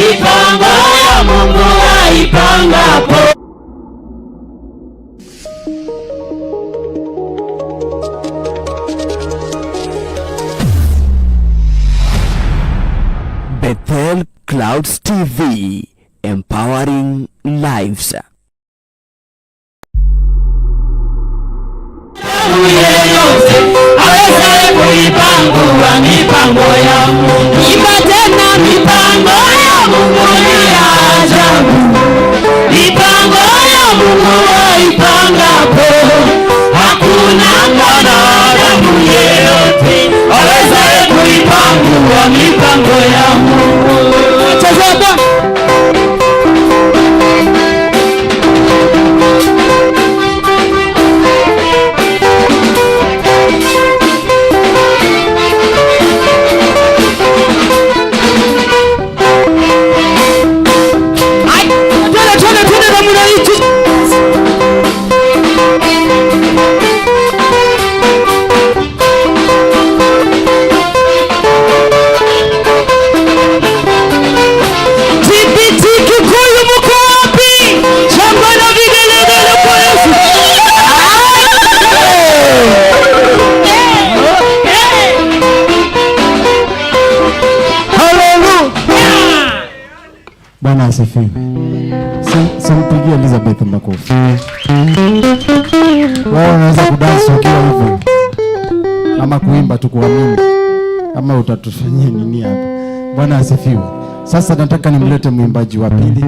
Mipango ya Mungu aipangapo. Bethel Clouds TV, empowering lives. Yeyote awezaye kuipangua mipango ya Mungu. Imba tena, mipango ya Mungu ni ya ajabu. Mipango ya Mungu aipangapo, hakuna mwanadamu yeyote awezaye kuipangua mipango ya Mungu. Chezea Bwana. Ai, twende twende twende namna hii. TBT Kikuyu mko wapi? Shangwe na vigelegele kwa Yesu. Haleluya. Bwana asifiwe. Simpigie Elizabeth makofi. Wao wanaweza kudansi wakiwa hivyo ama kuimba tu kuamini, ama utatufanyia nini hapa? Bwana asifiwe. Sasa nataka nimlete mwimbaji wa pili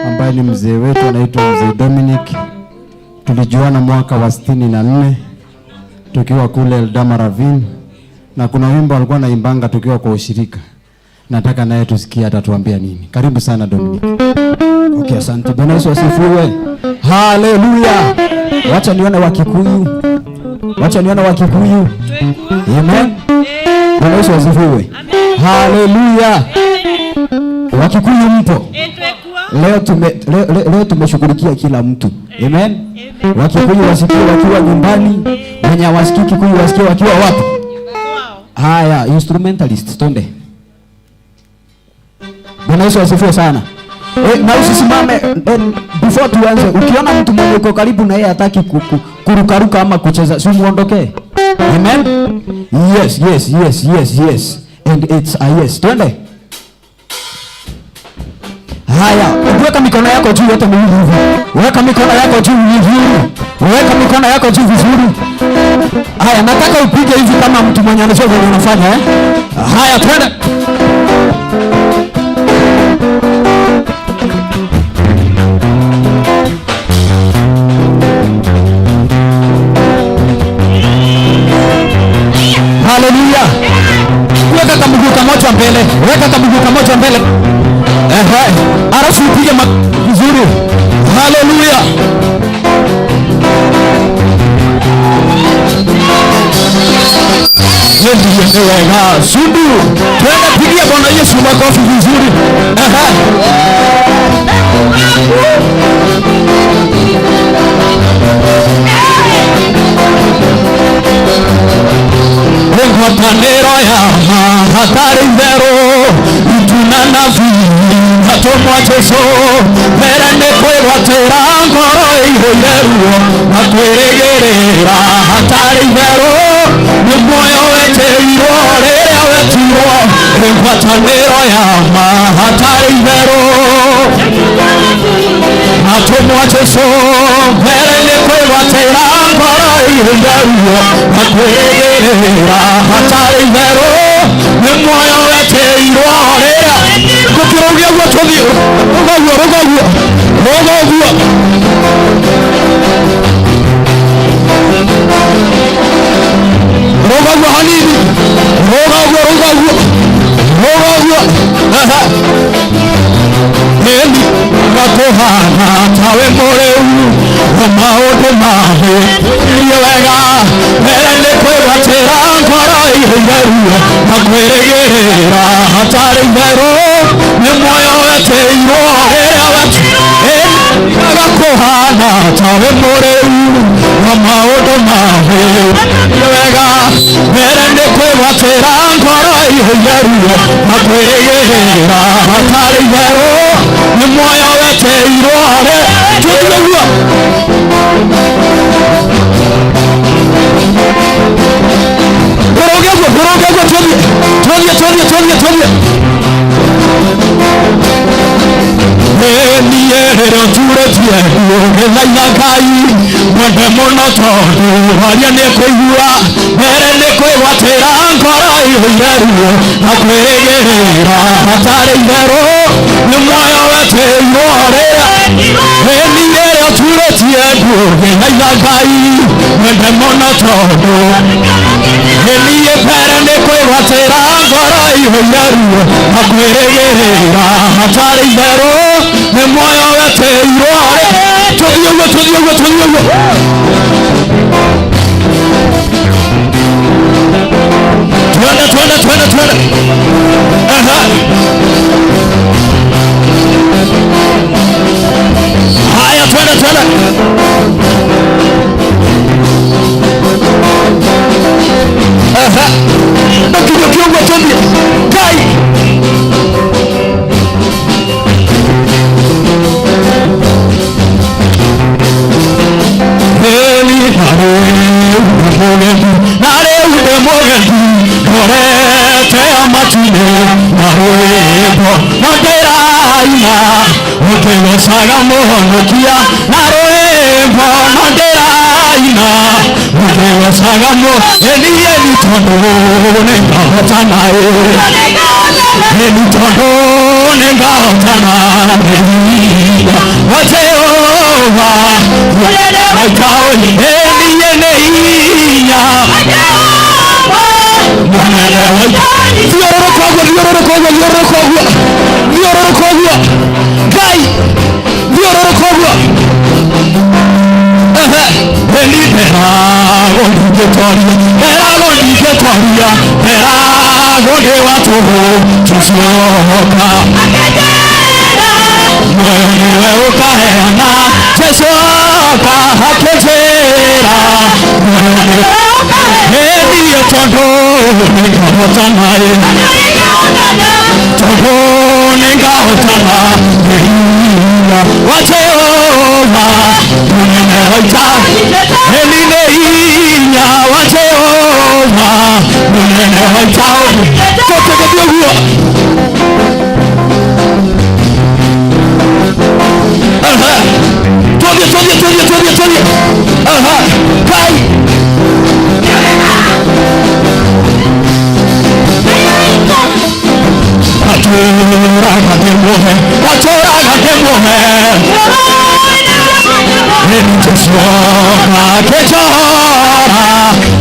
ambaye ni mzee wetu, anaitwa Mzee Dominic. Tulijuana mwaka wa 64 tukiwa kule Eldama Ravine, na kuna wimbo alikuwa anaimbanga tukiwa kwa ushirika. Nataka naye tusikie atatuambia nini. Karibu sana Dominic. Okay, asante. Bwana Yesu asifiwe. Haleluya. Wacha nione Wakikuyu. Wacha nione Wakikuyu. Amen. Bwana Yesu asifiwe. Haleluya. Wakikuyu mpo? Leo tumeshughulikia kila mtu. Amen. Wakikuyu wasikie wakiwa nyumbani, wenye hawasikii Kikuyu wasikie wakiwa wapi? Haya, instrumentalist twende. Bwana Yesu asifiwe sana. Na usisimame before tuanze. Ukiona mtu mwenye uko karibu na yeye hataki kurukaruka ama kucheza, si muondokee. Amen. Yes, yes, yes, yes, yes. And it's a yes. Twende. Haya, weka mikono yako juu yote miwili hivi. Weka mikono yako juu vizuri. Weka mikono yako juu vizuri. Haya, nataka upige hivi kama mtu mwenye anajua vile unafanya eh. Haya, twende. Haleluya. Weka kamguu kamoja mbele. Weka kamguu kamoja mbele. Ehe. Alafu upige vizuri. Haleluya. Ndiye wega. Sundu. Twende pigia Bwana Yesu makofi vizuri. Ehe. Ngwatanĩro ya ma hatarĩ itherũ ituna nabii atũmwo Jesũ mbere nĩ kwĩgwatĩra ngoro ĩihũire ruo na kwĩrĩgĩrĩra hatarĩ itherũ nĩ muoyo wetĩirwo rĩrĩa wetirwo ngwatanĩro ya ma hatarĩ itherũ atũmwo Jesũ mbere nĩ kwĩgwatĩra ngoro ĩihũire ruo na kwĩrĩgĩrĩra hatarĩ itherũ nĩ muoyo wetĩirwo rĩrĩa gũkĩrũgia guo tũthiĩ rũga guo rũga guo rũga guo rũga guo hanini rũga guo rũga guo rũga guo. Aha. Eni gakũhana tawe mũrĩu maũndũ mahĩtirie wega mbere nĩ kwĩgwatĩra ngoro ĩihũire ruo na kwĩrĩgĩrĩra hatarĩ itherũ nĩ muoyo wetĩirwo rĩrĩa wetĩirwo gakũhana tawe mũrĩu Na maũndũ mawe nĩ wega mbere nĩ kwĩgwatĩra ngoro ĩihũire ruo na kwĩrĩgĩrĩra hatarĩ itherũ nĩ muoyo wetĩirwo rĩ tũthiĩ ũguo tũrũge ũguo tũrũge ũguo tũthiĩ tũthiĩ tũthiĩ tũthiĩ tũthiĩ niĩ rĩrĩa ũturĩtie ũgĩthaitha Ngai mwende mũno tondũ aria nĩ kũigua mbere nĩ kwĩgwatĩra ngoro ĩihũire ruo na kwĩrĩgĩrĩra hatarĩ itherũ nĩ muoyo wetĩirwo rĩrĩa niĩ rĩrĩa ũturĩtie ũgĩthaitha Ngai mwende mũno tondũ niĩ mbere nĩ kwĩgwatĩra ngoro ĩihũire ruo na kwĩrĩgĩrĩra hatarĩ itherũ nĩ muoyo wetĩirwo tũthiĩ ũguo tũthiĩ ũguo tũthiĩ ũguo twende twende twende twende aha haya twende twende aha ndokinyukia ũguo tũthiĩ Ngai ũkĩgocaga mũhonokia na rwĩmbo na ndĩraina ũkĩgocaga ĩni ĩni tondũ nĩngahotana ĩni tondũ nĩngahotana nĩinya wa Jehova ĩni ĩni inya mũnene wa thiũrũrũka ũguo thiũrũrũka ũguo thiũrũrũka ũguo thiũrũrũka ũguo Ngai thiũrũrũka ũguo ĩni ndĩragwo ndingĩtoria ndĩragwo ndingĩtoria ndĩragwo ndĩ wa tũhũ tũcioka muoyo nĩwe ũkaheana Jesũ oka akĩnjĩra muoyo nĩwe ĩniĩ tondũ nĩngahotana tondũ nĩngahotana nĩ hinya wa Jehova mũnene wa ita ĩni nĩ hinya wa Jehova mũnene wa ita tũtĩgĩthiĩ ũguo aha tũthiĩ tũthiĩ tũthiĩ tũthiĩ tũthiĩ aha Ngai atũraga ndĩmũhe atũraga ndĩmũhe Jesũ oka akĩnjohora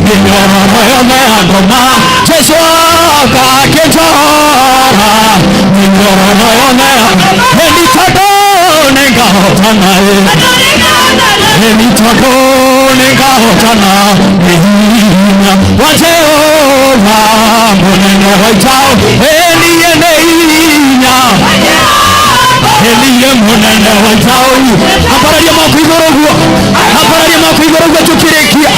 mĩnyororo yothe ya ngoma Jesũ oka akĩnjohora mĩnyororo yothe ya ĩni tondũ nĩngahotana ĩni tondũ nĩngahotana nĩ hinya wa Jehova mũnene wa ita ĩni nĩ hinya ĩniĩ mũnene wa ita ambararia moko igũrũ ũguo ambararia moko igũrũ ũguo tũkĩrĩkia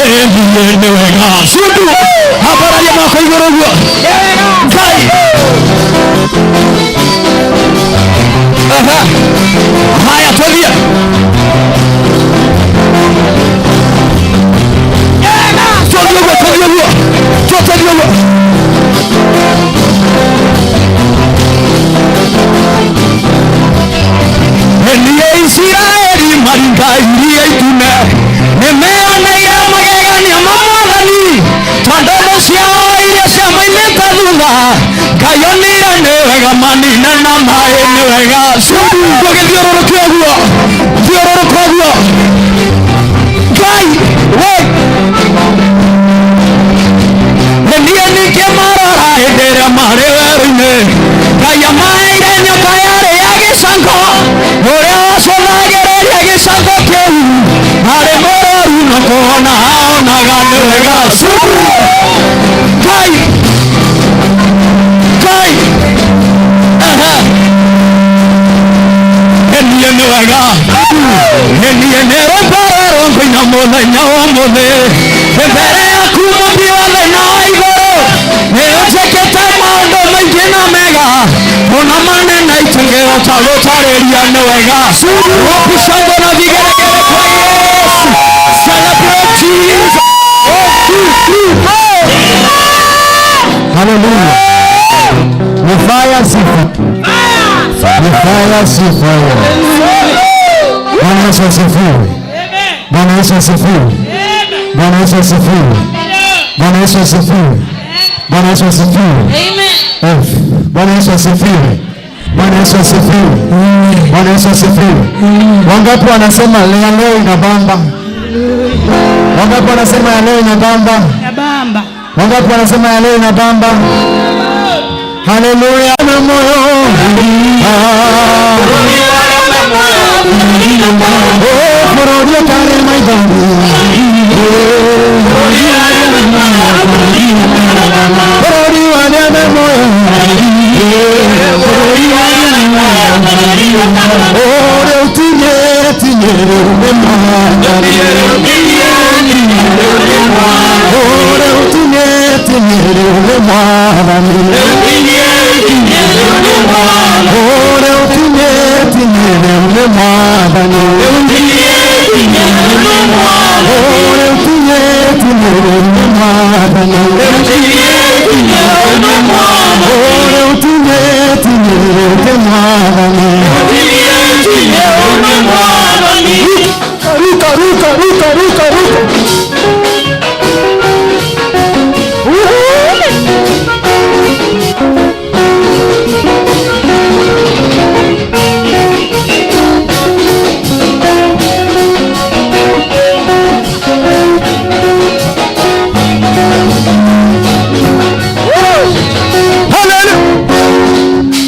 ĩniĩ nĩ wega cundu ambararia moko igũrũ ũguo Ngai aha haya tũthiĩ tũthiĩ ũguo tũthiĩ ũguo tũthiĩ ũguo niĩ Isiraeli maringa iria itune nĩmeoneire magegania ma Mwathani tondũ thũ ciao iria ciamaimĩte thutha Ngai onire nĩ wega manine na maĩ nĩ wega tũgĩthiũrũrũke ũguo thiũrũrũka ũguo Ngai we niĩ ningĩ marora hĩndĩ ĩrĩa marĩ werũ-inĩ Ngai amaheire nyoka yarĩ ya gĩcango ũrĩa wacũthagĩrĩria gĩcango kĩu arĩ mũrũaru no kuona onaga nĩ wega Ngai Ngai aha niĩ nĩ wega niĩ nĩ rwĩmbo rwerũ Ngwina mũthenya ũmũthĩ mbere yaku mũmbi wa thĩ na igũrũ nĩ ũnjĩkĩte maũndũ maingĩ na mega mũno manene itũngĩhota gũtarĩria nĩ wega. Wapi shangwe na vigelegele kwa Yesu? Celebrate Jesus. 1, 2, 3, 4. Haleluya. Ni fire sifa. Ni fire sifa. Bwana Yesu asifiwe. Bwana Yesu asifiwe. Bwana Yesu asifiwe. Bwana Yesu asifiwe. Bwana Yesu asifiwe. Amen. Bwana Yesu asifiwe. Bwana Yesu asifiwe. Bwana Yesu asifiwe. Wangapi wanasema leo leo inabamba? Wangapi wanasema ya leo inabamba? Inabamba. Wangapi wanasema ya leo inabamba? Haleluya na moyo. Oh, bũrũri ũtarĩ maithori. Bũrũri wa arĩa me muoyo. Oh, rĩu tinyĩ rĩu nĩ Mwathani. Oh, rĩu tinyĩ rĩu nĩ Mwathani. Oh, rĩu tinyĩ rĩu nĩ Mwathani. Oh, rĩu tinyĩ rĩu nĩ Mwathani. Oh, rĩu tinyĩ rĩu nĩ Mwathani. Ruka, ruka, ruka, ruka, ruka.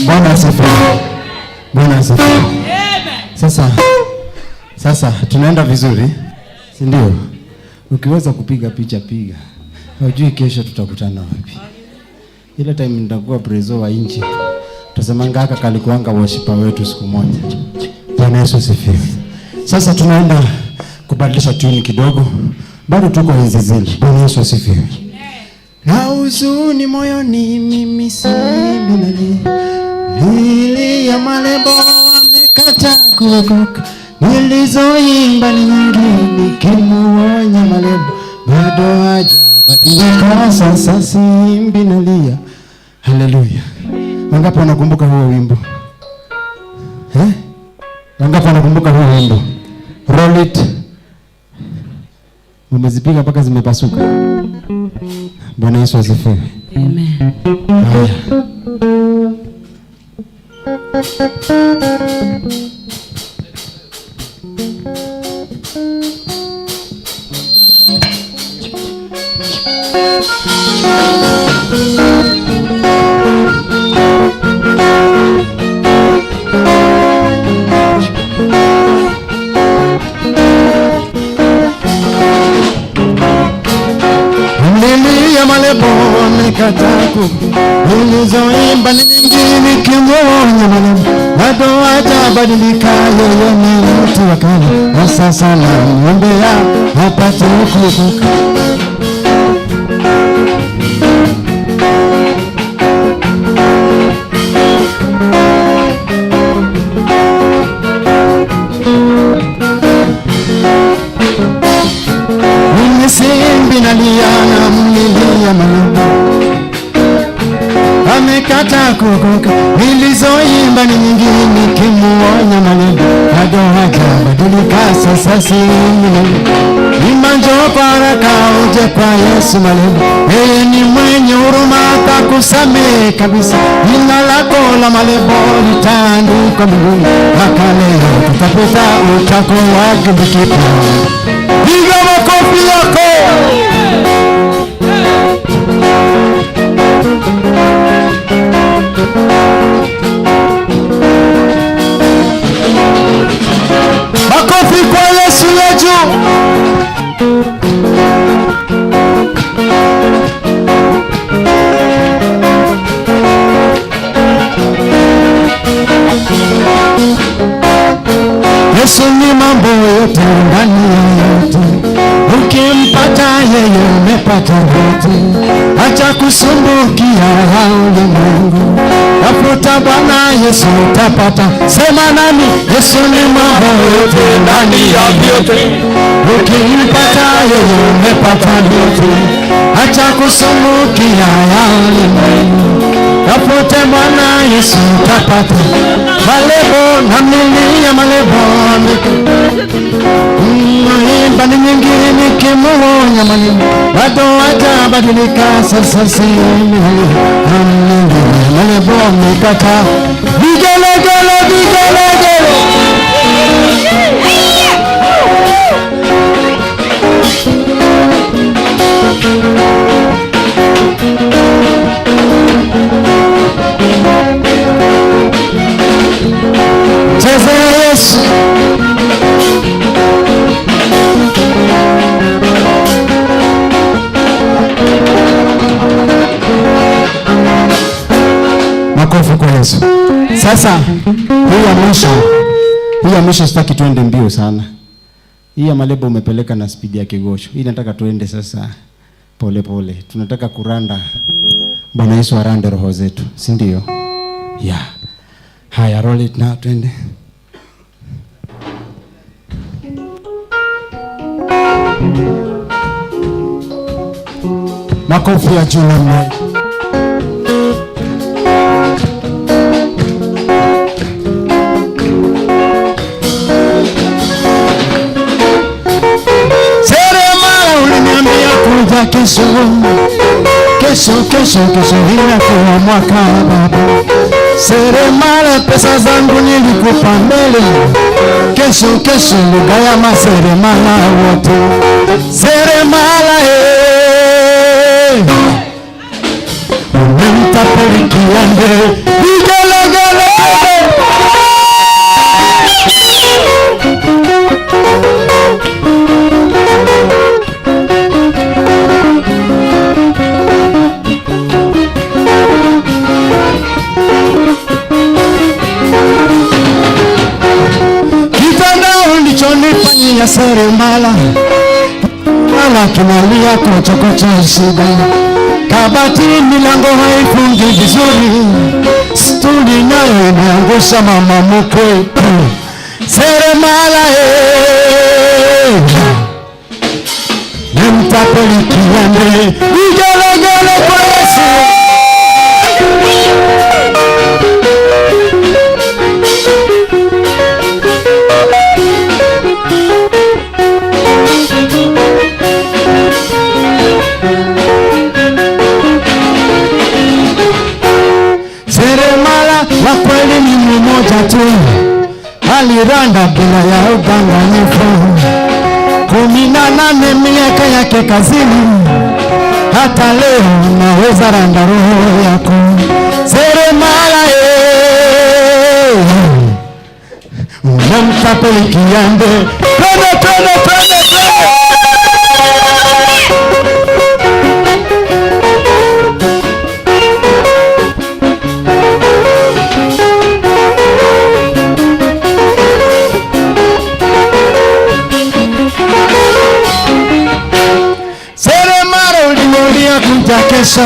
Bwana asifiwe. Bwana asifiwe. Sasa tunaenda vizuri, si ndio? Ukiweza kupiga picha piga. Hujui kesho tutakutana wapi. Ile time nitakuwa prezo wa nchi, tutasemanga haka kalikuanga worshiper wetu siku moja. Bwana Yesu asifiwe. Sasa tunaenda kubadilisha tune kidogo. Bado tuko enzi zile. Bwana Yesu asifiwe. Na huzuni moyoni mimi si binadamu. Nili ya malebo amekata kuokoka. Nilizoimba ni nyingi nikimuonya malebo bado hajabadilika. Sasa simbi nalia. Haleluya. Wangapi wanakumbuka huo wimbo? Eh? Wangapi wanakumbuka huo wimbo? Roll it. Mmezipiga mpaka zimepasuka. Bwana Yesu asifiwe. Amen. Haya. Mlilia malebo amekataku, nilizoimba ni nyingi nikimuonya malebo bado hajabadilika, yeye ni mtu wa kale, na sasa namwombea apate kuokoka. Simbi nalia na mlilia malebo amekata kuokoka, nilizoimba ni nyingi nikimuonya malebo bado hajabadilika, sasa simbi nalia. Imba njoo kwa haraka uje kwa Yesu malebo, yeye ni mwenye huruma atakusamehe kabisa, jina lako la malebo litaandikwa mbinguni, wakale tutapita utakuwa kitu. Piga makofi yako. Makofi kwa Yesu yetu. Yesu ni mambo yote ndani yote. utapata vyote. Acha kusumbukia ulimwengu, tafuta Bwana Yesu utapata. Sema nami, Yesu ni mambo yote ndani ya vyote, ukimpata yeye umepata vyote. Acha kusumbukia ulimwengu, tafute Bwana Yesu utapata. Malebo na milia malebo imba ni nyingi nikimuonya maneno bado hajabadilika. Sasa sini malebo amekata vigelegele vigelegele. Cheze Yesu. Makofi kwa Yesu. Sasa hii ya mwisho sitaki tuende mbio sana. Hii ya malebo umepeleka na spidi ya kigosho. Hii nataka tuende sasa pole pole. Tunataka kuranda. Bwana Yesu arande roho zetu, si ndio? Yeah. Haya, roll it now, twende. Makofi ya juu namna. Seremala uliniambia kuja kesho. Kesho, kesho, kesho inakuwa mwaka baba. Seremala pesa zangu nilikupa mbele. Kesho, kesho lugha ya maseremala wote. Seremala umemtapeli kiande. Vigelegele. Ulichonifanyia seremala, mala kinalia kochokocho shida. Kabati milango haifungi vizuri, stuli nayo imeangusha mama mkwe. Seremala nimtapeli kiande. Vigelegele kwa Yesu. Seremala wa kweli ni mmoja tu, aliranda bila ya udanganyifu. 18 miaka yake kazini, hata leo naweza randa roho yako. Seremala unamtapeli kiande. Twende, twende, twende, twende. Kesho,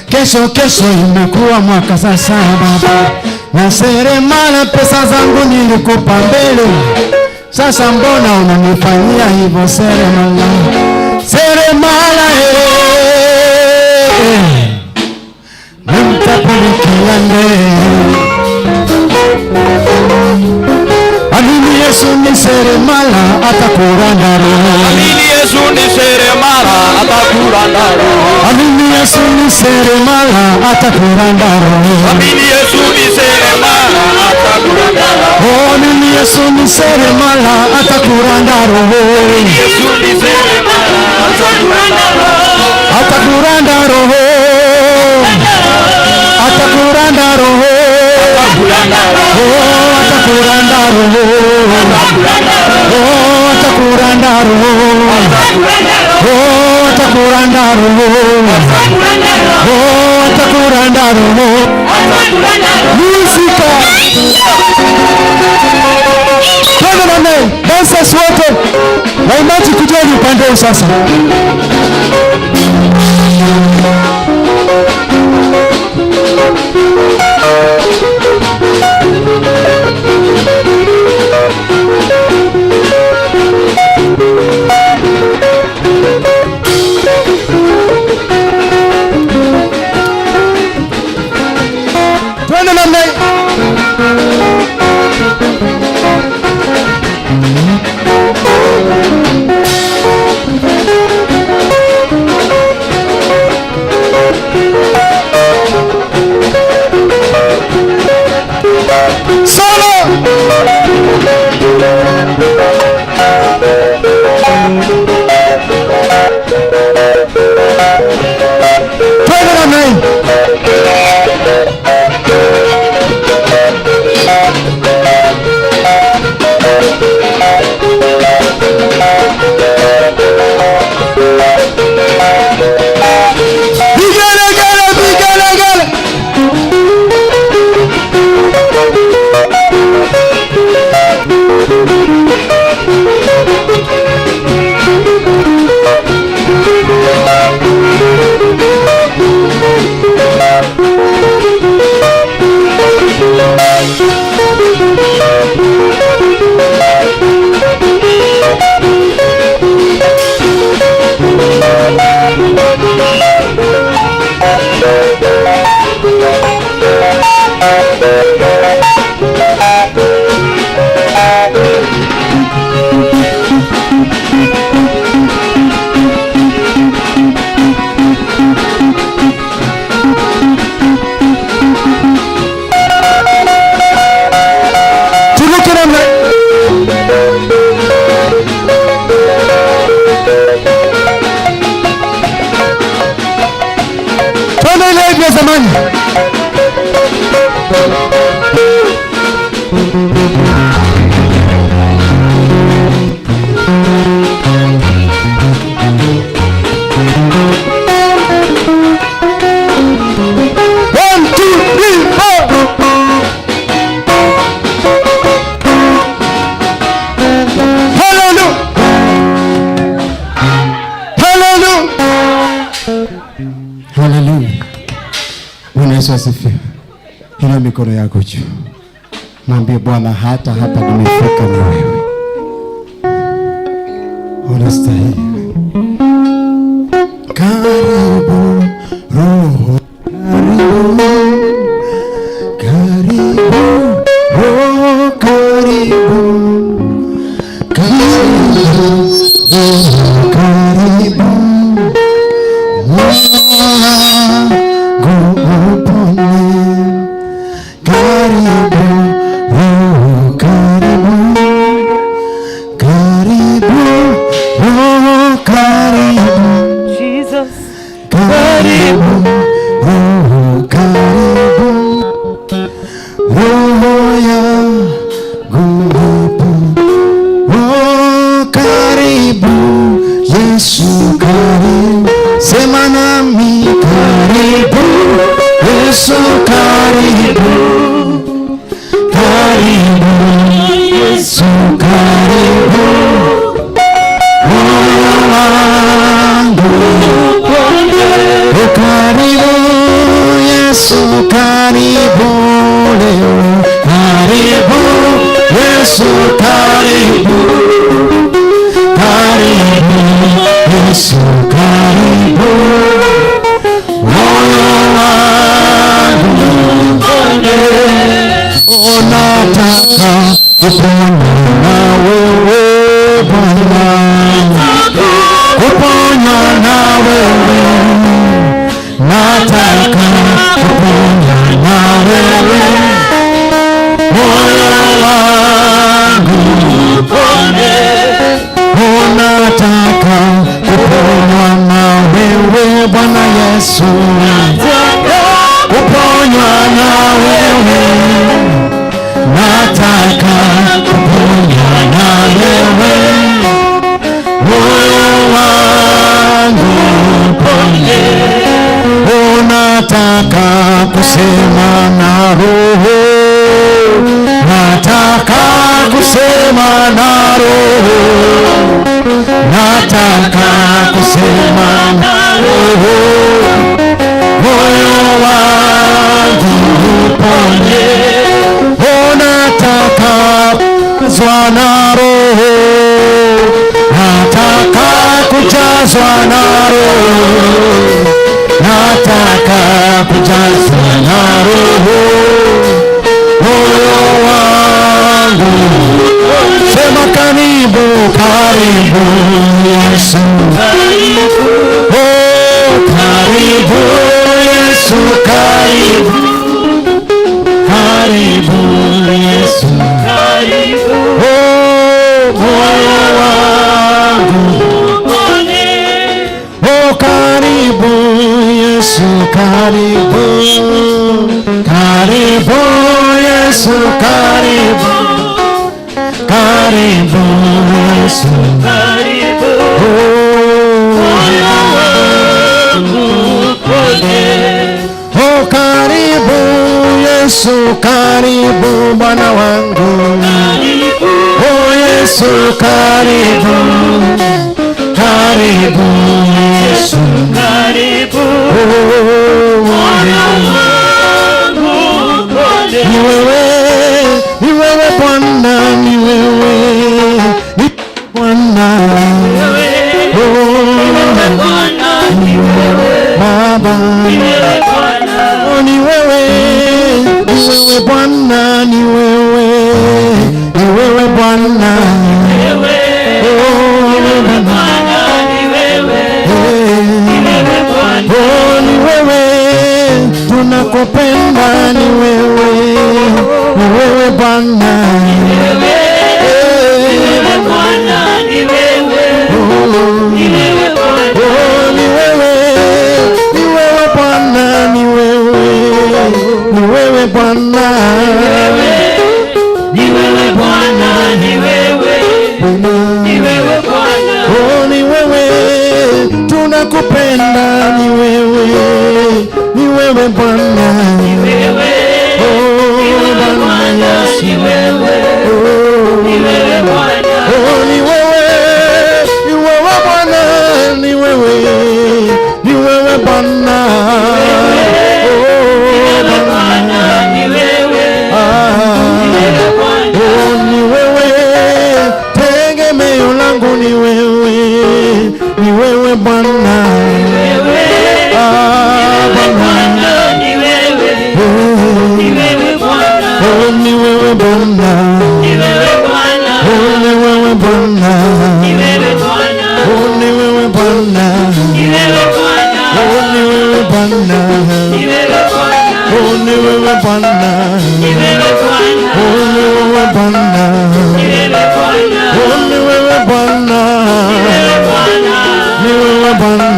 kesho, kesho imekuwa mwaka sasa baba. Na seremala pesa zangu nilikupa mbele, sasa mbona unanifanyia hivyo seremala? Seremala nimtapeli kiande. Amini Yesu ni seremala atakuranda roho. Amini Yesu ni seremala atakuranda roho. Amini Yesu ni seremala atakuranda roho. Amini Yesu ni seremala atakuranda roho. Amini Yesu ni seremala atakuranda roho. Amini Yesu ni seremala atakuranda roho. Atakuranda roho. Atakuranda roho. Atakuranda roho. Atakuranda roho. Atakuranda roho. Atakuranda roho. Musika. Twende namna hii. Dancers wote. Waimbaji kujeni upande huu sasa. Twende namna hii. Solo! Twende namna hii. Vigelegele, vigelegele. Turuke namna hii. Twende ile hivi ya zamani. One, two, three, four. Hallelujah. Hallelujah. Hallelujah. Bwana Yesu asifiwe. Inua mikono yako juu. Mwambie Bwana, hata hapa nimefika na wewe. Unastahili. Karibu Roho, karibu. Karibu Roho, karibu. Karibu Roho, karibu. Wangu upone. Karibu Roho, karibu. Karibu Roho, karibu. Jesus. Karibu Roho, karibu. Roho yangu ipo. Oh, karibu Yesu, karibu. Sema nami, karibu Yesu, karibu. Karibu Yesu, karibu. Moyo wangu. Oh, karibu Yesu, karibu leo. Karibu Yesu, karibu. Karibu Yesu, karibu. Moyo wangu. Oh, nataka kupona na wewe Bwana, kuponywa na wewe, nataka kuponywa na wewe, moyo wangu upone. Oh, nataka kuponywa na wewe Bwana Yesu, kuponywa na wewe, nataka kuponywa na wewe, moyo wangu upone. Oh, nataka kusema Kujazwa na Roho, nataka kujazwa na Roho, moyo wangu. Sema karibu, karibu Yesu. Oh, karibu Yesu, karibu, karibu Yesu. Oh, moyo wangu. Oh, karibu Yesu, karibu, karibu Yesu, karibu, karibu Yesu. Oh, oh, karibu Yesu, karibu Bwana wangu. Oh Yesu, karibu, karibu Yesu. Oh, ni wewe, ni wewe Bwana, ni wewe, ni Bwana. Oh, Baba, oh, ni wewe, ni wewe Bwana, ni wewe, ni wewe Bwana. Oh, eh. Oh, ni wewe tunakupenda, ni wewe, ni wewe Bwana. Eh. Oh, oh, ni wewe, ni wewe Bwana, ni wewe, ni wewe Bwana. Ni wewe Bwana, ni wewe, Bwana. Ni wewe Bwana. Oh, ni wewe tunakupenda, ni wewe, ni wewe Bwana. Ni wewe, Oh, ni wewe Bwana Bwana, Yesu. ni wewe, Oh, ni wewe Bwana. Oh, ni wewe, ni wewe Bwana, ni wewe, ni wewe Bwana. Oh, Wewe Bwana. Bwana, ni wewe, Ah. ni wewe Bwana. Oh, ni wewe tegemeo langu, ni wewe, ni wewe Bwana. Wewe, Ah, wewe Bwana. Bwana, ni wewe, Oh, ni wewe Bwana, oh, ni wewe Bwana. Ni wewe Bwana, Oh, ni wewe Bwana. Ni wewe Bwana, Oh, ni wewe Bwana. Ni wewe Bwana, Oh, ni wewe Bwana. Ni wewe Bwana, Oh, ni wewe Bwana. Ni wewe Bwana, Oh, ni wewe Bwana. Ni wewe Bwana, Oh, ni wewe Bwana. Ni wewe Bwana, Ni wewe Bwana. Ni wewe Bwana, Oh, ni wewe Bwana. Ni wewe Bwana,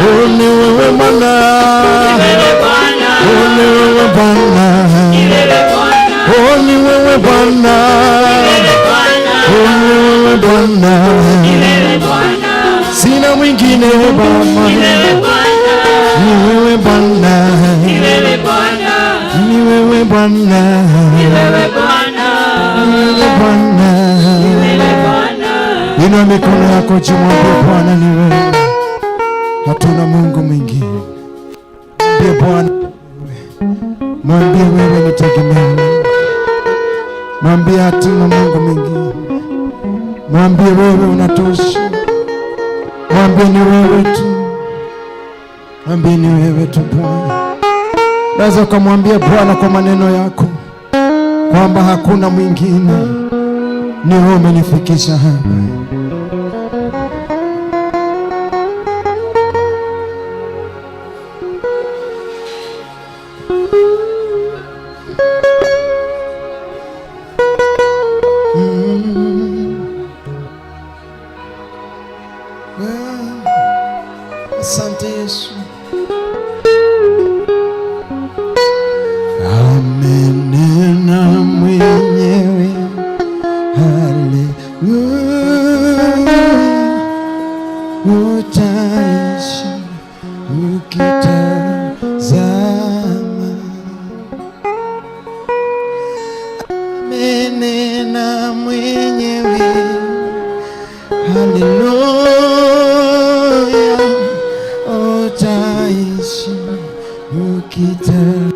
Oh, ni wewe Bwana. Ni wewe Bwana, Oh, ni wewe Bwana. Ni wewe Bwana, Oh, ni wewe Bwana. Ni wewe Bwana, Sina mwingine Baba. Ni wewe Bwana, Ni wewe Bwana. Ni wewe Bwana, Ni wewe Bwana. Ni wewe Bwana, Ni wewe Bwana. Ni wewe Bwana. Inua mikono yako juu, mwambie Bwana ni wewe. Hatuna Mungu mwingine. Mwambie Bwana, mwambie wewe ni tegemeo. Mwambie hatuna Mungu mwingine. Mwambie wewe unatosha. Mwambie ni wewe tu. Mwambie ni wewe tu Bwana. Naweza ukamwambia Bwana kwa maneno yako kwamba hakuna mwingine, ni wewe umenifikisha hapa. Asante Yesu. Amenena mwenyewe, haleluya, utaishi ukitazama. Amenena mwenyewe, haleluya, utaishi ukitazama.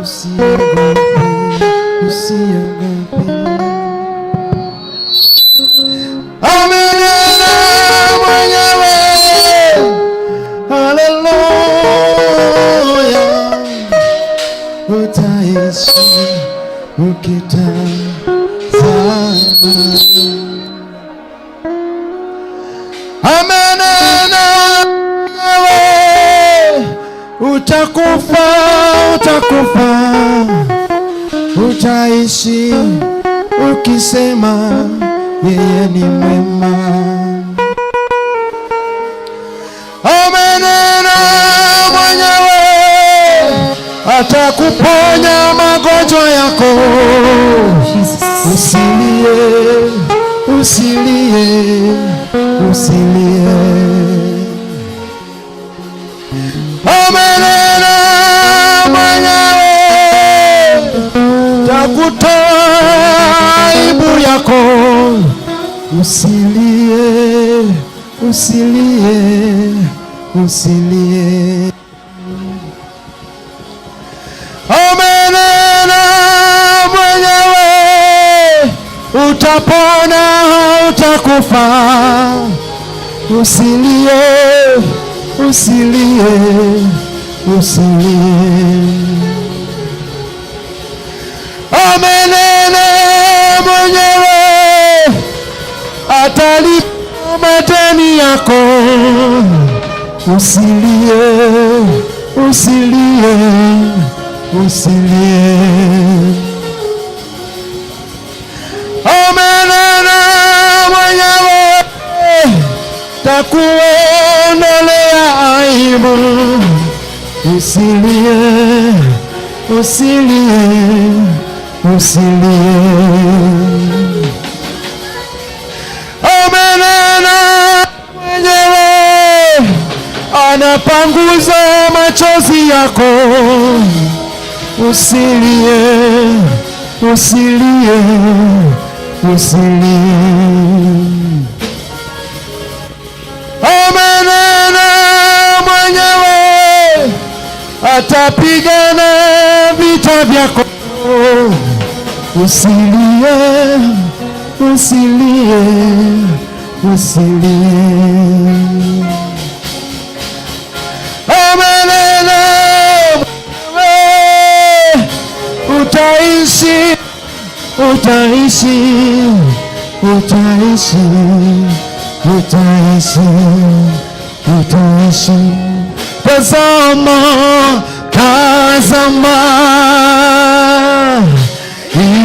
Usiogope, usiogope. Amenena mwenyewe, haleluya, utaishi ukitazama. Amenena mwenyewe, utakufa, utakufa, utaishi ukisema yeye ni mwema. Amenena mwenyewe, atakuponya magonjwa yako. Usilie, usilie, usilie. Amenena mwenyewe, takutoa aibu yako. Usilie, usilie, usilie. Amenena mwenyewe, utapona, utakufa. Usilie, usilie, usilie. Amenena mwenyewe, atalipa madeni yako. Usilie, usilie, usilie. Amenena mwenyewe, takuondolea aibu. Usilie, usilie, usilie. Amenena mwenyewe, anapanguza machozi yako. Usilie, usilie, usilie. Amenena mwenyewe, atapigana vita vyako. Usilie, usilie, usilie. Amenena mwenyewe, utaishi, utaishi, utaishi, utaishi, utaishi. Tazama, tazama,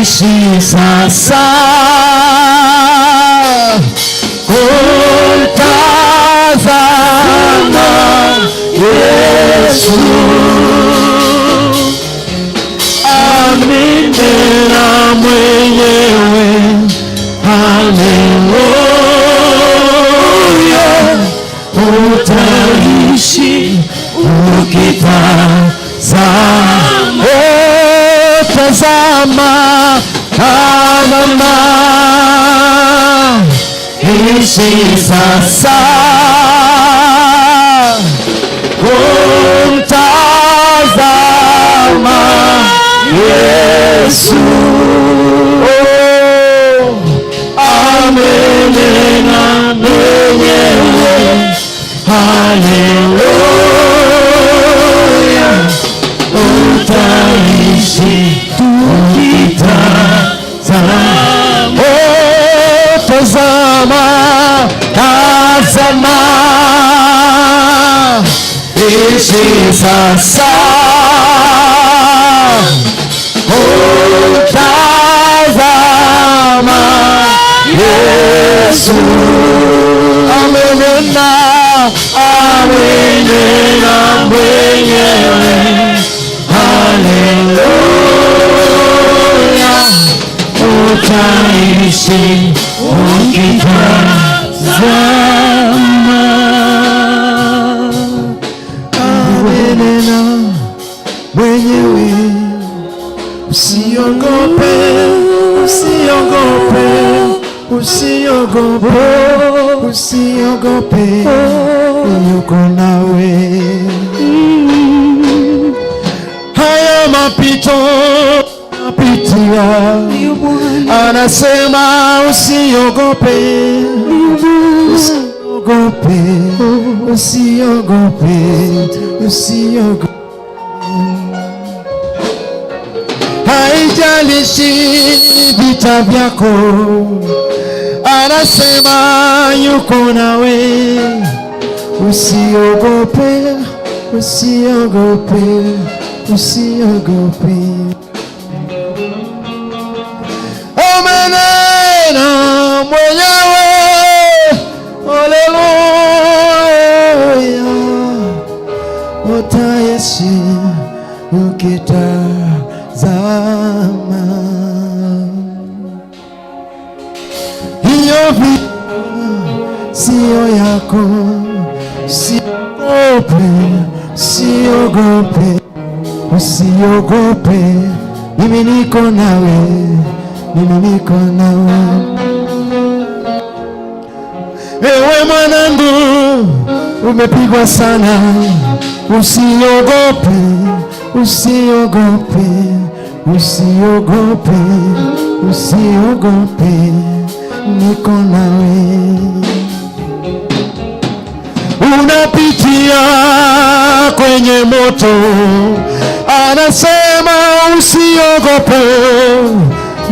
ishi sasa, kumtazama Yesu. Amenena mwenyewe, haleluya, utaishi ukitazama. Oh, tazama, tazama, ishi sasa, kumtazama Yesu. Oh, amenena mwenyewe, haleluya, utaishi ukitazama. Oh, tazama, tazama, ishi sasa, kumtazama Yesu. Amenena, amenena mwenyewe, haleluya, utaishi ukitazama. Amenena mwenyewe, usiogope, usiogope, usiogope, usiogope, yuko nawe. Haya Mapito napitia, anasema usiogope, usiogope, usiogope, usiogope. Haijalishi vita vyako, anasema yuko nawe. Usiogope, usiogope, usiogope. Amenena mwenyewe, haleluya, utaishi ukitazama hiyo vita siyo yako. Usiogope, usiogope, usiogope, mimi niko nawe, mimi niko nawe. Ewe mwanangu, umepigwa sana, usiogope, usiogope, usiogope, usiogope, niko nawe. Unapitia kwenye moto, anasema usiogope,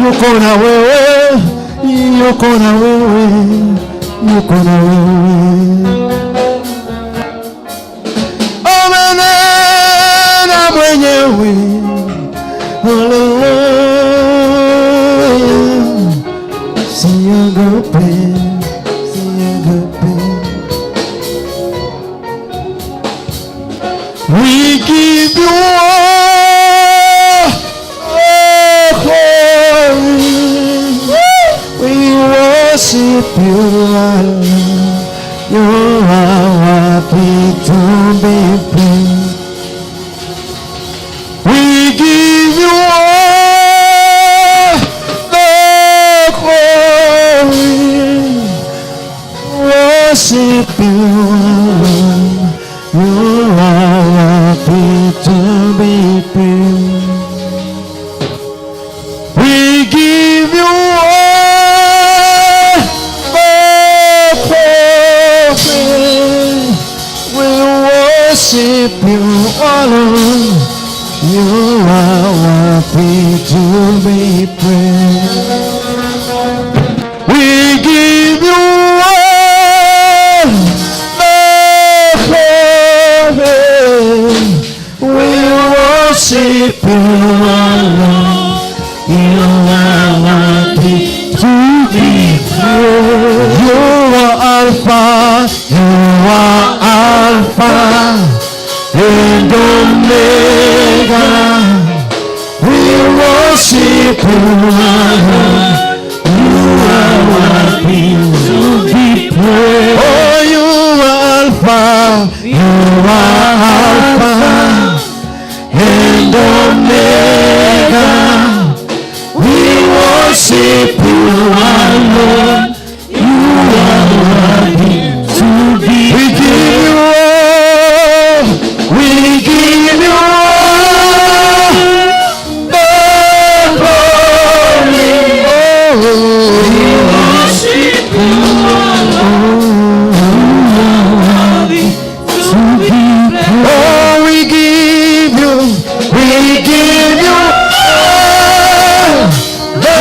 yuko na wewe, yuko na wewe, yuko na wewe. Amenena mwenyewe, haleluya, usiogope, usiogope. We give you all the glory. We worship you alone. You are worthy to be praised. We give you all the glory. Worship you alone. You are worthy to be praised. We give you all the glory. We worship you alone. You are worthy to be praised. We give you all the glory. We worship you alone. You are worthy to be praised. You are Alpha, you are Alpha and Omega. We worship you alone. You are worthy to be praised. Oh, you are Alpha, you are Alpha and Omega. We worship you alone. You are worthy to be. We give you all. We give you all the glory. Oh, We worship you alone. Worthy to be praised. Oh, we give you all the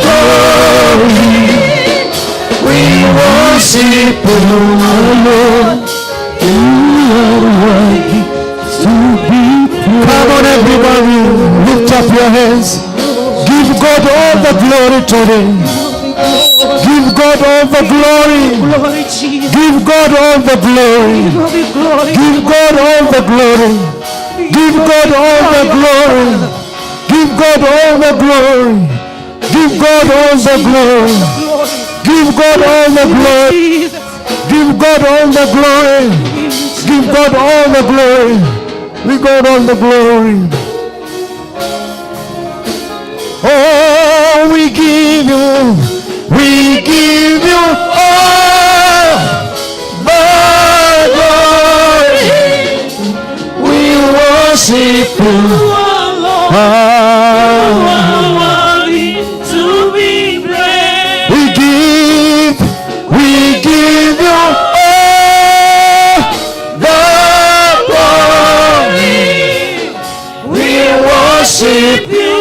glory. We worship you alone. You are worthy to be praised. Come on, everybody, lift up your hands. Give God all the glory today. Give God all the glory. Glory, Jesus. Give God all the glory. Glory, glory. Give God all the glory. Give God all the glory. Give God all the glory. Give God all the glory. Glory. Give God all the glory. Jesus. Give God all the glory. Give God all the glory. We God all the glory. Oh, we give you all the glory. We worship you. are worthy to be praised. We give you all the glory. We worship You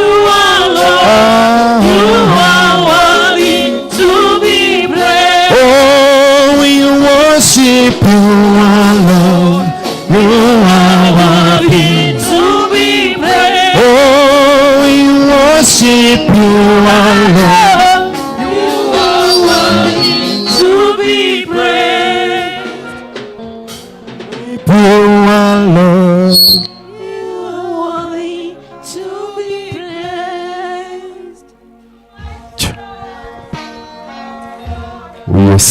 alone. You are worthy to be praised. Oh, we worship you alone. You are worthy. To be praised. Oh, we worship you alone. You are worthy to be praised. You alone. You are worthy to be praised. Yes.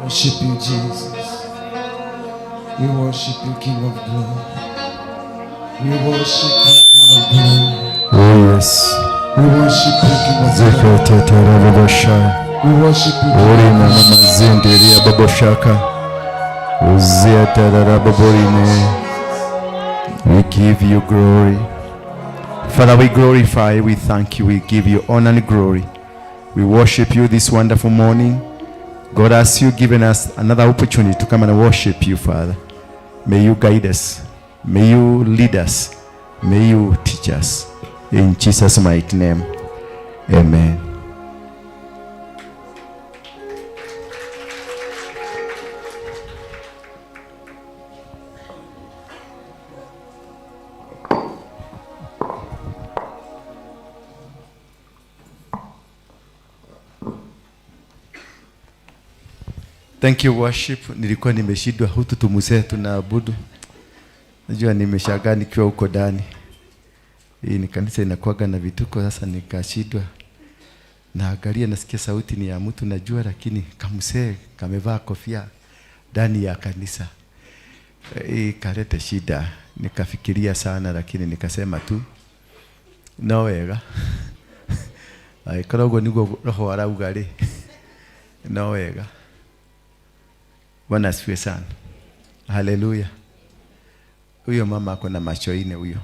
Worship you, Jesus. We worship you, King of glory. We worship you, King of glory. Oh, yes. We worship you, King of glory. Ziketeterababosha. We worship you, King Uri of mama glory. mazindiria baboshaka. Uziatararababorine. We give you glory. Father, we glorify, we thank you, we give you honor and glory. We worship you this wonderful morning. God, as you given us another opportunity to come and worship you, Father, may you guide us, may you lead us, may you teach us. In Jesus' mighty name, amen. Thank you, worship. Nilikuwa nimeshindwa hutu tumusee tunaabudu. Najua nimeshangaa nikiwa huko ndani. Hii ni kanisa inakuwaga na vituko, sasa nikashindwa. Naangalia nasikia sauti ni ya mtu najua, lakini kamsee kamevaa kofia ndani ya kanisa. Hii kalete shida. Nikafikiria sana, lakini nikasema tu no wega. Angĩkorwo ũguo nĩguo roho arauga rĩ, no wega. Bwana asifiwe sana. Haleluya. Huyo mama ako na macho ine huyo.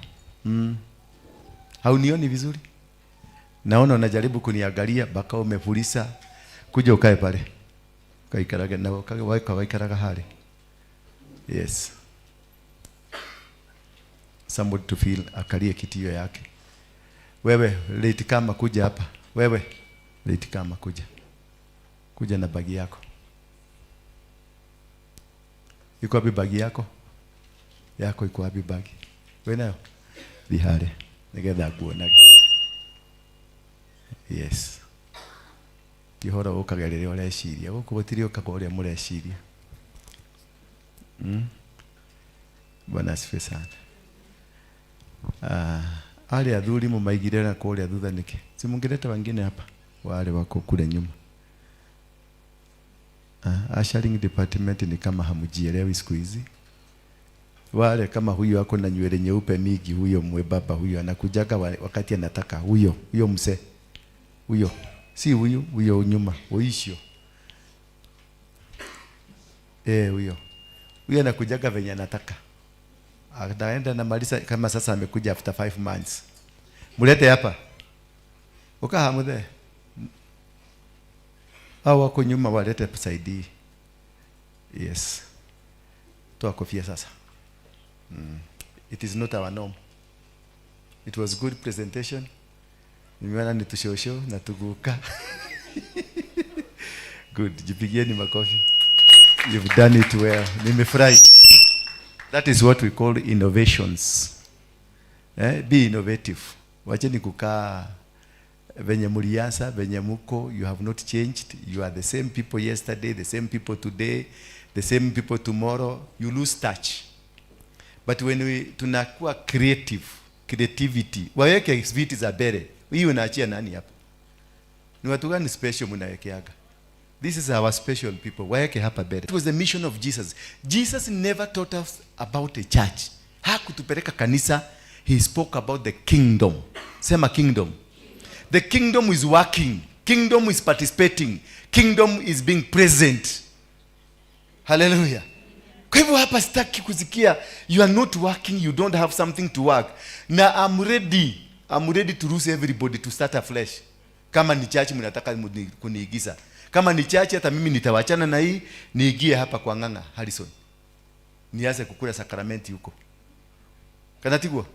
Haunioni vizuri? Naona unajaribu kuniangalia mpaka umefurisa. Kuja ukae pale. Kaikaraga na waikaraga hale. Yes. Somebody to feel akalie kiti hiyo yake. Wewe late kama kuja hapa. Wewe late kama kuja. Kuja na bagi yako. Iko wapi bagi yako? Yako iko wapi bagi? Wewe nayo? Bihare. Nigetha nguonage. Yes. Ti ũhoro ũkaga rĩrĩa ũreciria. Gũkũ gũtirĩ ũkaga ũrĩa mũreciria. Bwana asifiwe sana. Ah, wale athuri mumaigire na kũrĩa thutha nĩkĩ? Si mũngĩleta wengine hapa? Wale wako kule nyuma. Ah, ushering department ni kama hamujielewi siku hizi. Wale kama huyu ako na nywele nyeupe mingi, huyo mwebaba huyo anakujaga wakati anataka, huyo, huyo mzee. Huyo, si huyu, huyo nyuma, huisho. Huyo. Huyo anakujaga venye anataka. Ataenda na malisa kama sasa amekuja after 5 months. Mulete hapa. Ukaha muthe. Hao wako nyuma walete saidii. Yes. Toa kofia sasa. It is not our norm. It was good presentation. Nimeona ni tushosho na tuguka. Good. Jipigieni makofi. You've done it well. Nimefurahi sana. That is what we call innovations. Be innovative. Wacheni kukaa venye mulianza, venye muko, you have not changed. You are the same people yesterday, the same people today, the same people tomorrow. You lose touch. But when we tunakuwa creative, creativity, waweke viti za mbele. Hii unaachia nani hapa? Ni watu gani special mnawekeaga? This is our special people. Waweke hapa mbele. It was the mission of Jesus. Jesus never taught us about a church. Hakutupeleka kanisa. He spoke about the kingdom. Sema kingdom. The kingdom is working. Kingdom is participating. Kingdom is being present. Hallelujah. Kwa Kwa hivyo hapa sitaki kusikia you are not working, you don't have something to work. Na I'm ready. I'm ready to lose everybody to start afresh. Kama ni church mnataka kuniigiza. Kama ni church, hata mimi nitawachana na hii, niingie hapa kwa Ng'ang'a Harrison. Nianze kukula sakramenti huko. Kana tiguo?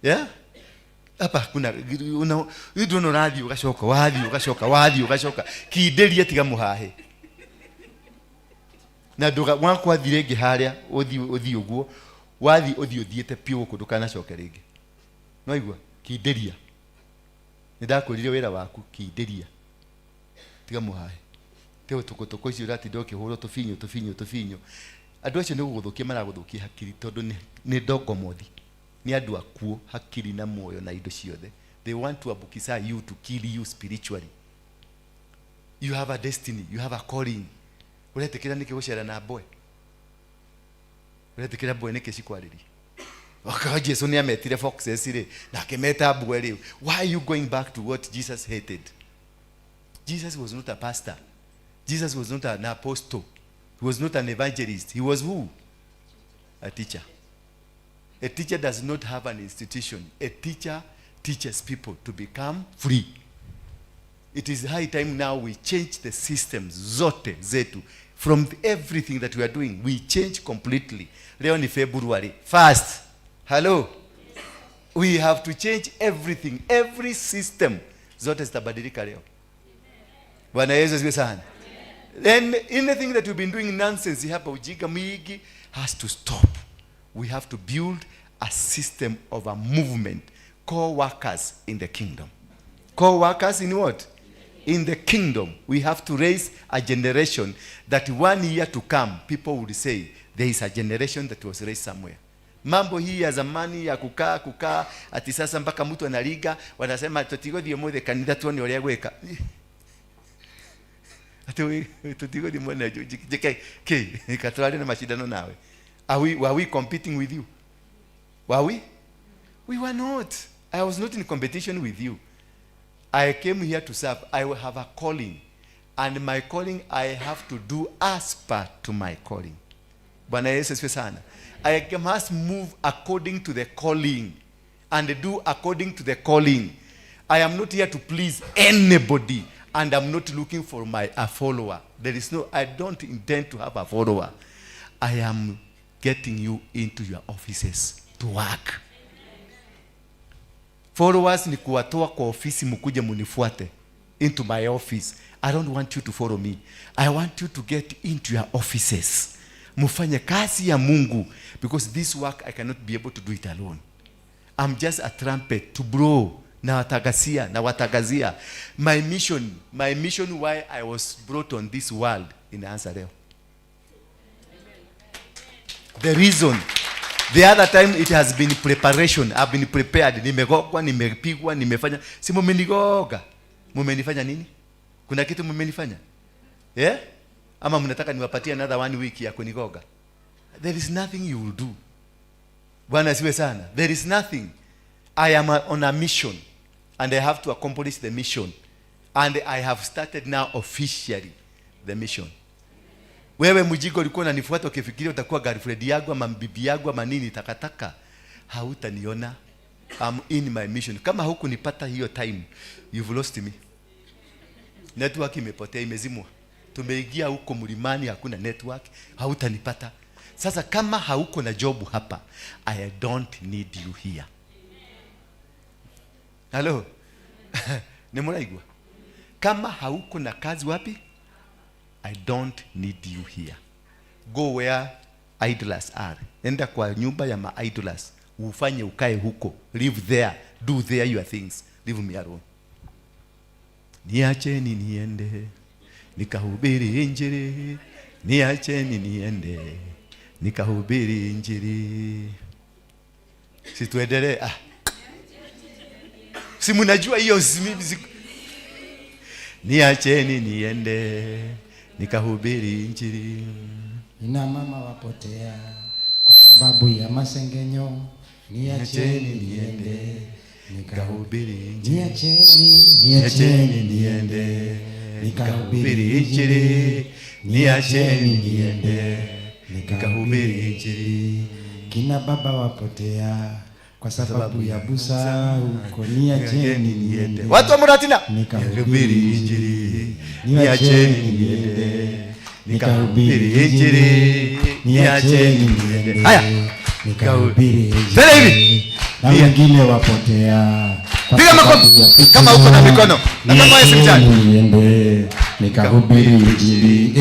Yeah? Hapa kuna una ndona ũrathiĩ ũgacoka, wathiĩ ũgacoka, wathiĩ ũgacoka, kindĩria, tiga mũhahe na nduga wakwathi rĩngĩ harĩa, ũthiĩ ũthiĩ ũguo wathiĩ, ũthiĩ ũthiĩte piũ gũkũ, ndũkanacoke rĩngĩ. Nwaigua? Kindĩria, nĩ ndakwĩrire wĩra waku, kindĩria, tiga mũhahe, tiga tũkũtũkũ icio ũratinda ũkĩhũrwo tũbinyũ tũbinyũ tũbinyũ. Andũ acio nĩ gũgũthũkia maragũthũkia hakiri, tondũ nĩ ndongomothi, nĩ andũ akuo hakiri na muoyo na indo ciothe. They want to abukisa you, to kill you spiritually. You have a destiny, you have a calling. Ũretĩkĩra nĩkĩ gũcera na mbwe? Ũretĩkĩra mbwe nĩkĩ cikwarĩria? Okorwo Jesu nĩ ametire foxes rĩ, na akĩmeta mbwe rĩ, why are you going back to what Jesus hated? Jesus was not a pastor. Jesus was not an apostle. He was not an evangelist. He was who? A teacher. A teacher does not have an institution. A teacher teaches people to become free. It is high time now we change the systems zote zetu. From everything that we are doing, we change completely. Leo ni February 1st. Hello? We have to change everything. Every system zote zitabadilika leo. Bwana Yesu asifiwe sana. Then anything that we've been doing nonsense hapa, ujinga mingi, has to stop. We have to build a system of a movement, co-workers in the kingdom. Co-workers in what? In the kingdom. We have to raise a generation that one year to come, people would say, "There is a generation that was raised somewhere." Mambo hii ya zamani ya kukaa kukaa ati sasa mpaka mtu analiga, wanasema tutigothie muthe kanitha tuone uria gwika, ati tutigothie mwene jike ki katwari na mashindano nawe. Are we, were we competing with you? Were we? We were not. I was not in competition with you. I came here to serve. I will have a calling. And my calling, I have to do as per to my calling. Bwana Yesu asifiwe sana. I must move according to the calling and do according to the calling. I am not here to please anybody, and I'm not looking for my a follower. There is no, I don't intend to have a follower. I am getting you into your offices to work. Followers ni kuwatoa kwa ofisi mkuje munifuate into my office. I don't want you to follow me. I want you to get into your offices. Mufanye kazi ya Mungu, because this work I cannot be able to do it alone. I'm just a trumpet to blow, na watagazia na watagazia. My mission why I was brought on this world, inaanza leo. The reason, the other time it has been preparation. I've been prepared. Nimegogwa, nimepigwa, nimefanya. Si mumenigoga? Mumenifanya nini? Kuna kitu mumenifanya? Yeah? Ama mnataka niwapatie another one week ya kunigoga? There is nothing you will do. Bwana asifiwe sana. There is nothing. I am on a mission and I have to accomplish the mission, and I have started now officially the mission. Wewe mjinga ulikuwa unanifuata ukifikiria utakuwa girlfriend yangu ama bibi yangu ama nini, takataka, hautaniona. I'm in my mission. Kama hukunipata hiyo time, you've lost me. Network imepotea, imezimwa. Tumeingia huko mlimani, hakuna network, hautanipata. Sasa kama hauko na job hapa, I don't need you here. Hello? Ni muraigua? Kama hauko na kazi wapi? I don't need you here. Go where idlers are. Enda kwa nyumba ya ma-idlers. Ufanye ukae huko. Live there. Do there your things. Leave me alone. Niacheni niende nikahubiri Injili. Niacheni niende nikahubiri Injili. Si tuendelee? Ah. Si mnajua hiyo? Niacheni niende nikahubiri Injili. Ina mama wapotea kwa sababu ya masengenyo. Niacheni niende nikahubiri. Nikahubiri Injili. Niacheni, niacheni niende nikahubiri Injili. Niacheni niende Nikahubiri injili. Kina baba wapotea kwa sababu ya busa huko, niacheni niende. Watu wa Muratina, Nikahubiri injili, niacheni niende. Nikahubiri injili, niacheni niende. Haya. Nikahubiri injili. Tena hivi. Na wengine wapotea kwa Piga sababu makofi ya fitina. kama uko na mikono na kama wewe si mjane. Niacheni niende, nikahubiri injili,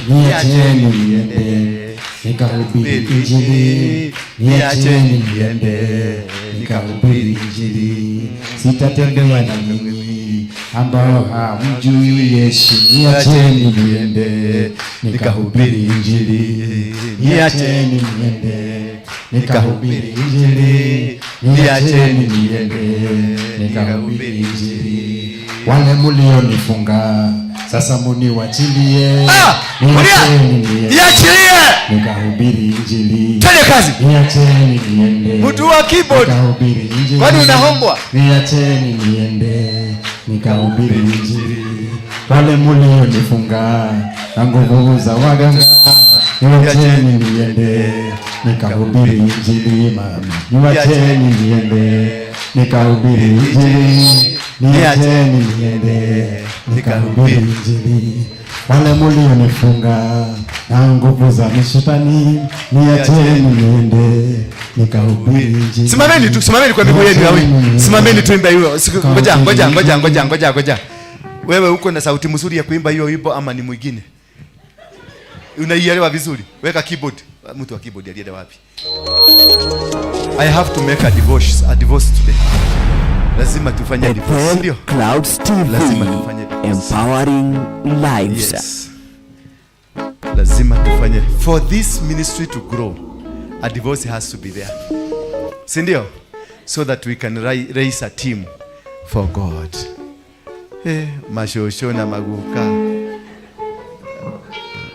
niacheni niende, nikahubiri injili, niacheni niende, nikahubiri injili. Sitatendewa na nyinyi ambao hamjui Yesu, niacheni niende, nikahubiri injili, niacheni niende, nikahubiri injili, niacheni niende, nikahubiri injili. Wale mulionifunga sasa muniwachilie, Ah! niacheni niende, Niachilie. nikahubiri injili, Twende kazi. niacheni niende, Mtu wa keyboard. nikahubiri injili. Kwani unahombwa? Niacheni niende, nikahubiri injili. Wale mulionifunga na nguvu za waganga, niacheni niende, nikahubiri injili. Mama, niacheni niende, nikahubiri injili. Niacheni niende, nikahubiri injili. Wale mulionifunga na nguvu za mishetani, niacheni niende, nikahubiri injili. Simameni tu, simameni kwa miguu yenu wawili. Simameni tuimbe hiyo. Ngoja, ngoja, ngoja, ngoja, ngoja, ngoja. Wewe uko na sauti mzuri ya kuimba hiyo wimbo ama ni mwingine? Unaielewa vizuri? Weka keyboard. Mtu wa keyboard alienda wapi? I have to make a divorce today. Lazima tufanye divorce, Bethel ndio? Clouds TV, Lazima tufanye divorce. empowering lives. Yes. Lazima tufanye, for this ministry to grow, a divorce has to be there. Si ndio? So that we can raise a team for God. Mashosho na maguka.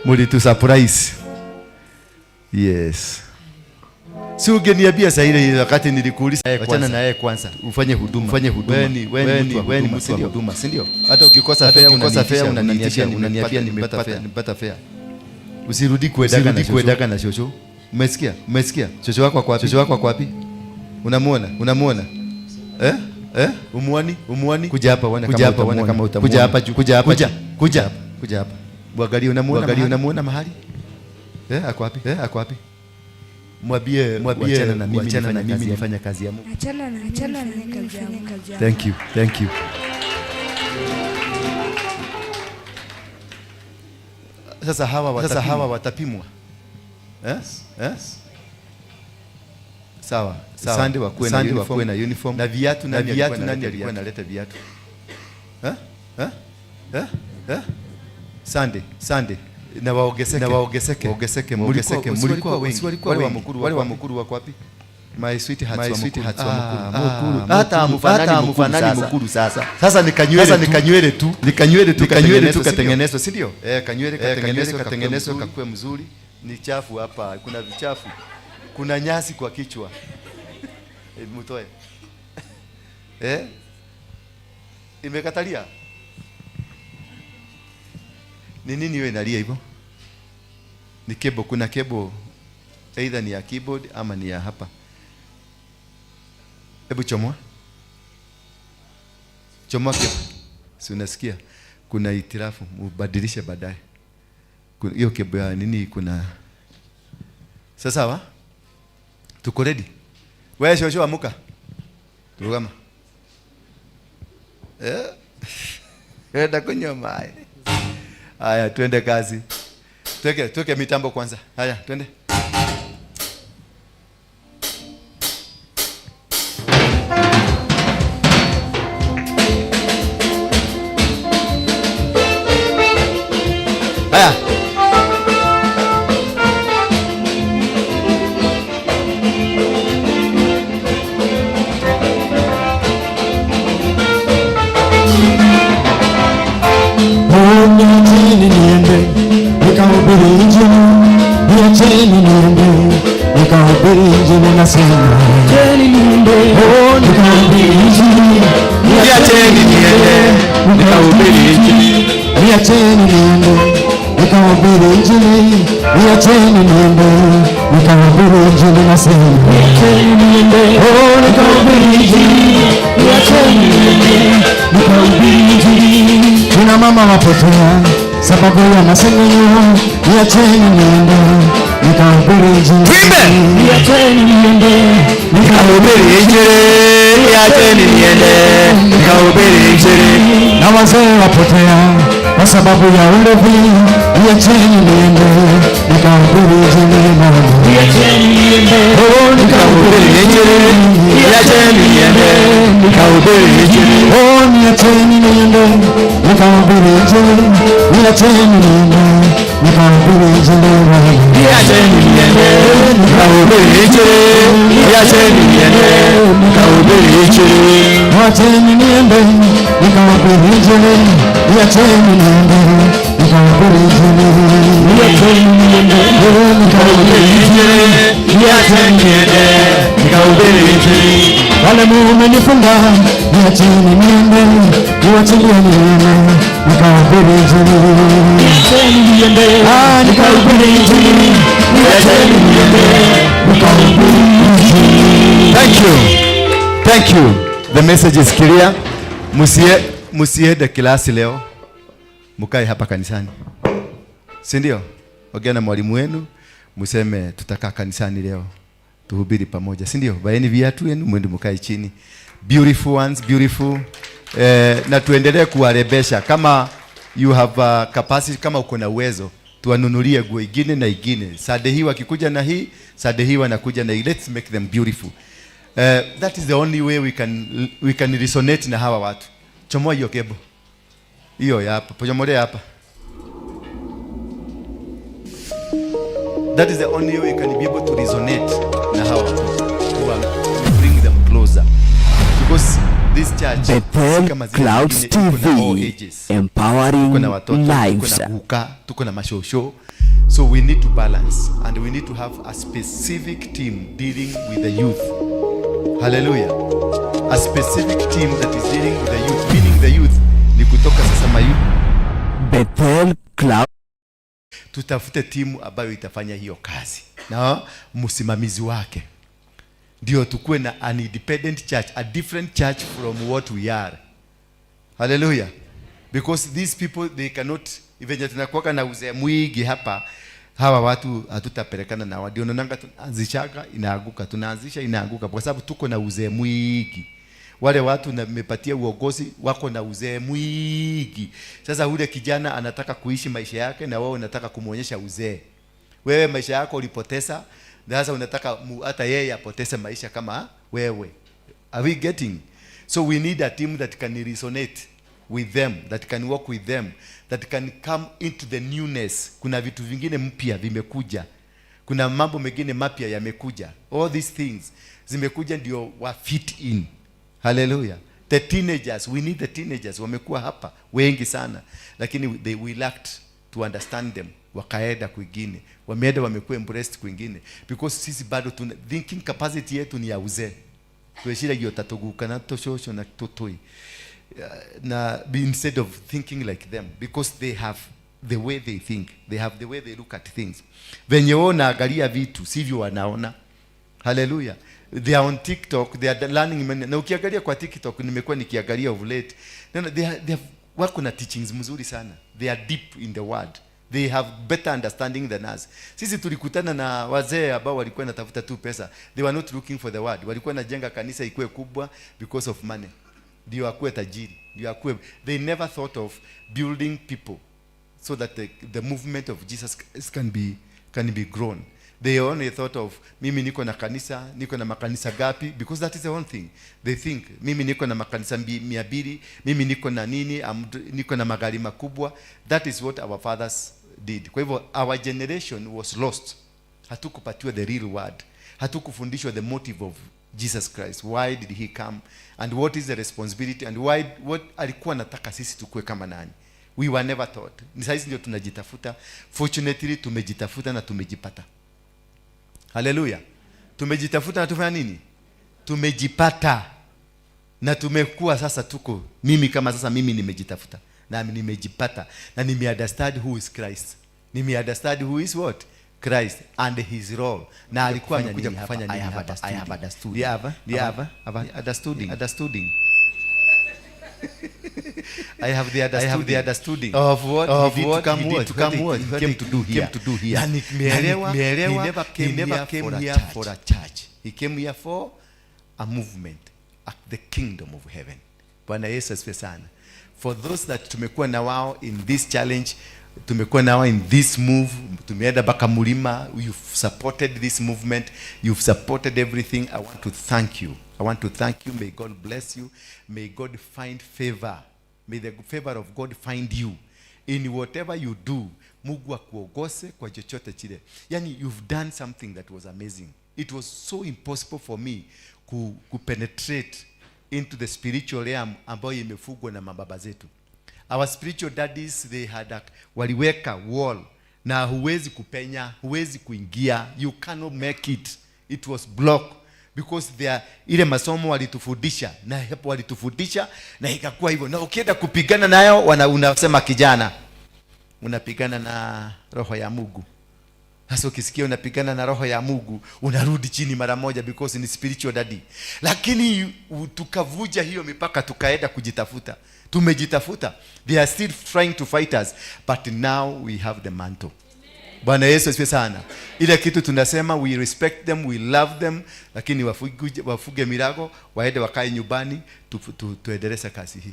Mulitu surprise. Yes. Si ungeniambia saa ile wakati nilikuuliza, wachana na yeye kwanza. Ufanye huduma. Ufanye huduma. Wewe ni mtu wa huduma, si ndio? Hata ukikosa fare, ukikosa fare unaniambia nimepata fare, nimepata fare. Usirudi kuedaga na kuedaga na shosho. Umesikia? Umesikia? Shosho wako kwa wapi? Shosho wako kwa wapi? Unamuona? Unamuona? Eh? Eh? Umuoni? Umuoni? Kuja hapa uone kama utamuona kama utamuona. Kuja hapa juu. Kuja hapa. Kuja. Kuja hapa. Kuja hapa. Mwangalie, unamuona? Mwangalie, unamuona mahali? Ako wapi? Ako wapi? Mwambie, mwambie achana na mimi, achana na mimi nifanye kazi ya Mungu. Achana na achana na kazi ya Mungu. Thank you. Thank you. Sasa hawa watapimwa. Eh? Eh? Sawa. Sawa. Sunday wakuwe na uniform, na uniform. Na viatu, na viatu, nani alikuwa analeta viatu? Eh? Eh? Eh? Eh? Sunday, Sunday. Na waogeseke, na waogeseke, waogeseke, waogeseke. Mlikuwa wengi. Wale wa Mukuru, wale wa Mukuru wako wapi? My sweethearts, my sweethearts wa Mukuru. Hata mfanani Mukuru sasa. Sasa nikanywele, nikanywele tu, nikanywele tu, kanywele tu katengenezwa, si ndio? Kanywele katengenezwa, katengenezwa kakue mzuri. Ni chafu hapa, kuna vichafu. Kuna nyasi kwa kichwa. Mtoe. Imekatalia. Ni nini wewe inalia hivyo? Ni kebo, kuna kebo either ni ya keyboard ama ni ya hapa. Hebu chomoa. Chomoa kebo. Si unasikia? Kuna itirafu, mubadilishe baadaye. Hiyo kebo ya nini kuna. Sasa wa? Tuko ready? Wewe shosho amuka. Tugama. Enda kunywa maji. Haya, twende kazi. Tuweke mitambo kwanza. Haya, twende. Haya. Niacheni niende, nikahubiri injili. Niacheni niende, nikahubiri injili. Nasema niacheni niende, nikahubiri injili. Niacheni niende, nikahubiri injili. Niacheni niende, nikahubiri Nikahubiri Injili, niacheni niende, nikahubiri Injili nasema, niacheni niende, oh, nikahubiri Injili, niacheni niende, nikahubiri Injili. Kina mama wapotea sababu ya masengenyo, niacheni niende, nikahubiri Injili. Tuimbe. Niacheni niende, Nikahubiri Injili, niacheni niende, nikahubiri Injili. Na wazee wapotea kwa sababu ya ulevi, niacheni niende, nikahubiri Injili mama. Niacheni niende. Oh, Nikahubiri Injili, niacheni niende, nikahubiri Injili. Oh, niacheni niende, nikahubiri Injili, niacheni niende, nikahubiri Injili mama. Niacheni niende, nikahubiri Injili, niacheni niende, nikahubiri Injili. Niacheni niende, nikahubiri Injili, niacheni niende, nikahubiri Injili. Niacheni niende. Oh, nikahubiri Injili, niacheni niende, nikahubiri Injili. Wale mumenifunga, niacheni niende, niwachilie niende, nikahubiri Injili. Niacheni niende. Ah, nikahubiri Injili, Niacheni niende, nikahubiri Injili. Thank you. Thank you. The message is clear. Musiende klasi leo. Mukae hapa kanisani. Si ndio? Ongea na mwalimu wenu, mseme tutakaa kanisani leo. Tuhubiri pamoja, si ndio? Vaeni viatu yenu mwende mukae chini. Beautiful ones, beautiful. Na tuendelee kuwarebesha kama you have a capacity, kama uko na uwezo tuwanunulie nguo ingine na ingine. Sunday hii wakikuja na hii, Sunday hii wanakuja na hii. Let's make them beautiful. That is the only way we can resonate na hawa watu. Chomoa hiyo kebo. Hiyo ya hapa, chomolea hapa. That is the only way we can be able to resonate na hawa watu. To bring them closer. Because this church si Bethel kama zile Clouds zingine, iko na all TV, ages. Tuko empowering na watoto, tuko lives. na guka, tuko na mashosho. So we need to balance and we need to have a specific team dealing with the youth. Hallelujah. A specific team that is dealing with the youth, meaning the youth ni kutoka sasa mayu Bethel Cloud tutafute timu ambayo itafanya hiyo kazi na msimamizi wake, ndio tukuwe na an independent church, a different church from what we are. Hallelujah. Because these people, they cannot, venye tunakuwaka na uzee mwingi hapa, hawa watu hatutapelekana nao. Ndio naonanga tunaanzishaga inaanguka, tunaanzisha inaanguka, kwa sababu tuko na uzee mwingi. Wale watu namepatia uongozi wako na uzee mwingi. Sasa ule kijana anataka kuishi maisha yake, na wewe unataka kumwonyesha uzee. Wewe maisha yako ulipoteza, na sasa unataka hata yeye apoteze maisha kama wewe. Are we getting? So we need a team that can resonate with them, that can work with them, that can come into the newness. Kuna vitu vingine mpya vimekuja, kuna mambo mengine mapya yamekuja. All these things zimekuja ndio wa fit in. Hallelujah. The teenagers, we need the teenagers. Wamekuwa hapa wengi sana, lakini we lacked to understand them. Wakaenda kwingine, wameenda wamekuwa embraced kwingine, because sisi bado tuna thinking capacity yetu ni ya uzee. Tweciragia ta tuguka na tucucu na tutui na instead of thinking like them, because they have the way they think, they have the way they look at things. Venye wao naangalia vitu sivyo wanaona. Hallelujah. They are on TikTok, they are learning many. Na ukiangalia kwa TikTok, nimekuwa nikiangalia of late, no, they have wako na teachings mzuri sana. They are deep in the word, they have better understanding than us. Sisi tulikutana na wazee ambao walikuwa natafuta tu pesa. They were not looking for the word. Walikuwa najenga kanisa ikuwe kubwa because of money, ndio akuwe tajiri, ndio akuwe. They never thought of building people so that the movement of Jesus Christ can be grown. They only thought of, mimi niko na kanisa, niko na makanisa gapi, because that is the one thing they think. Mimi niko na makanisa 200, mimi niko na nini, niko na magari makubwa. That is what our fathers did. Kwa hivyo our generation was lost. Hatukupatiwa the real word, hatukufundishwa the motive of Jesus Christ, why did he come and what is the responsibility and why, what alikuwa anataka sisi tukue kama nani. We were never taught. Ni saizi ndio tunajitafuta. Fortunately, tumejitafuta na tumejipata. Haleluya. Tumejitafuta na tufanya nini? Tumejipata na tumekuwa sasa tuko, mimi kama sasa mimi nimejitafuta na nimejipata na nimeunderstand who is Christ. Nime understand who is what Christ and his role, na alikuwa Amekuja nini kufanya hapa. nini I have hapa? understood. I have understood. Yeah, have understood. Understanding. I have the I have the understanding understanding of what of he did what to come he did what to come what what he came to do here. came to do here. Na nimeelewa, Na nimeelewa, he never came he never here came for a here church. for a church. He came here for a movement at the kingdom of heaven. Bwana Yesu asifiwe sana. For those that tumekuwa na wao in this challenge, tumekuwa na wao in this move, tumeenda mpaka mlima, you've supported this movement, you've supported everything. I want to thank you. I want to thank you. May God bless you. May God find favor. May the favor of God find you in whatever you do. Mungu akuogose kwa chochote chile. Yani, you've done something that was amazing. It was so impossible for me ku penetrate into the spiritual realm ambayo imefugwa na mababa zetu. Our spiritual daddies, they had waliweka wall na huwezi kupenya, huwezi kuingia, you cannot make it. It was blocked because they are, ile masomo walitufundisha na hapo walitufundisha na ikakuwa hivyo, na ukienda kupigana nayo unasema kijana unapigana na roho ya Mungu. Sasa ukisikia unapigana na roho ya Mungu unarudi chini mara moja, because ni spiritual daddy. Lakini tukavuja hiyo mipaka, tukaenda kujitafuta, tumejitafuta. They are still trying to fight us, but now we have the mantle. Bwana Yesu asifiwe sana. Ile kitu tunasema, we respect them, we love them, lakini wafuge mirago, waende wakae nyumbani, tuendeleze kazi hii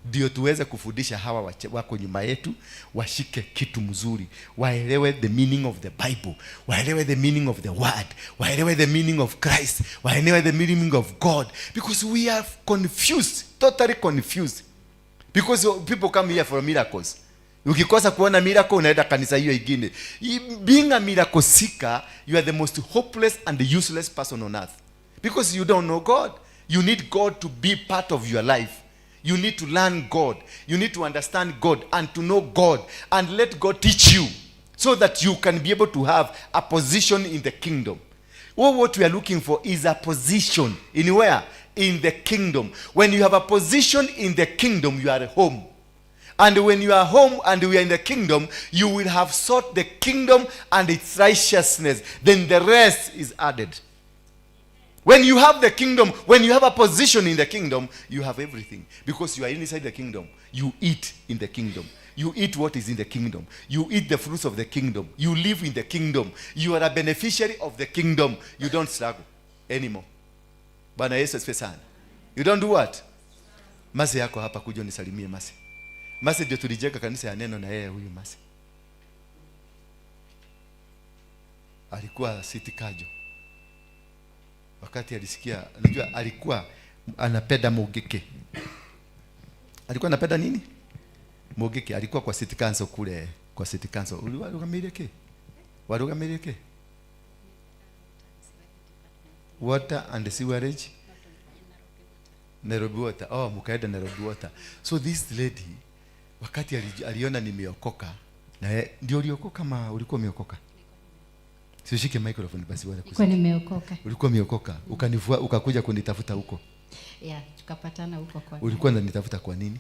ndio tuweze kufundisha hawa wako nyuma yetu washike kitu mzuri, waelewe the meaning of the Bible, waelewe the meaning of the word, waelewe the meaning of Christ, waelewe the meaning of God, because we are confused, totally confused, because people come here for miracles. Ukikosa kuona miracle unaenda kanisa hiyo ingine. Being a miracle seeker, you are the most hopeless and useless person on earth, because you don't know God. You need God to be part of your life. You need to learn God. You need to understand God and to know God and let God teach you so that you can be able to have a position in the kingdom. Well, what we are looking for is a position in where? In the kingdom. When you have a position in the kingdom, you are home. And when you are home and we are in the kingdom, you will have sought the kingdom and its righteousness. Then the rest is added. When you have the kingdom, when you have a position in the kingdom, you have everything. Because you are inside the kingdom. You eat in the kingdom. You eat what is in the kingdom. You eat the fruits of the kingdom. You live in the kingdom. You are a beneficiary of the kingdom. You don't struggle anymore. Bwana Yesu asifiwe sana. You don't do what? Masi yako hapa, kuja unisalimie Masi. Masi ndio tulijenga kanisa ya neno na yeye huyu Masi. Alikuwa City Kajo. Wakati alisikia, unajua alikuwa anapenda Mugike. Alikuwa anapenda nini? Mugike. Alikuwa kwa City Council kule, kwa City Council. Uliwarugamire ke? Warugamire ke? Water and sewerage. Nairobi Water. Oh, mkaenda Nairobi Water. So this lady wakati aliona nimeokoka, na ndio uliokoka ma ulikuwa umeokoka? Sishike microphone basi wala Nilikuwa kusikia. nimeokoka. Ulikuwa umeokoka, ukanivua, ukakuja kunitafuta huko. Yeah, tukapatana huko kwa. Ulikuwa unanitafuta kwa nini?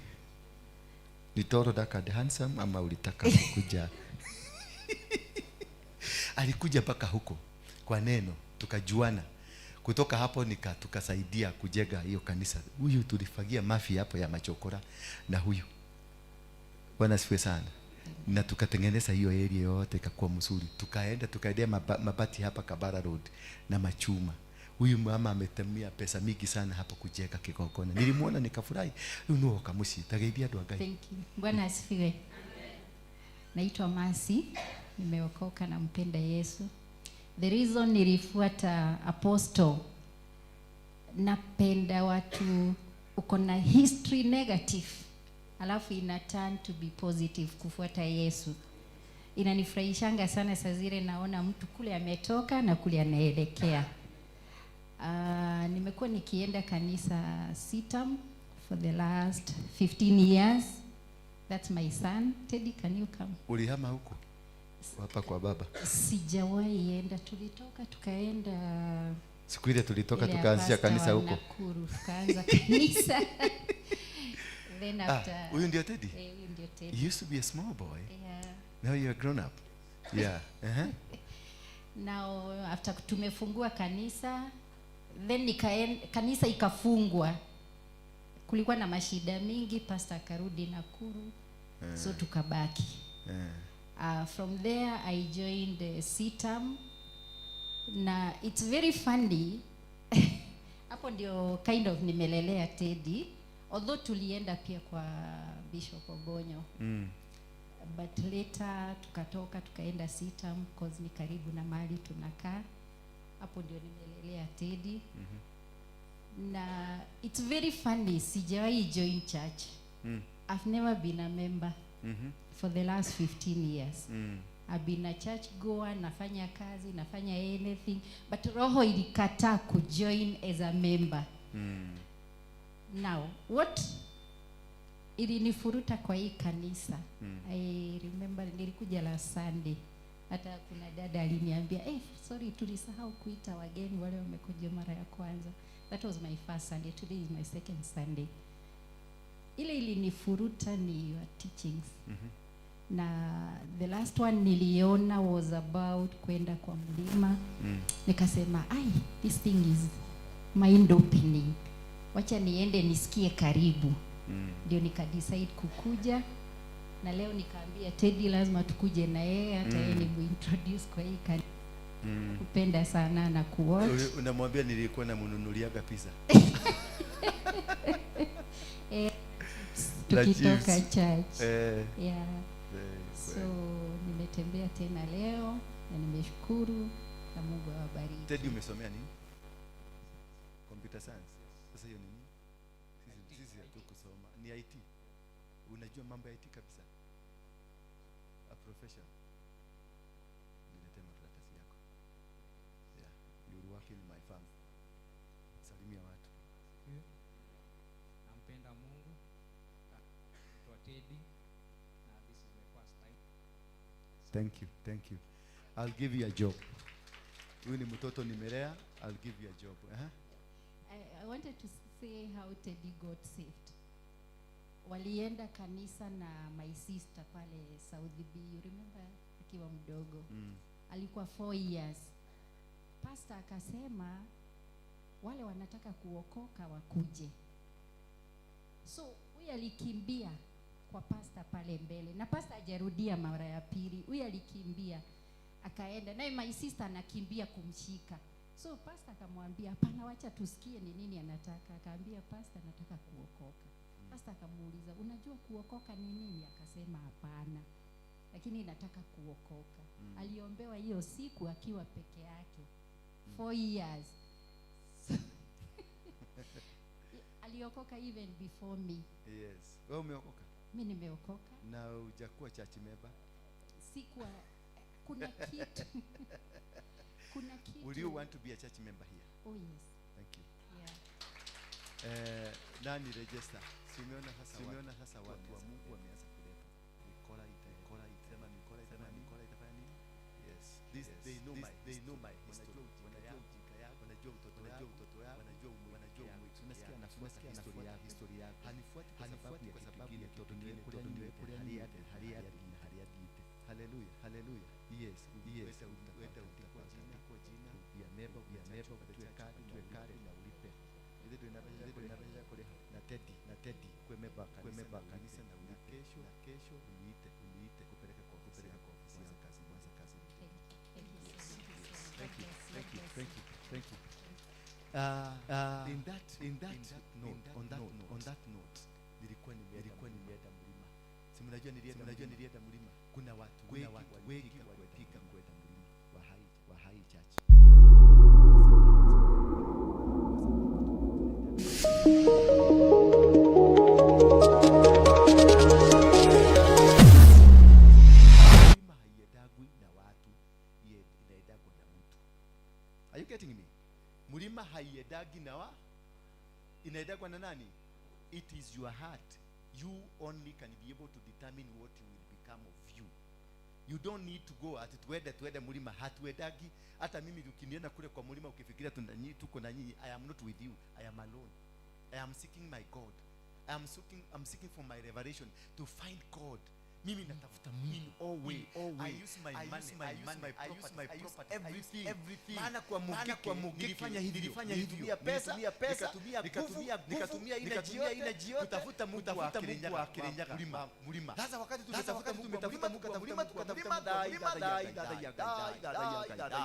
Ni tall, dark and handsome ama ulitaka kuja? Alikuja mpaka huko kwa neno, tukajuana. Kutoka hapo tukasaidia kujenga hiyo kanisa. Huyu tulifagia mafi hapo ya machokora na huyu. Bwana asifiwe sana. Na tukatengeneza hiyo area yote ikakuwa mzuri. Tukaenda tukaendea mabati hapa Kabara Road na machuma. Huyu mama ametumia pesa mingi sana hapa kujenga kigongona. Nilimuona nikafurahi. Huyu ni wakamushi. Tageithia andũ a Ngai. Thank you. Bwana asifiwe. Naitwa Masi, nimeokoka na mpenda Yesu. The reason nilifuata apostle, napenda watu uko na history negative alafu ina turn to be positive kufuata Yesu. Inanifurahishanga sana saa zile naona mtu kule ametoka na kule anaelekea. Nimekuwa nikienda kanisa Sitam for the last 15 years. That's my son. Teddy, can you come? Ulihama huko? Hapa kwa baba. Sijawahi enda, tulitoka tukaenda Siku ile tulitoka ile ya tukaanzisha pastor kanisa wa huko. Nakuru, tukaanza kanisa. Then Ah, after huyu ndio Teddy? Eh, huyu ndio Teddy. He used to be a small boy. Yeah. Now you're a grown up. Yeah. Uh-huh. Now after tumefungua kanisa, then kanisa ikafungwa. Kulikuwa na mashida mingi, pastor akarudi Nakuru. So tukabaki. From there I joined CITAM. Na it's very funny. Hapo ndio kind of nimelelea Teddy, although tulienda pia kwa Bishop Obonyo. But later tukatoka tukaenda CITAM cause ni karibu na mahali tunakaa. Hapo ndio nimelelea Teddy. Na it's very funny, sijawahi join church. I've never been a member for the last 15 years. I've been a church goer, nafanya kazi, nafanya anything, but roho ilikataa kujoin as a member. Now, what ilinifuruta kwa hii kanisa, I remember nilikuja last Sunday, hata kuna dada aliniambia, sorry, tulisahau kuita wageni wale wamekuja mara ya kwanza. That was my first Sunday, today is my second Sunday. Ile ilinifuruta ni your teachings. Na the last one niliona was about kwenda kwa mlima. Nikasema, ai, this thing is mind opening. Wacha niende nisikie karibu. Ndio nikadecide kukuja. Na leo nikaambia Teddy lazima tukuje na yeye, hata yeye ni muintroduce kwa hii kanisa. Kupenda sana na kuwatch. Unamwambia nilikuwa namnunuliaga pizza. Tukitoka church. Yeah. So nimetembea tena leo na nimeshukuru na Mungu awabariki. Teddy, umesomea nini? Computer science. Sasa hiyo nini? Sisi hatukusoma. Ni IT. Unajua mambo ya IT kabisa. A profession. Niletee makaratasi yako. Yeah, you work in my farm. Salimia watu. Nampenda Mungu. Naitwa Teddy. Na this is my first time. Thank you, thank you. I'll give you a job. Huyu ni mtoto nimelea, I'll give you a job. I wanted to say how Teddy got saved. Walienda kanisa na my sister pale South B, you remember akiwa mdogo. Alikuwa 4 years. Pastor akasema wale wanataka kuokoka wakuje. So huyu alikimbia kwa pastor pale mbele, na pastor hajarudia mara ya pili. Huyu alikimbia akaenda, naye my sister anakimbia kumshika. So pastor akamwambia hapana, wacha tusikie ni nini anataka. Akaambia pastor, nataka kuokoka. Pastor akamuuliza, unajua kuokoka ni nini? Akasema hapana, lakini nataka kuokoka. Aliombewa hiyo siku akiwa peke yake 4 years. So, aliokoka even before me. Yes. Wewe umeokoka? Mimi nimeokoka. Na hujakuwa church member? Sikuwa. Kuna kitu. Kuna kitu. Will you want to be a church member here? Oh yes. Thank you. Yeah. Nani register? Simeona sasa watu wa Mungu wameanza kuleta. Mikora sema mikora itafanya nini? Yes. This yes. They know my they know my history. Wanajua utoto yao, wanajua unasikia anafuata historia yako. Hanifuati kwa sababu ya kitu kingine, hali hadithi. Hallelujah, hallelujah. Yes, yes. Weta utakuwa jina ya member tuwe kadi na ulipe. Ile tunapenda kuliha na Teddy kwa member kanisa na ulipe. Kesho uniite kupeleka kwa ofisi kazi. Thank you. Thank you. On that note, nilikuwa nimeenda mlima. Si mnajua nilienda mlima. Kuna watu wengi walipika kwenda mlima wa Hai Church. Mlima haiendagwi na watu, inaendagwa na mtu. Are you getting me? Mlima haiendagi na wa, inaendagwa na nani? It is your heart. You only can be able to determine what will become of you. You don't need to go at tuende mlima. Hatuendagi. Hata mimi ukinienda kule kwa mlima ukifikiria tuko na nyinyi, I am not with you. I am alone. I am seeking my God. I'm seeking for my revelation to find God, Mimi natafuta Mungu In all way. In all way. I use my I money, use my I use money, my I use property, my I use property, everything. everything. Maana kwa Maana Mugeke kwa Mugeke nilifanya hivyo. nilifanya hivyo. Nilitumia pesa, Nilitumia pesa, nikatumia nikatumia nguvu, nguvu, nikatumia energy nikatumia yote, energy yote, kutafuta Mungu wa kutafuta Mungu Kirinyaga, wa Kirinyaga, mlima, mlima. Sasa wakati Sasa tumetafuta wakati Mungu wa tumetafuta mlima, Mungu wa mlima, tukatafuta mlima, dai, mlima, dai, dai, dai, dai, dai, dai, dai, dai, dai, dai,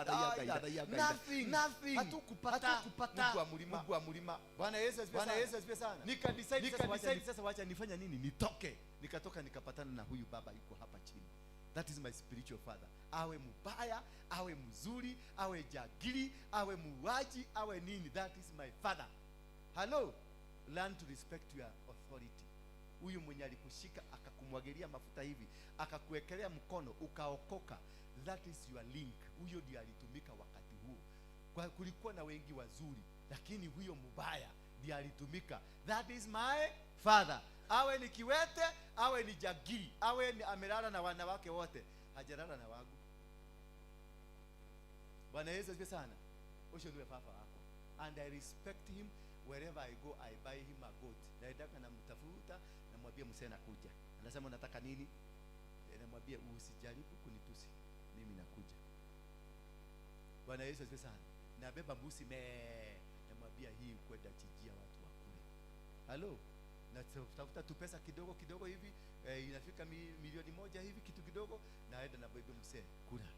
dai, dai, dai, dai, Nothing. Nothing. Hatukupata Hatukupata Mungu wa mlima. Mungu wa mlima. Bwana Yesu asifiwe Bwana sana. Yesu asifiwe sana. Nika decide Nika sasa wacha decide sasa wacha nifanye nini? Nitoke. Nikatoka nikapatana na huyu baba yuko hapa chini. That is my spiritual father. Awe mubaya, awe mzuri, awe jagiri, awe muuaji, awe nini. That is my father. Hello. Learn to respect your authority. Huyu mwenye alikushika akakumwagilia mafuta hivi, akakuwekelea mkono ukaokoka, that is your link. Huyo ndiye alitumika wakati huo. Kwa kulikuwa na wengi wazuri, lakini huyo mubaya ndiye alitumika. That is my father. Awe ni kiwete, awe ni jagiri, awe ni amelala na wanawake wote, hajalala na wangu. Bwana Yesu asifiwe sana. Ucio ndiwe baba wako. And I respect him wherever I go, I buy him a goat. Naendaka namtafuta, namwambia mzee nakuja. Anasema unataka nini? Namwambia usijaribu kunitusi, mimi nakuja. Bwana Yesu asifiwe sana. Nabeba mbuzi mee, namwambia hii kwenda chijia watu wakule. Halo, natafuta tu pesa kidogo kidogo hivi, inafika 1,000,000 hivi kitu kidogo, naenda na bebe mzee kula.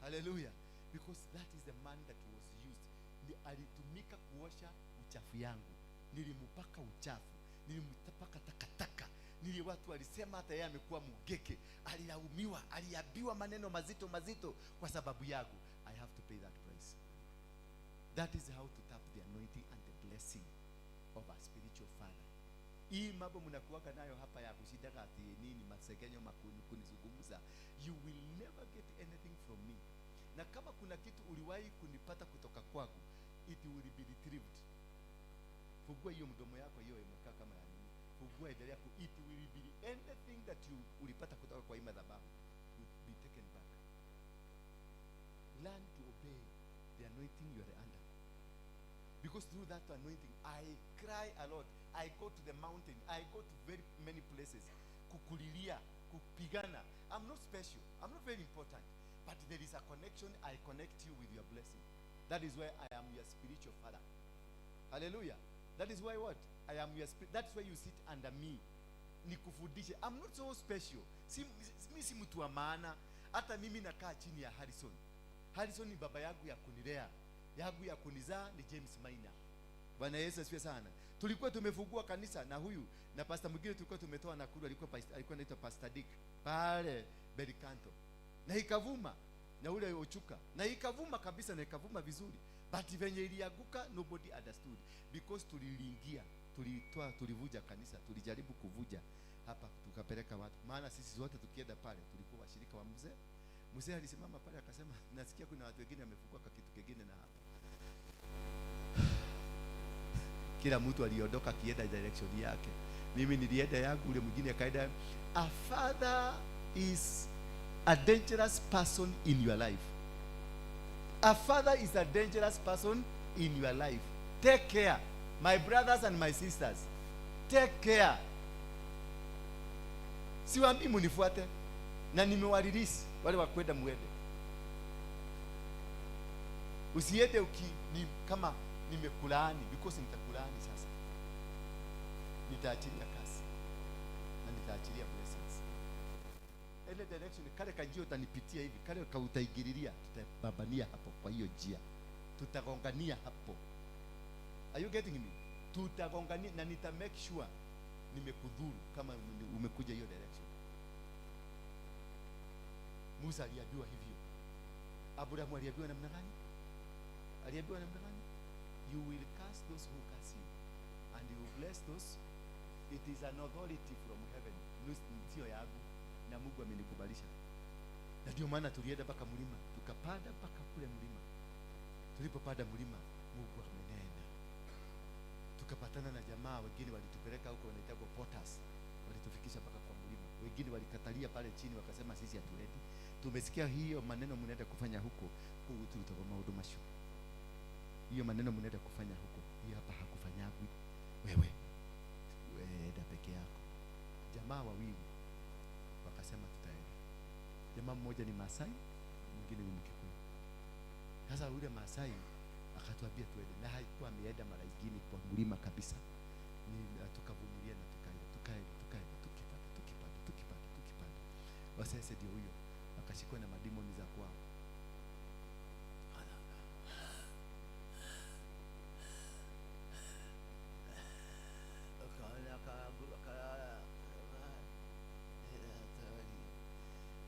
Hallelujah. Because that is the man that was used. Ni alitumika kuosha uchafu yangu. Nilimpaka uchafu, nilimpaka takataka. Nili watu walisema hata yeye amekuwa mugeke, alilaumiwa, aliambiwa maneno mazito mazito kwa sababu yangu. I have to pay that price. That is how to tap the anointing and the blessing of a spiritual father. Hii mambo mnakuwaga nayo hapa ya kushindaga ati nini masegenyo makuni kunizungumza, you will never get anything from me. Na kama kuna kitu uliwahi kunipata kutoka kwangu, it will be retrieved. Fungua hiyo mdomo yako hiyo imekaa kama ya nini. Fungua, endelea ku, it will be anything that you ulipata kutoka kwa hii madhabahu will be taken back. Learn to obey the anointing you are under. Because through that anointing, I cry a lot. I go to the mountain. I go to very many places. Kukulilia, kupigana. I'm not special. I'm not very important. But there is a connection. I connect you with your blessing. That is why I am your spiritual father. Hallelujah. That is why what? I am your spirit. That's why you sit under me. Nikufundishe. I'm not so special. Si, mi si mtu wa maana. Hata mimi nakaa chini ya Harrison. Harrison ni baba yangu ya kunilea. Yangu ya kunizaa ni James Maina. Bwana Yesu asifiwe sana. Tulikuwa tumefungua kanisa na huyu na pastor mwingine tulikuwa tumetoa Nakuru, alikuwa anaitwa Pastor Dick pale Berikanto. Na ikavuma na ule Ochuka. Na ikavuma kabisa na ikavuma vizuri. But venye ilianguka nobody understood because tuliingia, tulitoa, tulivuja kanisa, tulijaribu kuvuja hapa tukapeleka watu. Maana sisi zote tukienda pale tulikuwa washirika wa mzee. Mzee alisimama pale akasema, nasikia kuna watu wengine wamefungua kitu kingine na hapa. Kila mtu aliondoka akienda direction yake. Mimi nilienda yangu, ule mwingine akaenda. A father is a dangerous person in your life. A father is a dangerous person in your life. Take care, my brothers and my sisters. Take care. Siwaambii munifuate, na nimewarelease wale wa kwenda muende. Usiende uki ni kama nimekulaani, because nitakulaani sasa. Nitaachilia kasi na nitaachilia blessings. Ile direction kale kanjia utanipitia hivi, kale kautaingililia, tutababania hapo kwa hiyo njia. Tutagongania hapo. Are you getting me? Tutagongania na nita make sure nimekudhuru kama umekuja hiyo direction. Musa aliambiwa hivyo. Abrahamu aliambiwa namna gani? Aliambiwa namna gani? You will curse those who curse you and you will bless those. It is an authority from heaven. Sio yangu, na Mungu amenikubalisha. Na ndio maana tulienda mpaka mlima, tukapanda mpaka kule mlima. Tulipopanda mlima, Mungu amenena. Tukapatana na jamaa wengine walitupeleka huko wanaitwa porters. Walitufikisha mpaka kwa mlima. Wengine walikatalia pale chini wakasema sisi hatuendi. Tumesikia hiyo maneno mnaenda kufanya huko, tulitoka maundu macio. Hiyo maneno mnaenda kufanya huko, hiyo hapa hakufanyagwi. Wewe enda peke yako. Jamaa wawili Jamaa mmoja ni Masai, mwingine ni Mkikuyu. Sasa yule Masai akatuambia tuende, na haikuwa ameenda mara nyingine kwa mlima kabisa. Ni tukavumilia na tukaenda, tukaenda, tukaenda, tukipanda, tukipanda, tukipanda, tukipanda. Wasese ndio huyo akashikwa na madimoni za kwao.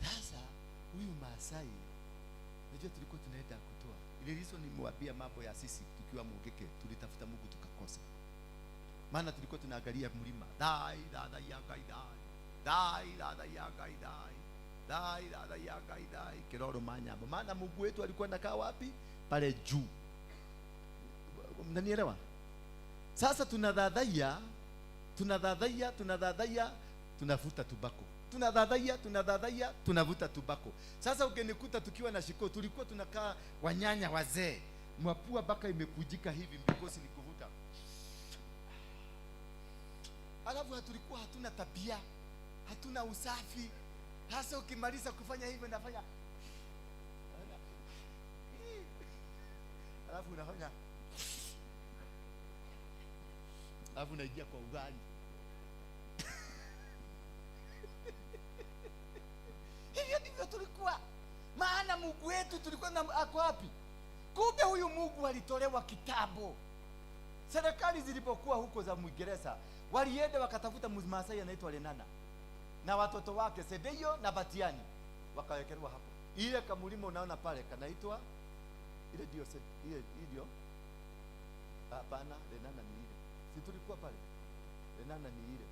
Sasa huyu Masai, najua tulikuwa tunaenda kutoa ile liso, nimewambia mambo ya sisi tukiwa Mugeke tulitafuta Mungu tukakosa. Maana tulikuwa tunaangalia mlima, dai dada ya gai dai, dai dada ya gai dai, dai dada ya gai dai, kiroro manyambo. Maana Mungu wetu alikuwa anakaa wapi? Pale juu. Mnanielewa? Sasa tunadhadhaia, tunadhadhaia, tunadhadhaia, tunavuta tubako. Tunadhadhaia, tunadhadhaia, tunavuta tubako. Sasa ukinikuta tukiwa na shiko, tulikuwa tunakaa wanyanya wazee. Mwapua baka imekujika hivi because ni kuvuta. Alafu tulikuwa hatuna tabia, hatuna usafi. Sasa ukimaliza kufanya hivyo nafanya, alafu unafanya, alafu unaingia kwa ugali. Hivyo ndivyo tulikuwa. Maana Mungu wetu tulikuwa na ako wapi? Kumbe huyu Mungu alitolewa kitambo. Serikali zilipokuwa huko za Mwingereza, walienda wakatafuta Mmasai anaitwa Lenana na watoto wake Sedeyo na Batiani, wakawekelewa hapo. Ile kamulima unaona pale kanaitwa ile ndio ile ndio. Hapana, Lenana ni ile. Si tulikuwa pale. Lenana ni ile.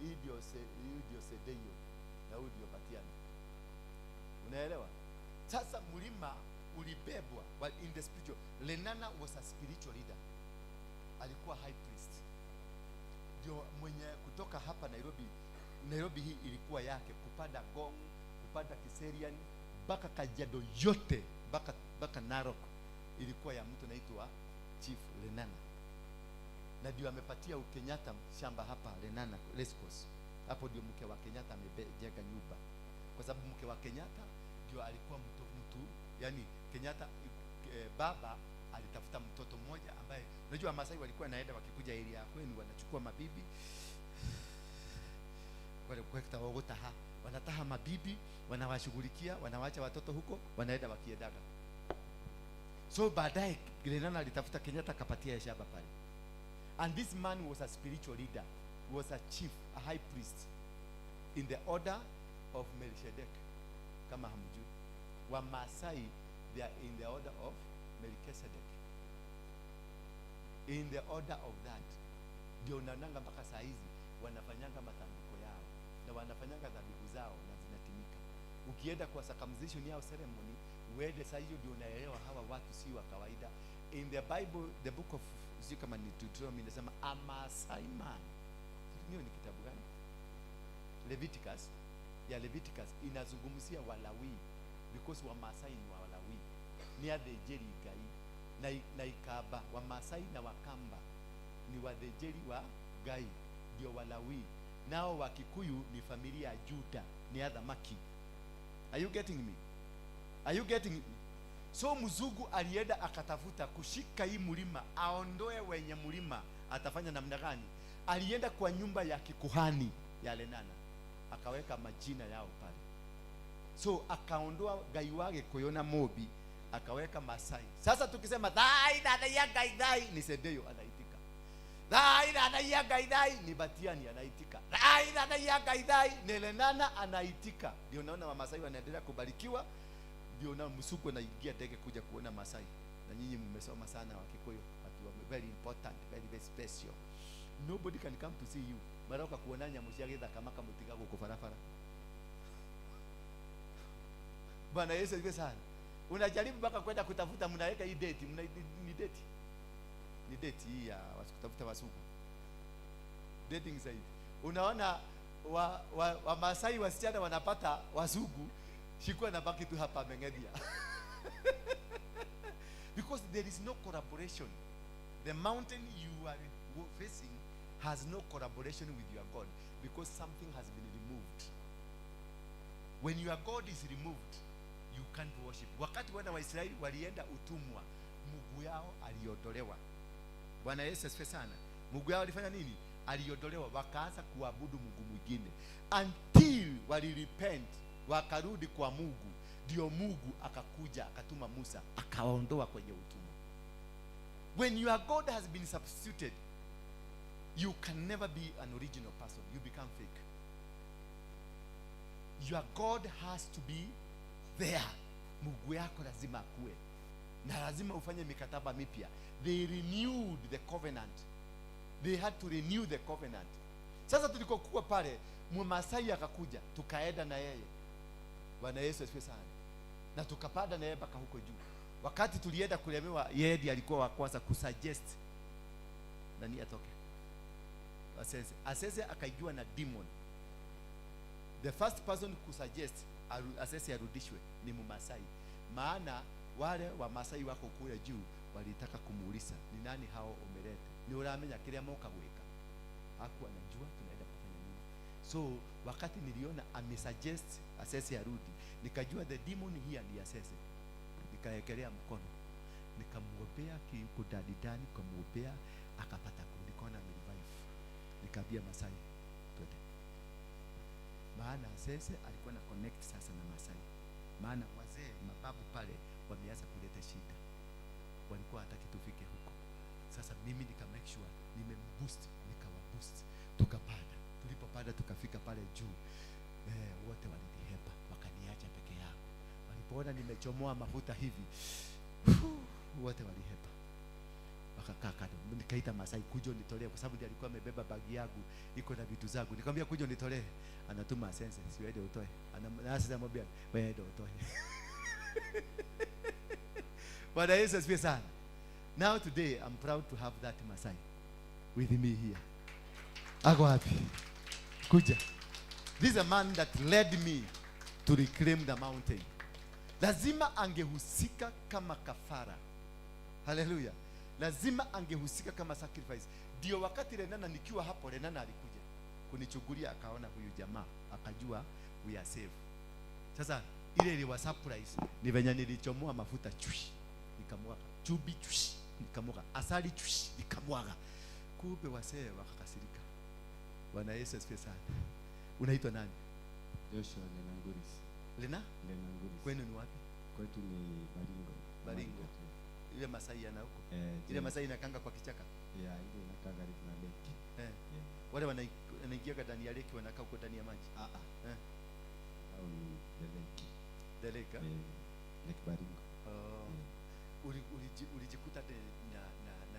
Hii ndio ndio Sedeyo na huyu ndio Batiani. Unaelewa? Sasa mlima ulibebwa, but in the spiritual, Lenana was a spiritual leader. Alikuwa high priest. Ndio mwenye kutoka hapa Nairobi. Nairobi hii ilikuwa yake, kupanda Ngong, kupanda Kiserian, mpaka Kajiado yote, mpaka Narok ilikuwa ya mtu anaitwa Chief Lenana. Na ndio amepatia Kenyatta shamba hapa Lenana Racecourse. Hapo ndio mke wa Kenyatta amejenga nyumba. Kwa sababu mke wa Kenyatta ndio alikuwa mtu, yani Kenyatta baba alitafuta mtoto mmoja ambaye, unajua Masai walikuwa naenda wakikuja area ya kwenu wanachukua mabibi. Wale kwekta wagotaha, wanataha mabibi, wanawashughulikia, wanawacha watoto huko, wanaenda wakiendaga. So baadaye Lenana alitafuta Kenyatta akapatia shamba pale. And this man was a spiritual leader, was a chief, a high priest in the order of Melchizedek. Kama hamjui, wa Masai they are in the order of Melchizedek. In the order of that. Ndio unaonanga mpaka saa hizi wanafanyanga matambiko yao na wanafanyanga dhabihu zao na zinatimika. Ukienda kwa circumcision yao ceremony, uende saa hiyo ndio unaelewa hawa watu si wa kawaida. In the Bible, the book of, sio kama ni Deuteronomy, inasema a Masai man. Hiyo ni kitabu gani? Leviticus. Ya Leviticus inazungumzia Walawi, because wa Masai ni Walawi. Ni athĩnjĩri Ngai na Ikamba, wa Masai na Wakamba ni wathĩnjĩri wa Ngai, ndio Walawi. Nao Wakikuyu ni familia ya Juda, ni athamaki. Are you getting me? Are you getting me? So mzungu alienda akatafuta kushika hii mlima, aondoe wenye mlima. Atafanya namna gani? Alienda kwa nyumba ya kikuhani ya Lenana, akaweka majina yao pale. So akaondoa Ngai wa Gikuyu na Mobi, akaweka Masai. Sasa tukisema thai dada ya Ngai thai, ni Sedeyo anaitika. Thai dada ya Ngai thai, ni Batiani anaitika. Thai dada ya Ngai thai, ni Lenana anaitika. Ndio naona Wamasai wanaendelea kubarikiwa. Ndio na msuko naingia ndege kuja kuona Masai. Na nyinyi mmesoma sana Wakikuyu, watu wa very important, very very special. Nobody can come to see you. Maroka kuona nyamu cia githaka makamutiga guku barabara. Bwana Yesu asifiwe sana. Unajaribu mpaka kwenda kutafuta, mnaweka hii date, ni date. Ni date hii ya kutafuta wasuku. Dating site. Unaona wa Masai wasichana wanapata wasuku, shikuwa na baki tu hapa Mengedia. Because there is no collaboration. The mountain you are facing has no collaboration with your God, because something has been removed. When your God is removed, you can't worship. Wakati wana wa Israeli walienda utumwa, Mungu yao aliondolewa. Bwana Yesu asifiwe sana. Mungu yao alifanya nini? Aliondolewa, wakaanza kuabudu Mungu mwingine until walirepent, wakarudi kwa Mungu. Ndio Mungu akakuja akatuma Musa akawaondoa kwenye utumwa. When your God has been substituted, you can never be an original person. You become fake. Your God has to be there. Mungu yako lazima akue na lazima ufanye mikataba mipya. They renewed the covenant. They had to renew the covenant. Sasa tulikokuwa pale, Mmasai akakuja, tukaenda na yeye. Bwana Yesu asifiwe sana. Na tukapanda na yeye mpaka huko juu. Wakati tulienda kulemewa, yeye ndiye alikuwa wa kwanza kusuggest nani atoke. Asese. Asese akaijua na demon. The first person kusuggest Asese arudishwe ni Mmasai. Maana wale wa Masai wako kule juu walitaka kumuuliza ni nani hao umeleta, ni uramenya kiria moka gwika. Hakuwa anajua tunaenda kufanya nini. So wakati niliona amesuggest Asese arudi, nikajua the demon here ni Asese. Nikaekelea mkono, nikamwombea kudadidani, nikamwombea akapata kurudi, nikaona amerevive. Nikaambia Masai twende, maana Asese alikuwa na connect sasa na Masai, maana wazee mababu pale wameanza kuleta shida, walikuwa hataki tufike huko. Sasa mimi nika make sure nimemboost, nikawaboost, tukapanda. Tulipopanda tukafika pale juu, wote walinihepa, wakaniacha peke yangu. Walipoona nimechomoa mafuta hivi, wote walihepa, wakakaa kando. Nikaita Masai, kuja unitolee, kwa sababu ndiye alikuwa amebeba bagi yangu iko na vitu zangu. Nikamwambia kuja unitolee, anatuma Asense, siwende utoe. Anasema mwambia wewe ndio utoe. Bwana Yesu asifiwe sana. Now today I'm proud to have that Masai with me here. Ako wapi? Kuja. This is a man that led me to reclaim the mountain. Lazima angehusika kama kafara. Hallelujah. Lazima angehusika kama sacrifice. Ndio wakati Renana nikiwa hapo, Renana alikuja kunichukulia, akaona huyu jamaa, akajua we are safe. Sasa ile iliwa surprise ni venye nilichomoa mafuta chui, nikamwaga chubi chui, nikamwaga asali chui, nikamwaga. Kumbe wasee wakakasirika. Bwana Yesu asifiwe sana. Unaitwa nani? Joshua Lenanguris. Lena? Lenanguris. Kwenu ni wapi? Kwetu ni Baringo. Baringo. Ile Masai yana huko. Ile Masai inakanga kwa kichaka. Yeah, ile inakaa karibu na lake. Yeah. Wale wanaingia ndani ya lake, wanakaa huko ndani ya maji. Au ni the lake. The lake. Lake Baringo. Oh. Ulijikuta na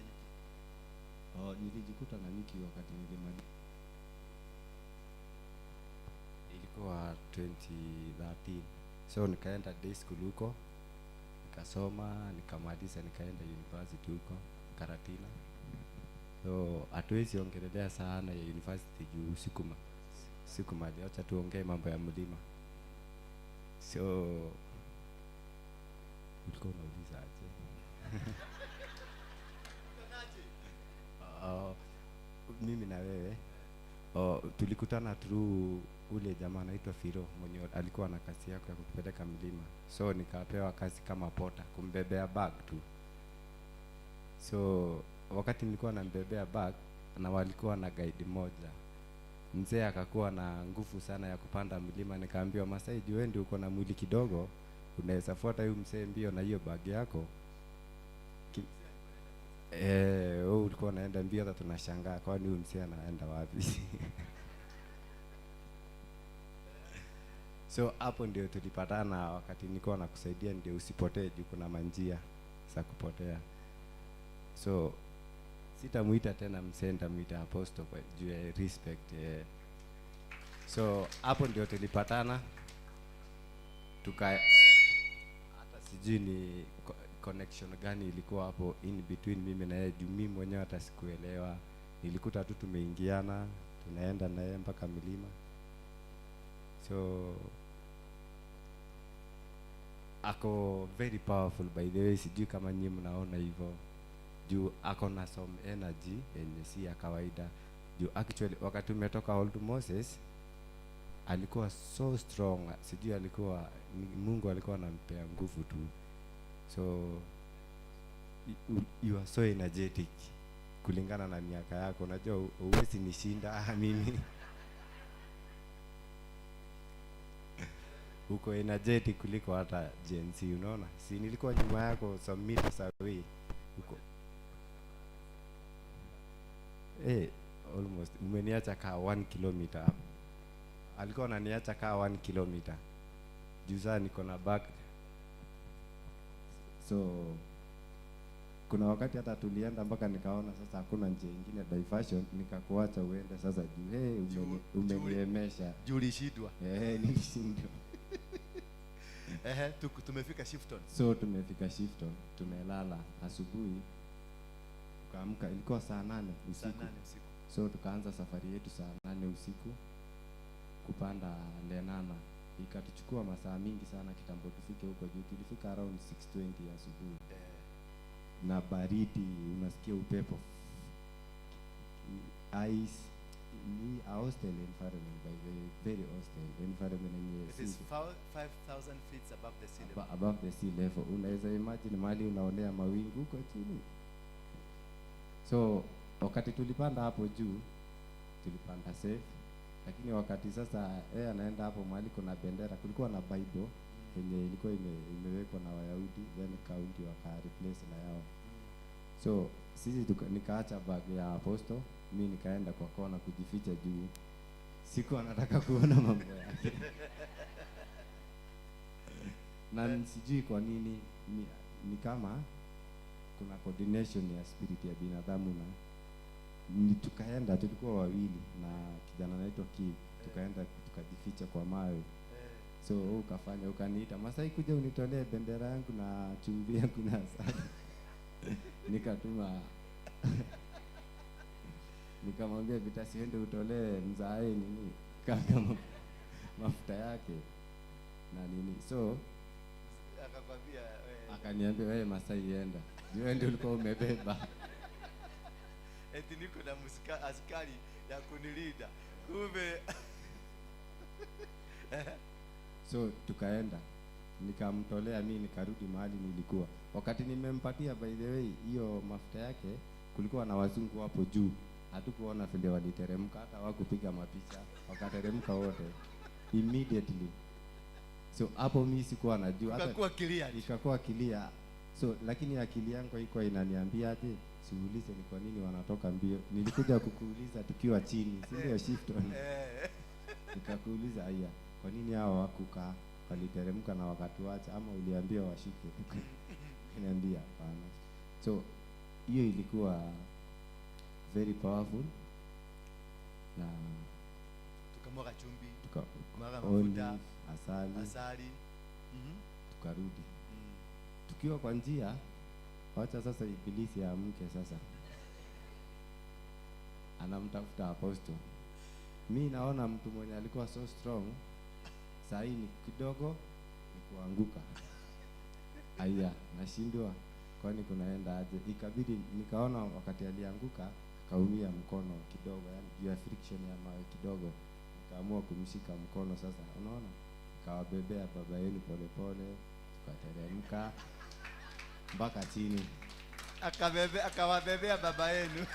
nyuki? Oh, nilijikuta na nyuki wakati nilimaliza. Ilikuwa 2013. So nikaenda day school huko, nikasoma, nikamaliza, nikaenda university huko Karatina. So hatuwezi ongelelea sana ya university juu sikumali, acha tuongee mambo ya mlima. So ulikuwa unauliza aje? Mimi na wewe tulikutana through ule jamaa anaitwa Firo mwenye alikuwa na kazi yako ya kutupeleka mlima. So nikapewa kazi kama pota, kumbebea bag tu. So wakati nilikuwa nambebea bag na walikuwa na guide moja, mzee akakuwa na nguvu sana ya kupanda mlima. Nikaambiwa, Masai, juu wewe ndio uko na mwili kidogo, unaweza fuata huyu mzee mbio na hiyo bag yako. Wewe ulikuwa unaenda mbio, hata tunashangaa kwani huyu mzee anaenda wapi? So hapo ndio tulipatana, wakati nilikuwa nakusaidia ndio usipotee juu kuna manjia za kupotea. So sitamuita tena mzee, nitamuita apostle kwa juu ya respect. So hapo ndio tulipatana, tuka hata sijui ni connection gani ilikuwa hapo in between mimi na yeye, juu mimi mwenyewe hata sikuelewa. Nilikuta tu tumeingiana, tunaenda na yeye mpaka milima. So ako very powerful by the way, sijui kama nyinyi mnaona hivyo, juu ako na some energy yenye si ya kawaida. Juu actually wakati umetoka Old Moses Alikuwa so strong, sijui alikuwa Mungu alikuwa anampea nguvu tu. So you are so energetic kulingana na miaka yako. Unajua huwezi nishinda mimi. Uko energetic kuliko hata Gen Z, unaona? Si nilikuwa nyuma yako some meters away. Uko almost umeniacha kaa 1 kilometer. Alikuwa ananiacha kaa 1 kilometer. Juu sasa niko na back. So kuna wakati hata tulienda mpaka nikaona sasa hakuna njia nyingine diversion, nikakuacha uende sasa juu. Hey, umeniemesha. Juu ulishindwa. Nilishindwa. Tumefika Shifton. So tumefika Shifton, tumelala asubuhi. Tukaamka ilikuwa saa 8 usiku. Saa 8 usiku. So tukaanza safari yetu saa 8 usiku kupanda Lenana. Ikatuchukua masaa mingi sana kitambo tufike huko juu. Tulifika around 6:20 asubuhi. Na baridi, unasikia upepo. Ice, ni a hostile environment, by the way, very hostile environment yenye It is 5,000 feet above the sea level. Above the sea level. Unaweza imagine mahali unaonea mawingu huko chini. So wakati tulipanda hapo juu, tulipanda safe. Lakini wakati sasa yeye anaenda hapo mahali kuna bendera, kulikuwa na Bible yenye ilikuwa imewekwa na Wayahudi, then county waka replace na yao. So sisi nikaacha bag ya apostle, mimi nikaenda kwa kona kujificha juu. Sikuwa nataka kuona mambo yake. Na sijui kwa nini ni kama kuna coordination ya spirit ya binadamu na tukaenda, tulikuwa wawili na kijana anaitwa Kiv, tukaenda tukajificha kwa mawe. So ukafanya ukaniita, Masai kuja unitolee bendera yangu na chumvi yangu na asali. Nikatuma nikamwambia Vitasi ende utolee mzae nini kaka mafuta yake na nini. So akakwambia akaniambia wewe Masai enda, wewe ndio ulikuwa umebeba. Eti niko na askari ya kunilinda. Kumbe so tukaenda, nikamtolea mimi, nikarudi mahali nilikuwa. Wakati nimempatia by the way hiyo mafuta yake, kulikuwa na wazungu hapo juu. Hatukuona vile waliteremka, hata hawakupiga mapicha, wakateremka wote immediately. So hapo mimi sikuwa najua hata ikakuwa clear. Ikakuwa clear. So lakini akili yangu haikuwa inaniambia aje siulize ni kwa nini wanatoka mbio. Nilikuja kukuuliza tukiwa chini, si ndio Shifton? Nikakuuliza haya, kwa nini hao hawakukaa, waliteremka na wakatuacha, ama uliambia washuke? Kaniambia hapana. So hiyo ilikuwa very powerful. Na tukamwaga chumvi, tukamwaga mafuta, asali. Tukarudi. Tukiwa kwa njia, wacha sasa ibilisi amke sasa. Anamtafuta apostle. Mi naona mtu mwenye alikuwa so strong, saa hii ni kidogo ni kuanguka. Aya, nashindwa kwani kunaenda aje. Ikabidi nikaona wakati alianguka akaumia mkono kidogo, yani juu ya friction ya mawe kidogo. Nikaamua kumshika mkono sasa, unaona? Nikawabebea baba yenu polepole, tukateremka mpaka chini. Akawabebea baba yenu.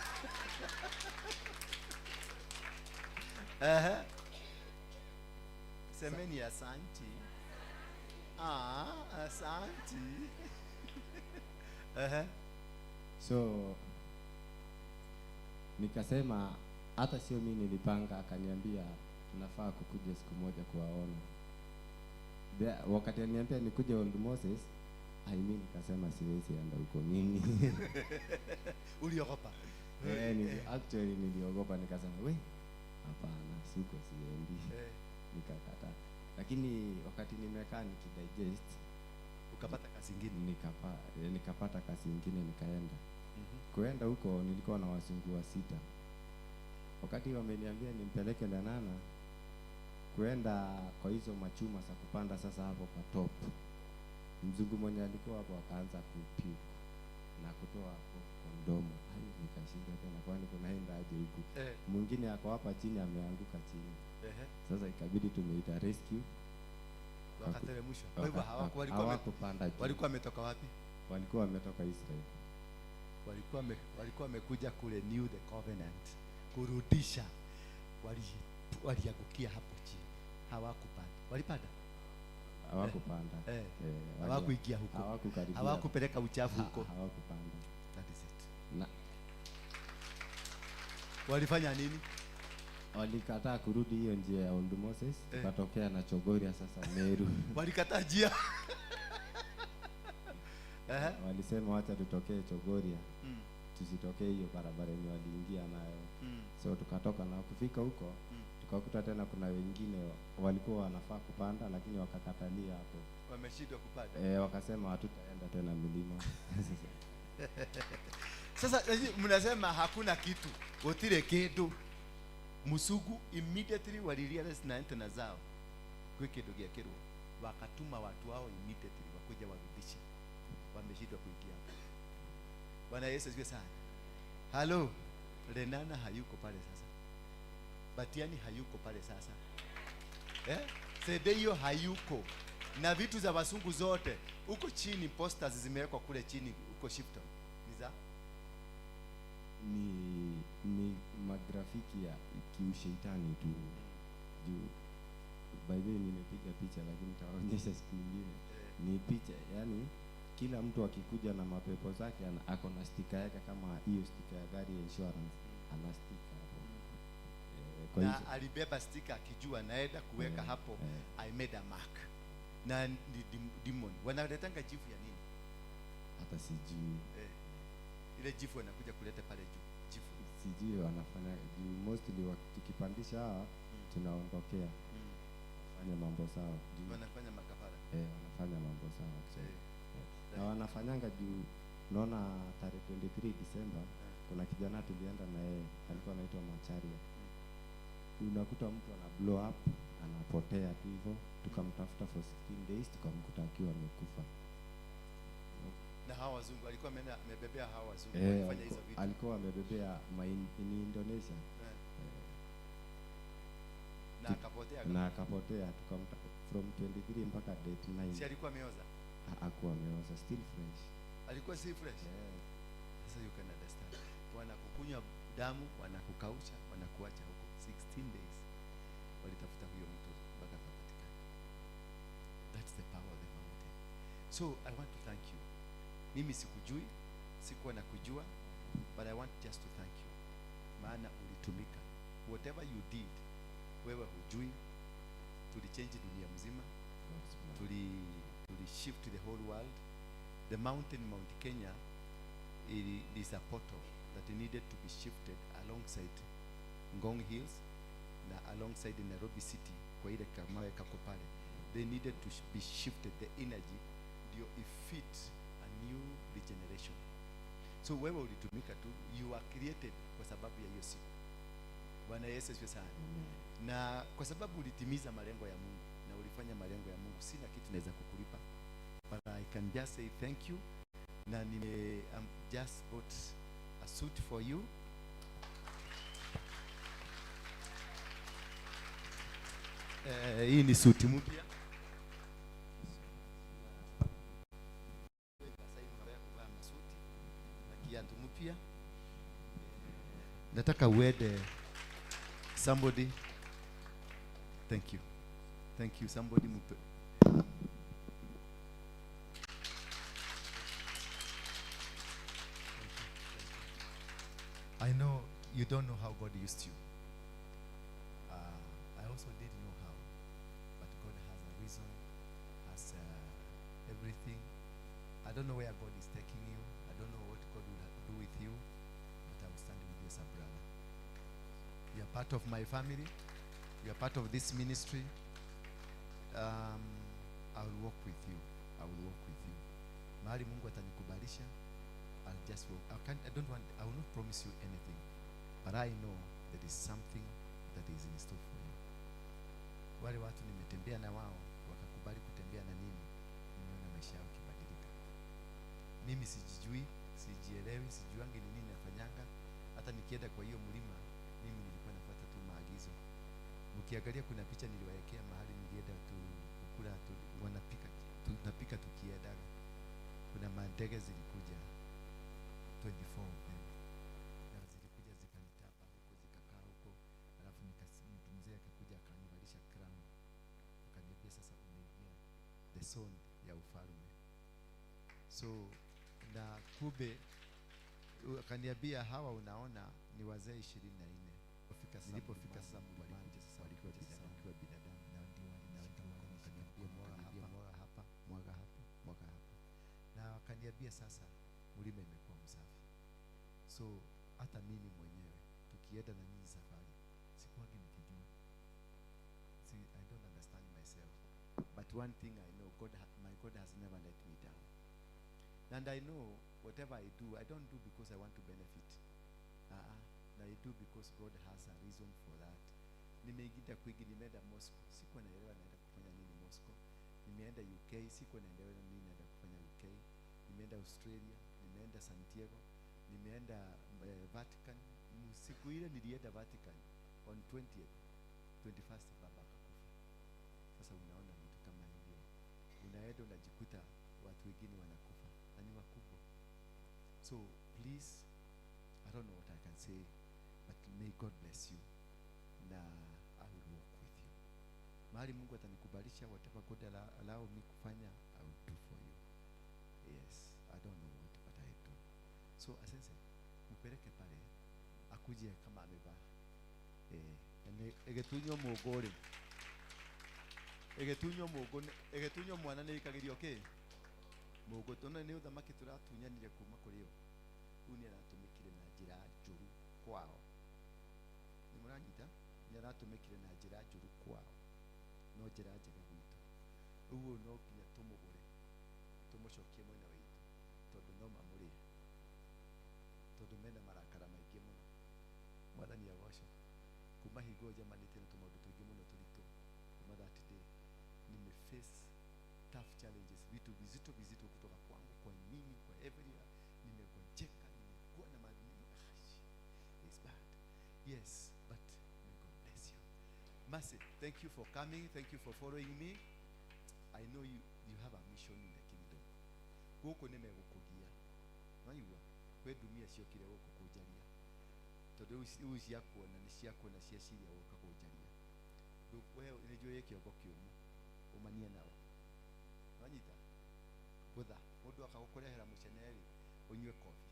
Semeni asanti. Asanti. So nikasema hata sio mimi nilipanga, akaniambia tunafaa kukuja siku moja kuwaona. Wakati aliniambia nikuje Old Moses, I mean nikasema siwezi enda huko mimi. Uliogopa? Actually niliogopa, nikasema we hapana, siko siendi. Nikakataa. Lakini wakati nimekaa nikidigest, ukapata kazi nyingine. Nikapata kazi nyingine nikaenda. Kuenda huko nilikuwa na wazungu wa 6. Wakati wameniambia nimpeleke Lenana, kuenda kwa hizo machuma za kupanda sasa hapo kwa top. Mzungu mwenye alikuwa hapo akaanza kupuke. Na kutoa kwa mdomo. Hayo nikashinda tena, kwani kunaenda aje huku? Mwingine ako hapa chini ameanguka chini. Sasa ikabidi tumeita rescue. Wakateremshwa. Kwa hivyo hawakupanda juu. Walikuwa wametoka wapi? Walikuwa wametoka Israel. Walikuwa wamekuja kule New the Covenant kurudisha. Waliangukia hapo chini. Hawakupanda. Walipanda? Hawakupanda. Hawakuingia huko. Hawakupeleka uchafu huko. Hawakupanda. That is it. Na walifanya nini? Walikataa kurudi hiyo njia ya Old Moses, tukatokea na Chogoria sasa Meru. Walikataa njia. Walisema wacha tutokee Chogoria. Tusitokee hiyo barabara yenye waliingia nayo. So tukatoka na kufika huko, tukakuta tena kuna wengine walikuwa wanafaa kupanda lakini wakakatalia hapo. Wameshindwa kupanda. Wakasema hatutaenda tena milima. Sasa mnasema hakuna kitu. Gotire kindu. Musugu immediately walirealize na antena zao kwa kindu gya kirwo, wakatuma watu wao immediately wakuja warudishe. Wameshindwa kuingia hapo. Bwana Yesu asifiwe sana. Hello. Lenana hayuko pale sasa. Batiani hayuko pale sasa. Sedeyo hayuko. Na vitu za wasungu zote huko chini, posters zimewekwa kule chini huko Shifton. Ni za ni magrafiki ya kiusheitani tu. Juu by the way nimepiga picha lakini nitaonyesha siku nyingine. Ni picha, yani kila mtu akikuja na mapepo zake ako na stika yake, kama hiyo stika ya gari ya insurance, ana stika hapo. Kwa na alibeba stika akijua naenda kuweka hapo. I made a mark. Na ni demon. Wanaletanga jifu ya nini? Hata sijui. Ile jifu wanakuja kuleta pale juu. Jifu. Sijui wanafanya juu mostly tukipandisha hawa tunaondokea. Fanya mambo sawa. Juu wanafanya makafara. Wanafanya mambo sawa actually. Na wanafanyanga juu naona tarehe 23 December kuna kijana tulienda na yeye alikuwa anaitwa Macharia. Unakuta mtu ana blow up, anapotea tu hivyo, tukamtafuta for 16 days tukamkuta akiwa amekufa. Na hawa wazungu alikuwa amebebea hawa wazungu walifanya hizo vitu. Alikuwa amebebea in Indonesia. Na akapotea. Na akapotea, tukamta from 23 mpaka date 9. Si alikuwa ameoza? Hakuwa ameoza, still fresh. Alikuwa still fresh. Sasa you can understand. Wanakukunywa damu, wanakukausha, wanakuacha huko 16 days. Walitafuta huyo mtu mpaka akapatikana. That's the power of the mountain. So I want to thank you. Mimi sikujui, sikuwa nakujua, but I want just to thank you. Maana ulitumika. Whatever you did, wewe hujui, tulichange dunia mzima. Tuli shift the whole world. The mountain, Mount Kenya, it is a portal that needed to be shifted alongside Ngong Hills na alongside Nairobi City kwa ile kamawe kako pale. They needed to be shifted, the energy ndio ifit a new regeneration. So wewe ulitumika tu, you are created kwa sababu ya hiyo siku. Bwana Yesu asifiwe sana. Na kwa sababu ulitimiza malengo ya Mungu na ulifanya malengo ya Mungu, sina kitu naweza kukulipa, but I can just say thank you. Na nime just bought a suit for you. Hii ni suti mpya. Sasa masuti na kiatu mpya. Nataka uende somebody. Thank you. Thank you somebody mpe. I know you don't know how God used you. I also didn't know how, but God has a reason, has everything. I don't know where God is taking you. I don't know what God will do with you, but I will stand with you as a brother. You are part of my family. You are part of this ministry. I will walk with you. I will walk with you. Mahali Mungu atanikubalisha, I'll just walk. I will not promise you anything, but I know there is something that is in store for you. Wale watu nimetembea na wao wakakubali kutembea na mimi, nimeona maisha yao kibadilika. Mimi sijijui, Sijielewi, sijuangi ni nini nafanyanga. Hata nikienda kwa hiyo mlima, mimi nilikuwa nafuata tu maagizo. Mkiangalia kuna picha niliwaekea mahali nilienda tu kukula tu, wanapika tunapika tukiendaga. Kuna mandege zilikuja 24 of them, na zilikuja zikanitapa huko zikakaa huko, alafu mtu mzee akakuja akanivalisha crown, akaniambia sasa umeingia the zone ya ufalme. So na kube akaniambia hawa unaona ni wazee 24. Nilipofika sasa mlimani, walikuwa binadamu, na ndio wakaniambia mwaga hapa, mwaga hapa, mwaga hapa, mwaga hapa, na wakaniambia sasa mlima imekuwa msafi. So hata mimi mwenyewe tukienda na nyinyi safari, sikuwangi nikijua. See, I don't understand myself, but one thing I know, my God has never let me down. And I know whatever I do, I don't do because I want to benefit. I do because God has a reason for that. Nimeingia kwingi, nimeenda Moscow, sikuwa naelewa naenda kufanya nini Moscow. Nimeenda UK, sikuwa naelewa nini naenda kufanya UK. Nimeenda Australia, nimeenda Santiago, nimeenda Vatican. Siku ile nilienda Vatican on 20th, 21st baba akakufa. Sasa unaona vitu kama hivyo, unaenda unajikuta watu wengine wanakufa na ni wakubwa. So please, I don't know what I can say, but may God bless you, na I will walk with you. Mahali Mungu atanikubalisha, whatever God allow me kufanya, I will do for you. Yes, I don't know what, but I do. So asense, mpeleke pale, akuje kama amevaa. Egetunyo mugore. Egetunyo mugo, egetunyo mwana nĩ ikagirio kĩ? Mugo tona nĩ uthamaki tũratunyanire kuma kũrĩ o. Rĩu nĩ aratũmĩkire na njĩra njũru kwao. Nĩ mũranyita? Nĩ aratũmĩkire na njĩra njũru kwao, no njĩra njega gwitũ. Ũguo no nginya tũmũgũre, tũmũcokie mwena witũ, tondũ no mamũrĩe, tondũ mena marakara maingĩ mũno. Mwathani agocwo. Kuma hingo njemanĩtie na tũmaũndũ tũingĩ mũno tũritũ. Kuma that day nimeface tough challenges, vitu vizito vizito kutoka kwangu, kwa nyinyi, kwa everywhere. Nimegonjeka, nimekuwa na madhini. It's bad. Yes, but may God bless you. Mercy, thank you for coming. Thank you for following me. I know you have a mission in the kingdom. Gũkũ nĩ megũkũgia. Waigua? Kwĩ ndumia ciokire gũkũ kũnjaria. Tondũ rĩu ciakuona nĩ ciakuona cieciria gũka kũnjaria. We nĩ njũĩ kĩongo kĩũmũ. Ũmanie nao. Wanyita? Gũtha. Mũndũ akagũkũrehera mũcene-rĩ, ũnyue kobi.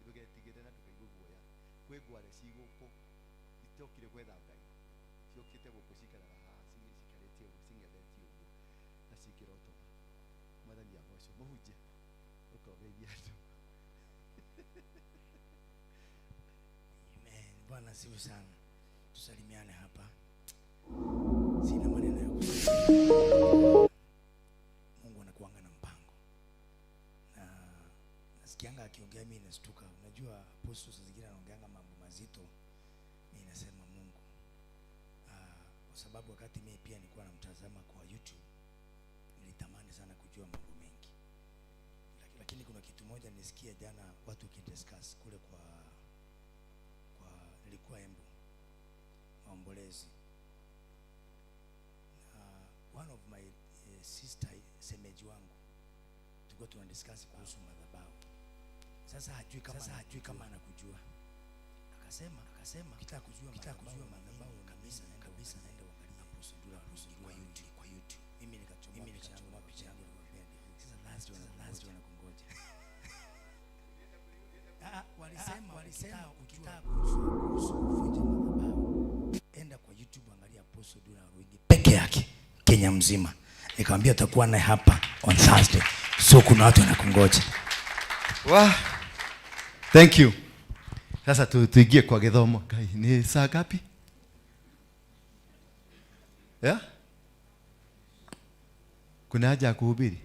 Ndũgetigĩre na ndũkaigue guoya. Kwĩ ngware ci gũkũ itokire gwetha Ngai. Ciokĩte gũkũ cikaraga haha, cikarĩtie ũguo, cing'ethetie ũguo, na cingĩrotoma. Mwathani agocwo. Mũhunjia, ũka ũgeithie andũ. Amen. Bwana asifiwe sana. Tusalimiane hapa. Sina maneno ya kusema. Mungu anakuanga na mpango. Na nasikianga akiongea mimi nastuka. Unajua apostle saa zingine anaongeanga mambo mazito. Mimi nasema Mungu. Kwa sababu wakati mimi pia nilikuwa namtazama kwa YouTube, nilitamani sana kujua mambo mengi. Lakini kuna kitu moja nilisikia jana watu wakidiscuss kule kwa nilikuwa Embu maombolezi. One of my sister semeji wangu tulikuwa tunadiscuss kuhusu madhabahu. Sasa hajui kama anakujua. Akasema ukitaka kujua madhabahu kabisa kabisa naenda uangalie Apostle Dula kwa YouTube. Mimi nikachomoa picha yangu nikamwambia sasa Thursday wanakungoja. Walisema ukitaka kuhusu kuvunja madhabahu enda kwa YouTube angalia Apostle Dula Ruingi peke yake Kenya mzima. Nikamwambia utakuwa naye hapa on Thursday. So kuna watu wanakungoja. Wow. Thank you. Sasa tuingie kwa githomo. Ngai, ni saa ngapi? Yeah? Kuna haja ya kuhubiri?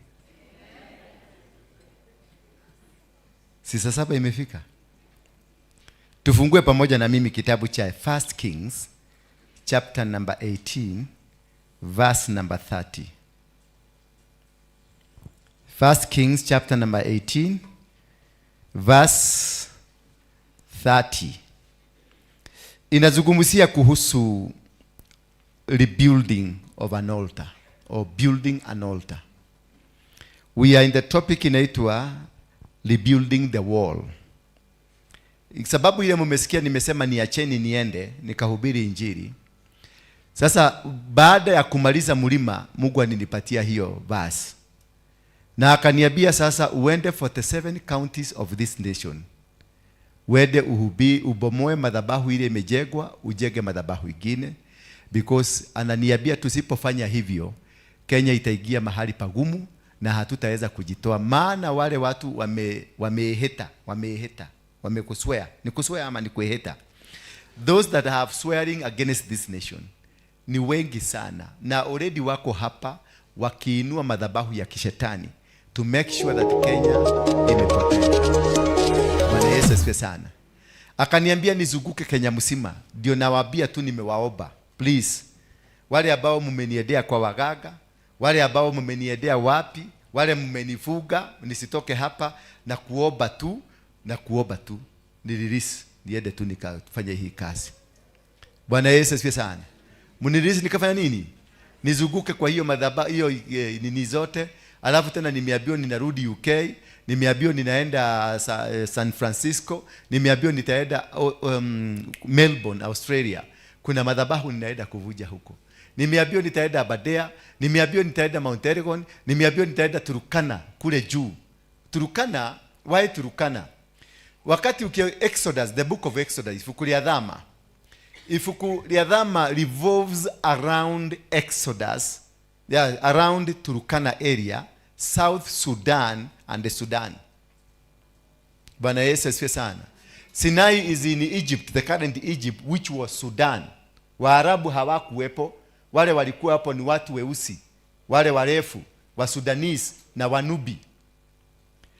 Si saa 7 imefika? Tufungue pamoja na mimi kitabu cha 1 Kings chapter number 18 verse number 30. 1 Kings chapter number 18 verse 30 inazungumzia kuhusu rebuilding of an altar or building an altar. We are in the topic inaitwa rebuilding the wall. Sababu ile mumesikia nimesema niacheni niende nikahubiri Injili. Sasa baada ya kumaliza mlima, Mungu alinipatia hiyo verse na akaniambia sasa uende 47 counties of this nation, uende uhubi, ubomoe madhabahu ile imejengwa, ujenge madhabahu ingine, because ananiambia tusipofanya hivyo Kenya itaingia mahali pagumu na hatutaweza kujitoa, maana wale watu wameheta wameheta wamekuswear. Ni kuswear ama ni kueheta? Those that have swearing against this nation ni wengi sana, na already wako hapa wakiinua madhabahu ya kishetani to make sure that Kenya imepotea. Bwana Yesu asifiwe sana. Akaniambia nizunguke Kenya mzima, ndio nawaambia tu, nimewaomba please, wale ambao mmeniendea kwa waganga, wale ambao mmeniendea wapi, wale mmenifuga nisitoke hapa, na kuomba tu na kuomba tu nirelease niende tu nikafanye hii kazi. Bwana Yesu asifiwe sana. Mnirelease nikafanya nini? Nizunguke kwa hiyo madhabahu hiyo nini zote, alafu tena nimeambiwa ninarudi UK, nimeambiwa ninaenda San Francisco, nimeambiwa nitaenda Melbourne, Australia. Kuna madhabahu ninaenda kuvuja huko. Nimeambiwa nitaenda Aberdare, nimeambiwa nitaenda Mount Elgon, nimeambiwa nitaenda Turkana kule juu. Turkana, why Turkana? Wakati uki Exodus, the book of Exodus, ibuku rĩa Thama. Ibuku rĩa Thama revolves around Exodus, yeah, around Turkana area, South Sudan and the Sudan. Bwana Yesu asifiwe sana. Sinai is in Egypt, the current Egypt, which was Sudan. Waarabu hawakuwepo, wale walikuwa hapo ni watu weusi, wale warefu, wa Sudanese na Wanubi.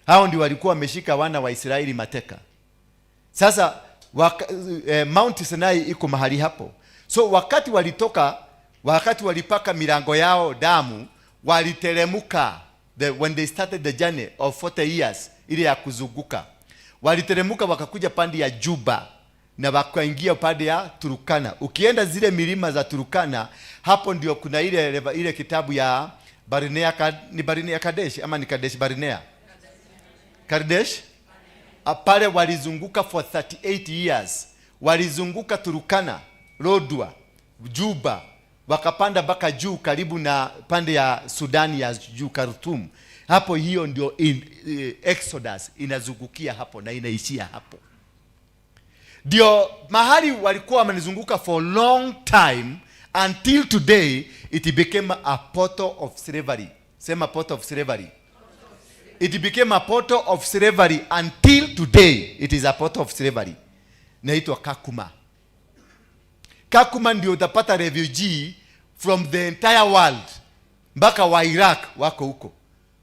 Hao ndio walikuwa wameshika wana wa Israeli mateka. Sasa Mount Sinai iko mahali hapo. So wakati walitoka, wakati walipaka milango yao damu, waliteremuka when they started the journey of 40 years ile ya kuzunguka, waliteremuka wakakuja pande ya Juba na wakaingia pande ya Turkana. Ukienda zile milima za Turkana, hapo ndio kuna ile kitabu ya Barinea, ni Barinea Kadesh ama ni Kadesh Barinea? Kadesh? Pale walizunguka for 38 years, walizunguka Turkana, Lodwar, Juba, wakapanda mpaka juu karibu na pande ya Sudani ya juu, Khartoum. Hapo hiyo ndio Exodus inazungukia hapo na inaishia hapo. Ndio mahali walikuwa wamenizunguka for long time until today it became a portal of slavery. Sema portal of slavery. It became a portal of slavery until today it is a portal of slavery. Naitwa Kakuma. Kakuma ndio utapata refugee from the entire world. Mpaka wa Iraq wako huko,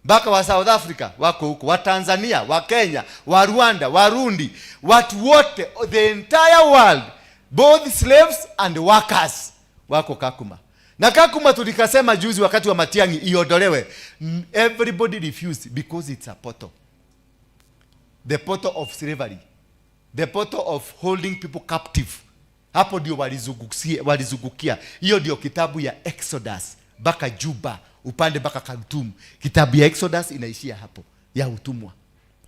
mpaka wa South Africa wako huko, wa Tanzania, wa Kenya, wa Rwanda, Warundi, watu wote, the entire world, both slaves and workers wako Kakuma. Na Kakuma tulikasema juzi wakati wa Matiang'i iondolewe. Everybody refused because it's a portal. The portal of slavery. The portal of holding people captive. Hapo ndio walizungukia. Hiyo ndio kitabu ya Exodus mpaka Juba, upande mpaka Khartoum. Kitabu ya Exodus inaishia hapo ya utumwa.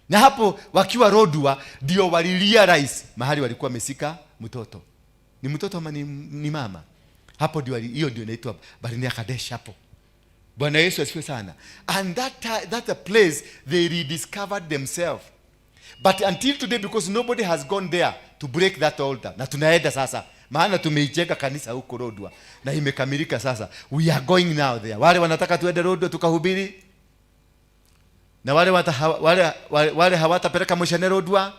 Na hapo wakiwa Lodwar ndio walirealize mahali walikuwa wamesika mtoto. Ni mtoto ama ni mama? Hapo ndio hiyo ndio inaitwa Barinea Kadesh hapo. Bwana Yesu asifiwe sana. And that a place they rediscovered themselves. But until today, because nobody has gone there to break that altar. Na tunaenda sasa. Maana tumeijenga kanisa huko Lodwar na imekamilika sasa. We are going now there. Wale wanataka tuende Lodwar tukahubiri. Na wale hawatapeleka mshane Lodwar.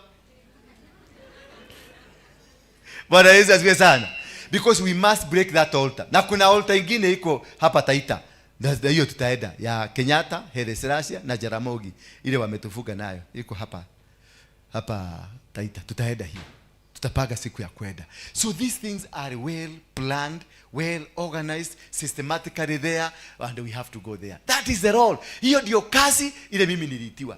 Bwana Yesu asifiwe sana. Because we must break that altar. Na kuna altar ingine iko hapa Taita. Na hiyo tutaenda ya Kenyatta, Haile Selassie na Jaramogi, ile wametufuga nayo iko hapa Taita. Tutaenda hiyo, tutapanga siku ya kwenda. So these things are well planned, well organized, systematically there, and we have to go there. That is the role. Hiyo ndio kazi ile mimi niliitiwa.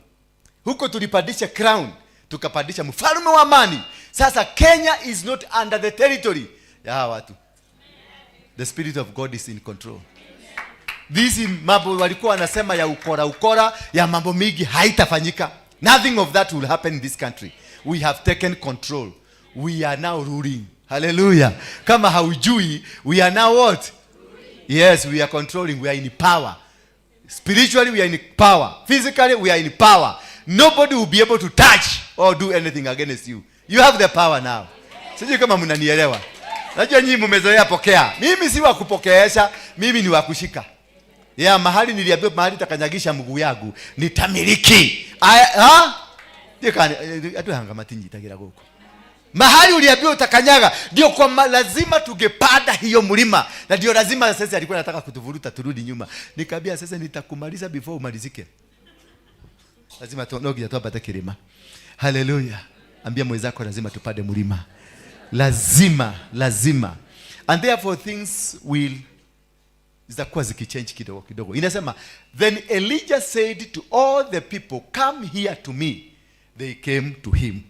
Huko tulipandisha crown. Tukapandisha mfalme wa amani. Sasa Kenya is not under the territory ya hawa watu. The spirit of God is in control. This mambo walikuwa wanasema ya ukora ukora ya mambo mingi haitafanyika. Nothing of that will happen in this country. We have taken control. We are now ruling. Hallelujah. Kama haujui, we are now what? Yes, we are controlling. We are in power. Spiritually, we are in power. Physically, we are in power. Nobody will be able to touch or do anything against you. You have the power now. Sijui kama mnanielewa. Najua nyinyi mmezoea pokea. Mimi si wa kupokeesha, mimi ni wa kushika. Yeah, mahali niliambiwa mahali takanyagisha mguu yangu nitamiliki. Ha? Ndikani atu hanga matinyitagira guku. Mahali uliambiwa utakanyaga ndio kwa lazima tungepanda hiyo mlima, na ndio lazima sasa alikuwa anataka kutuvuruta turudi nyuma. Nikamwambia sasa nitakumaliza before umalizike. Lazima tu no tupate kilima. Hallelujah. Ambia mwenzako lazima tupande mlima. Lazima, lazima. And therefore things will zitakuwa zikichange kidogo kidogo. Inasema, then Elijah said to all the people, come here to me. They came to him.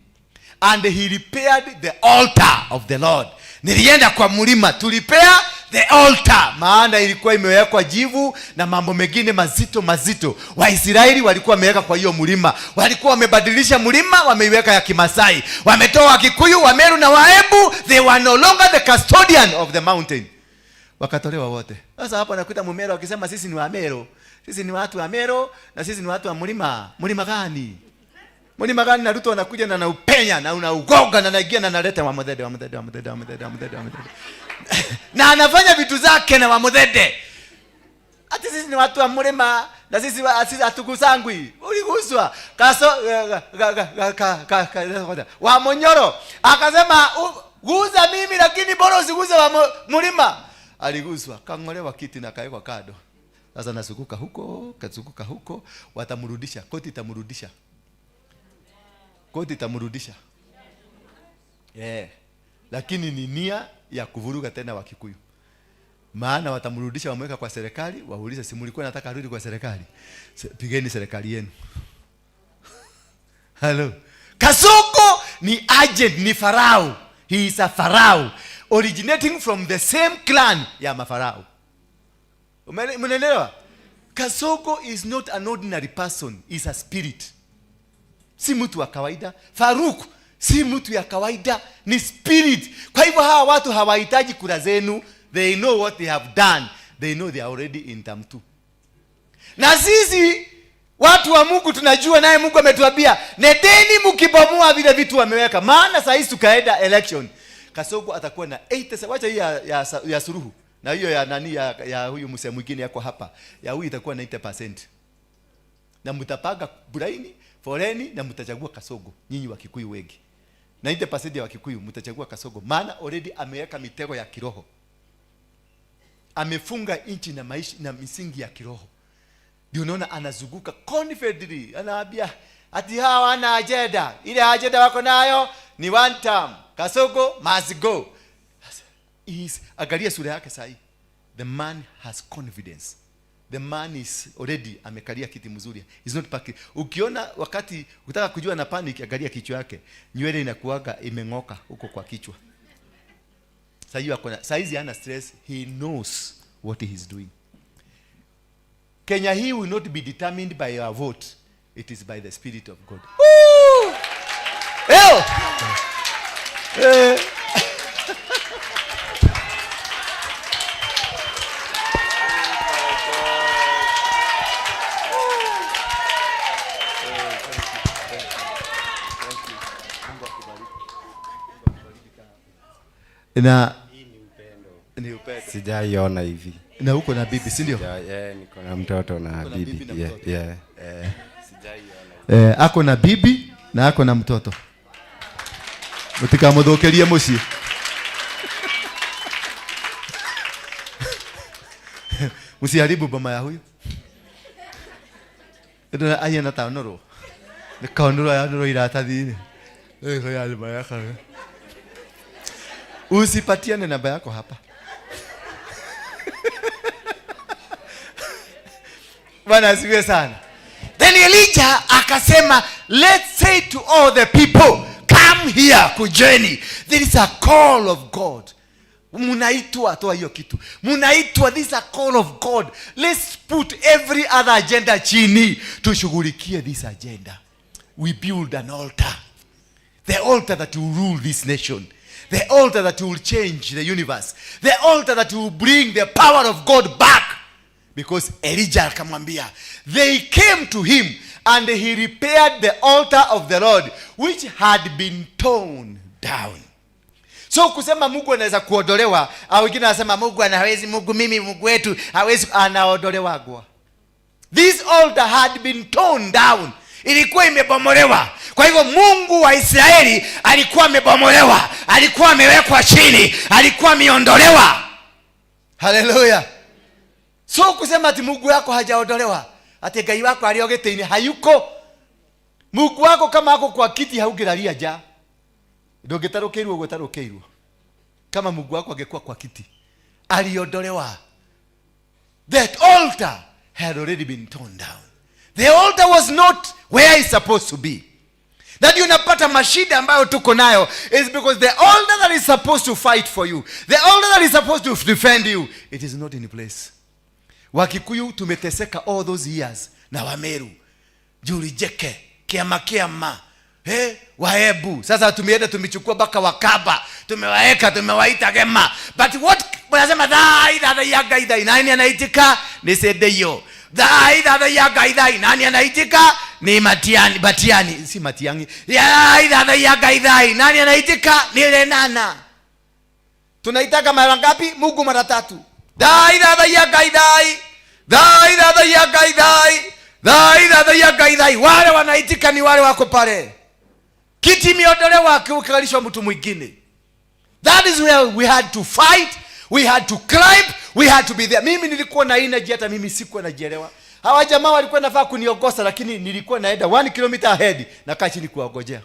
And he repaired the altar of the Lord. Nilienda kwa mlima to repair the altar. Maana ilikuwa imewekwa jivu na mambo mengine mazito mazito. Waisraeli walikuwa wameweka kwa hiyo mlima. Walikuwa wamebadilisha mlima, wameiweka ya Kimasai. Wametoa Wakikuyu, Wameru na Waembu. They were no longer the custodian of the mountain. Wakatolewa wote. Sasa hapa nakuta Mumero akisema sisi ni Wameru. Sisi ni watu wa Meru na sisi ni watu wa mlima. Mlima gani? Mlima gani? Na Ruto anakuja na anaupenya na unaugonga na anaingia na analeta wa Muthende, wa Muthende, wa Muthende, wa Muthende, wa Muthende, wa Muthende. Na anafanya vitu zake na wa Muthende. Ati sisi ni watu wa mlima na sisi sisi hatugusangwi. Uliguswa. Kaso ga, ga, ga, ka, ka, ka, wa Munyoro akasema guza mimi lakini bora usiguze wa mlima. Aliguswa, kang'olewa kiti na kawekwa kando. Sasa nasukuka huko, kazunguka huko, watamrudisha, koti itamrudisha. Koti itamrudisha. Yeah. Lakini ni nia ya kuvuruga tena Wakikuyu. Maana watamrudisha, wamweka kwa serikali, waulize si mlikuwa nataka arudi kwa serikali. Pigeni serikali yenu. Hello. Kasongo ni agent, ni farao. He is a farao originating from the same clan ya mafarao. Mnaelewa? Kasongo is not an ordinary person, he is a spirit. Si mtu wa kawaida. Faruk si mtu ya kawaida, ni spirit. Kwa hivyo hawa watu hawahitaji kura zenu. They know what they have done. They know they are already in term 2. Na sisi watu wa Mungu tunajua, naye Mungu ametuambia nendeni mkibomoa vile vitu wameweka. Maana saa hizi tukaenda election, Kasongo atakuwa na 8. Wacha hii ya Suluhu na hiyo ya nani ya huyu msee mwingine yako hapa. Ya huyu itakuwa 90%. Na mtapanga buraini, foreni na mtachagua Kasongo. Nyinyi Wakikuyu wengi. 90% ya Wakikuyu mtachagua Kasongo. Maana already ameweka mitego ya kiroho. Amefunga nchi na maisha na misingi ya kiroho. Ndio unaona anazunguka confidently, anaambia ati hawa wana agenda. Ile agenda wako nayo ni one term. Kasongo must go. Angalia sura yake sahi. The man has confidence. The man is already amekalia kiti mzuri. He's not panic. Ukiona wakati ukitaka kujua na panic, angalia kichwa yake. Nywele inakuaga imeng'oka huko kwa kichwa. Sasa hiyo akona, saizi hana stress, he knows what he is doing. Kenya hii will not be determined by your vote. It is by the Spirit of God. Woo! Ew! Na ni upendo. Sijaiona hivi. Na uko na bibi, si ndio? Yeah, niko na mtoto na Uko na bibi. bibi na Yeah, mtoto. yeah. Sijaiona. Ako na bibi na ako na mtoto. Mutikamuthukirie mucii. Msiharibu boma ya huyu. Ndio aya na taonoro. Ni kaonoro ya noro iratathi-inĩ. Ya nyumba yako. Usipatiane namba yako hapa. Bwana asifiwe sana. Then Elijah akasema Let's say to all the people, come here, kujeni. There is a call of God. Munaitwa, toa hiyo kitu. Munaitwa, this is a call of God. Let's put every other agenda chini, tushughulikie this agenda. We build an altar, the altar that will rule this nation, the altar that will change the universe, the altar that will bring the power of God back. Because Elijah akamwambia, they came to him and he repaired the altar of the Lord which had been torn down. So kusema Mungu anaweza kuondolewa, au wengine wanasema Mungu anawezi, Mungu mimi, Mungu wetu hawezi, anaondolewagwa. This altar had been torn down, ilikuwa imebomolewa. Kwa hivyo Mungu wa Israeli alikuwa amebomolewa, alikuwa amewekwa chini, alikuwa ameondolewa. Haleluya! So kusema ati Mungu wako hajaondolewa, ati Ngai wako alio gĩtĩ-inĩ, hayuko. Mungu wako kama ako kwa kiti haungĩraria nja, ndũngĩtarũkĩirwo ũguo tarũkĩirwo. Kama Mungu wako angekuwa kwa kiti, aliondolewa. That altar had already been torn down. The altar was not where it's supposed to be. That unapata mashida ambayo tuko nayo is because the altar that is supposed to fight for you, the altar that is supposed to defend you, it is not in place. Wakikuyu tumeteseka all those years na Wameru, Julijeke, Kiama Kiama, Waebu. Sasa tumeenda tumechukua mpaka Wakaba, tumewaeka, tumewaita Gema. But what wanasema, thai thai ya Ngai thai, nani anaitika? Ni Sedeyo. Thai thai ya Ngai thai, nani anaitika? Ni Matiani, Batiani, si Matiangi. Ya thai ya Ngai thai, nani anaitika? Ni Lenana. Tunaitaka mara ngapi? Mungu mara tatu. Thai thai ya Ngai thai. Thai thai ya Ngai thai. Thai thai ya Ngai thai. Wale wanaitika ni wale wako pale. Kiti imeondolewa, akikalishwa mtu mwingine. That is where we had to fight, we had to climb, we had to be there. Mimi nilikuwa na energy, hata mimi sikuwa najielewa. Hawa jamaa walikuwa nafaa kuniongoza, lakini nilikuwa naenda 1 kilometer ahead, nakaa chini kuwagojea.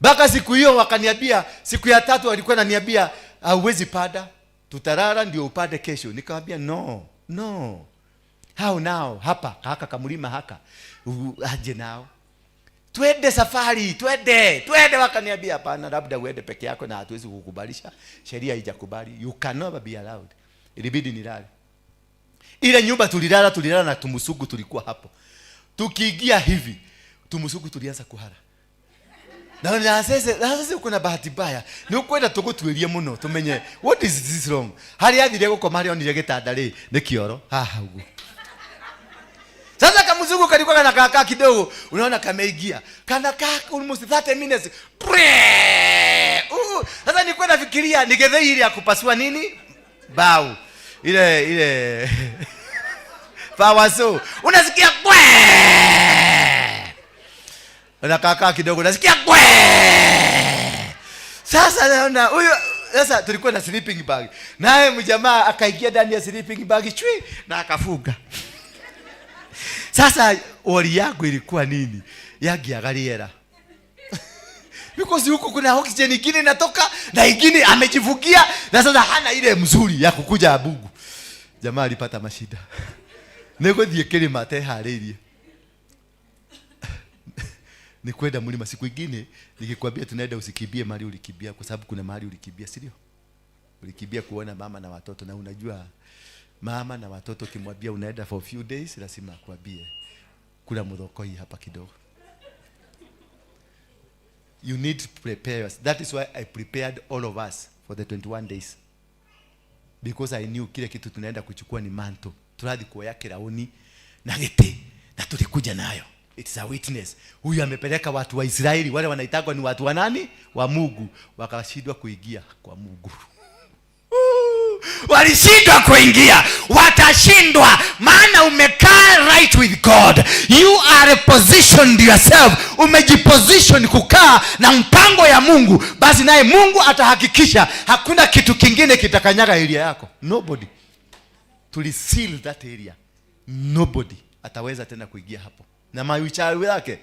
Mpaka siku hiyo wakaniambia, siku ya tatu walikuwa naniambia, "Hauwezi pada, tutarara ndio upande kesho." Nikamwambia, "No, no. How now? Hapa haka kamlima haka aje nao twende safari, twende, twende." Wakaniambia, "Hapana, labda uende peke yako na hatuwezi kukubalisha, sheria haijakubali, you can never be allowed." Ilibidi nilale ile nyumba. Tulilala, tulilala na tumusugu tulikuwa hapo. Tukiingia hivi, tumusugu tulianza kuhara na sasa uko na bahati mbaya ni ukwenda tugutuĩrie mũno tumenye what is this wrong. Harĩa athire gũkoma, harĩa onire gĩtanda rĩ, nĩ kĩoro haha ũguo. Sasa kamzungu kalikuwa kana kaka kidogo, unaona kameingia, kana kaa almost 30 minutes. Pre! Sasa nilikuwa nafikiria ni githeri ile ya kupasua nini bau, ile ile power saw. Unasikia kwe, unakaa kidogo, unasikia kwe. Sasa naona huyu, sasa tulikuwa na sleeping bag, naye mjamaa akaingia ndani ya sleeping bag chui na akafunga. Sasa worry yangu ilikuwa nini? Yangiaga rĩera, because huku kuna oxygen ingine inatoka na ingine amejifungia, na sasa hana ile mzuri ya kukuja Mungu. Jamaa alipata mashida nĩ gũthiĩ kĩrĩma ateharĩirie, ni kwenda mlima. Siku ingine nikikwambia tunaenda, usikimbie mahali ulikimbia, kwa sababu kuna mahali ulikimbia, si ndio? Ulikimbia kuona mama na watoto, na unajua mama na watoto ukimwambia unaenda for few days, lazima akwambie kula muthokoi hapa kidogo. You need to prepare us. That is why I prepared all of us for the 21 days, because I knew kile kitu tunaenda kuchukua ni mantle. Turathi kuoya kirauni na gĩtĩ na tulikuja nayo. It's a witness. Huyu amepeleka watu wa Israeli, wale wanaitagwa ni watu wa nani? Wa Mungu, wakashindwa kuingia kwa Mungu. Walishindwa kuingia, watashindwa, maana umekaa right with God. You are positioned yourself, umejiposition kukaa na mpango ya Mungu, basi naye Mungu atahakikisha hakuna kitu kingine kitakanyaga area yako. Nobody. Tuliseal that area, nobody ataweza tena kuingia hapo na mauchawi yake.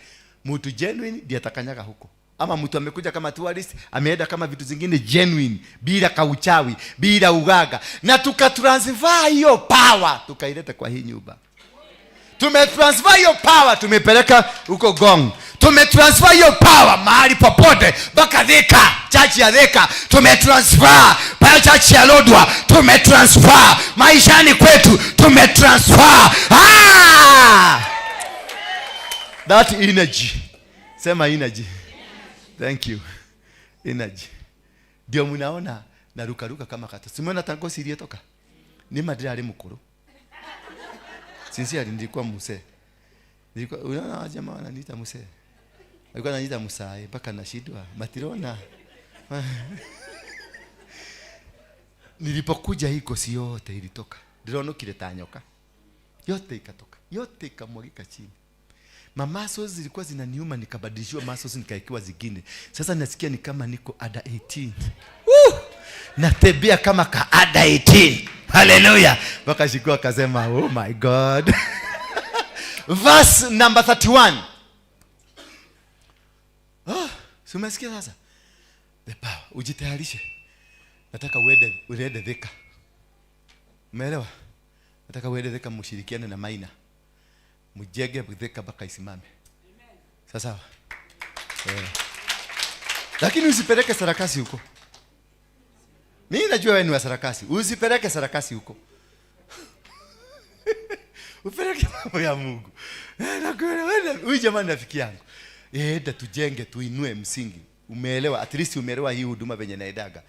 Mtu genuine ndiye atakanyaga huko, ama mtu amekuja kama tourist, ameenda kama vitu zingine genuine, bila kauchawi, bila ugaga, na tukatransfer hiyo power tukaileta kwa hii nyumba. Tumetransfer hiyo power, tumepeleka huko Gong. Tumetransfer hiyo power mahali popote, mpaka Thika, church ya Thika tumetransfer, pale church ya Lodwar tumetransfer, maishani kwetu tumetransfer. That energy. Sema energy. Thank you. Energy. Ndio mnaona narukaruka kama kata. Simuona tangosi iliyotoka? Ni madira ali mkuru. Sincerely nilikuwa mzee. Nilikuwa, unaona jamaa wananiita mzee. Alikuwa ananiita msae mpaka nashindwa. Matirona. Nilipokuja hii kosi yote ilitoka. Ndironokire ta nyoka. Yote ikatoka. Yote ikamwagika chini. Mamasos zilikuwa zinaniuma, nikabadilishiwa masos nikaekewa zingine. Sasa nasikia ni kama niko ada 18. Woo! Natembea kama ka ada 18. Hallelujah. Mpaka siku akasema, oh my God. Verse number 31. Oh, si umesikia sasa? The power. Ujitayarishe. Nataka uende Thika. Umeelewa? Nataka uende Thika mshirikiane na Maina. Mjenge Thika mpaka isimame. Sawa sawa. Lakini usipeleke sarakasi huko. Mimi najua wewe ni wa sarakasi. Usipeleke sarakasi huko. Upeleke mambo ya Mungu. Nakuelewa. Huyu jamaa ni rafiki yangu. Enda tujenge, tuinue msingi. Umeelewa? At least umeelewa hii huduma venye naendaga.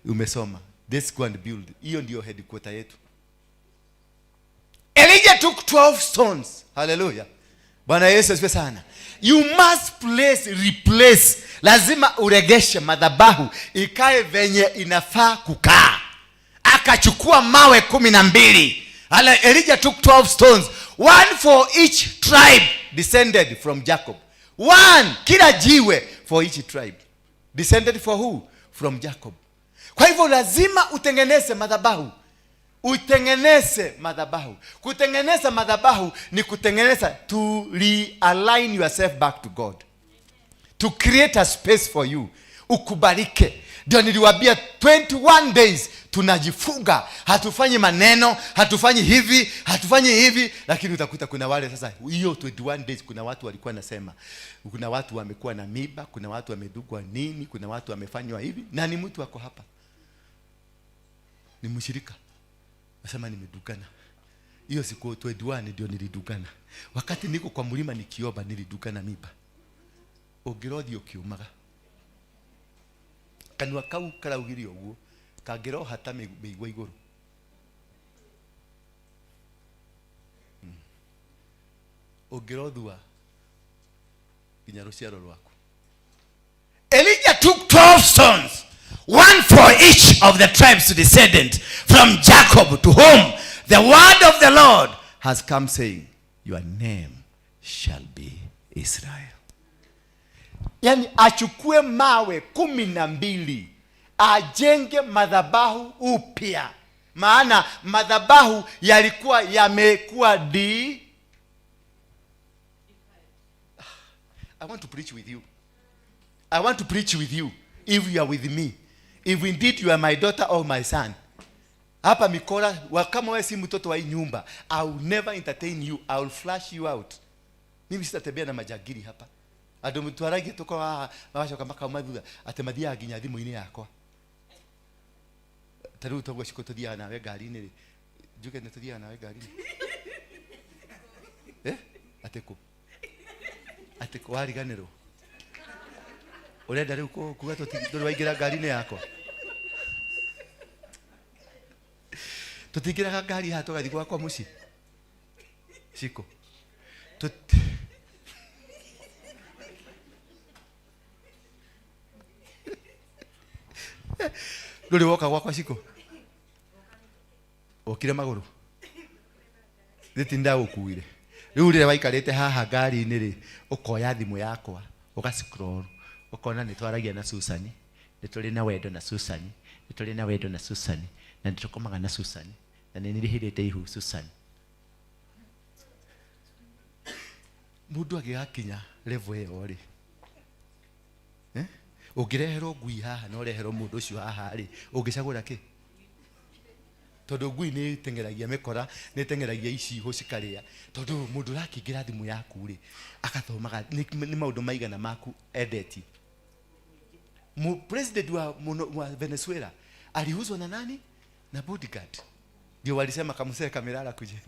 Umesoma. Let's go and build. Hiyo ndio headquarter yetu. Elijah took 12 stones. Hallelujah. Bwana Yesu asifiwe sana. You must replace. Lazima uregeshe madhabahu ikae venye inafaa kukaa. Akachukua mawe 12. Elijah took 12 stones, one for each tribe descended from Jacob. One, kila jiwe for each tribe. Descended for who? From Jacob. Kwa hivyo lazima utengeneze madhabahu. Utengeneze madhabahu. Kutengeneza madhabahu ni kutengeneza, to realign yourself back to God. To create a space for you. Ukubalike. Ndio niliwaambia 21 days tunajifunga. Hatufanyi maneno, hatufanyi hivi, hatufanyi hivi, lakini utakuta kuna wale sasa hiyo 21 days kuna watu walikuwa nasema, kuna watu wamekuwa na miba, kuna watu wamedugwa nini, kuna watu wamefanywa hivi, na ni mtu wako hapa. Ni mshirika. Nasema nimedugana. Hiyo siku 21 ndio nilidugana. Wakati niko kwa mlima nikiomba nilidugana miba. Ũngĩrothi ũkiumaga. Kanua kau karaugire ũguo, kangĩroha ta mĩigua igũrũ. Ũngĩrothua nginya rũciaro rwaku. Elijah took 12 stones, one for each of the tribes descended from Jacob, to whom the word of the Lord has come, saying, your name shall be Israel. Yani achukue mawe 12 ajenge madhabahu upya. Maana madhabahu yalikuwa yamekuwa di. I want to preach with you. I want to preach with you if you are with me. If indeed you are my daughter or my son. Hapa mikora, kama wewe si mtoto wa hii nyumba, I will never entertain you. I will flash you out. Mimi sitatembea na majagiri hapa. Andũ mũtwaragie tũkorwo haha, magacoka makauma thutha, atĩ mathiaga nginya thimũ-inĩ yakwa. Ta rĩu toguo cikũ tũthiaga nawe ngari-inĩ rĩ, njuge nĩ tũthiaga nawe ngari-inĩ. Atĩ kũ? Atĩ kũ wariganĩrwo? Ũrenda rĩu kuga ndũrĩ waingĩra ngari-inĩ yakwa? Tũtingĩraga ngari haha tũgathiĩ gwakwa mũciĩ? Cikũ. Ndũrĩ woka gwakwa Cikũ? Wokire magũrũ? Thĩ ti ndagũkuire. Rĩu rĩrĩa waikarĩte haha ngari-inĩ rĩ, ũkoya thimũ yakwa, ũga scroll, ũkona nĩ twaragia na Susan, nĩ tũrĩ na wendo na Susan, nĩ tũrĩ na wendo na Susan, na nĩ tũkomaga na Susan, na nĩ nĩrĩhĩrĩte ihu Susan. Mũndũ agĩgakinya level ĩyo rĩ, Ũngĩreherwo ngui haha na ũreherwo mũndũ ũcio haha rĩ, ũngĩcagũra kĩ? Tondu ngui nĩ ĩteng'eragia mĩkora, nĩ ĩteng'eragia icihũ cikarĩa. Tondu mũndũ ũrakĩingĩra thimũ yaku rĩ, agathomaga nĩ maũndũ maigana maku endetie. President wa Venezuela aliuzwa na nani? Na bodyguard. Ndio walisema kamsee kamelala kujeni.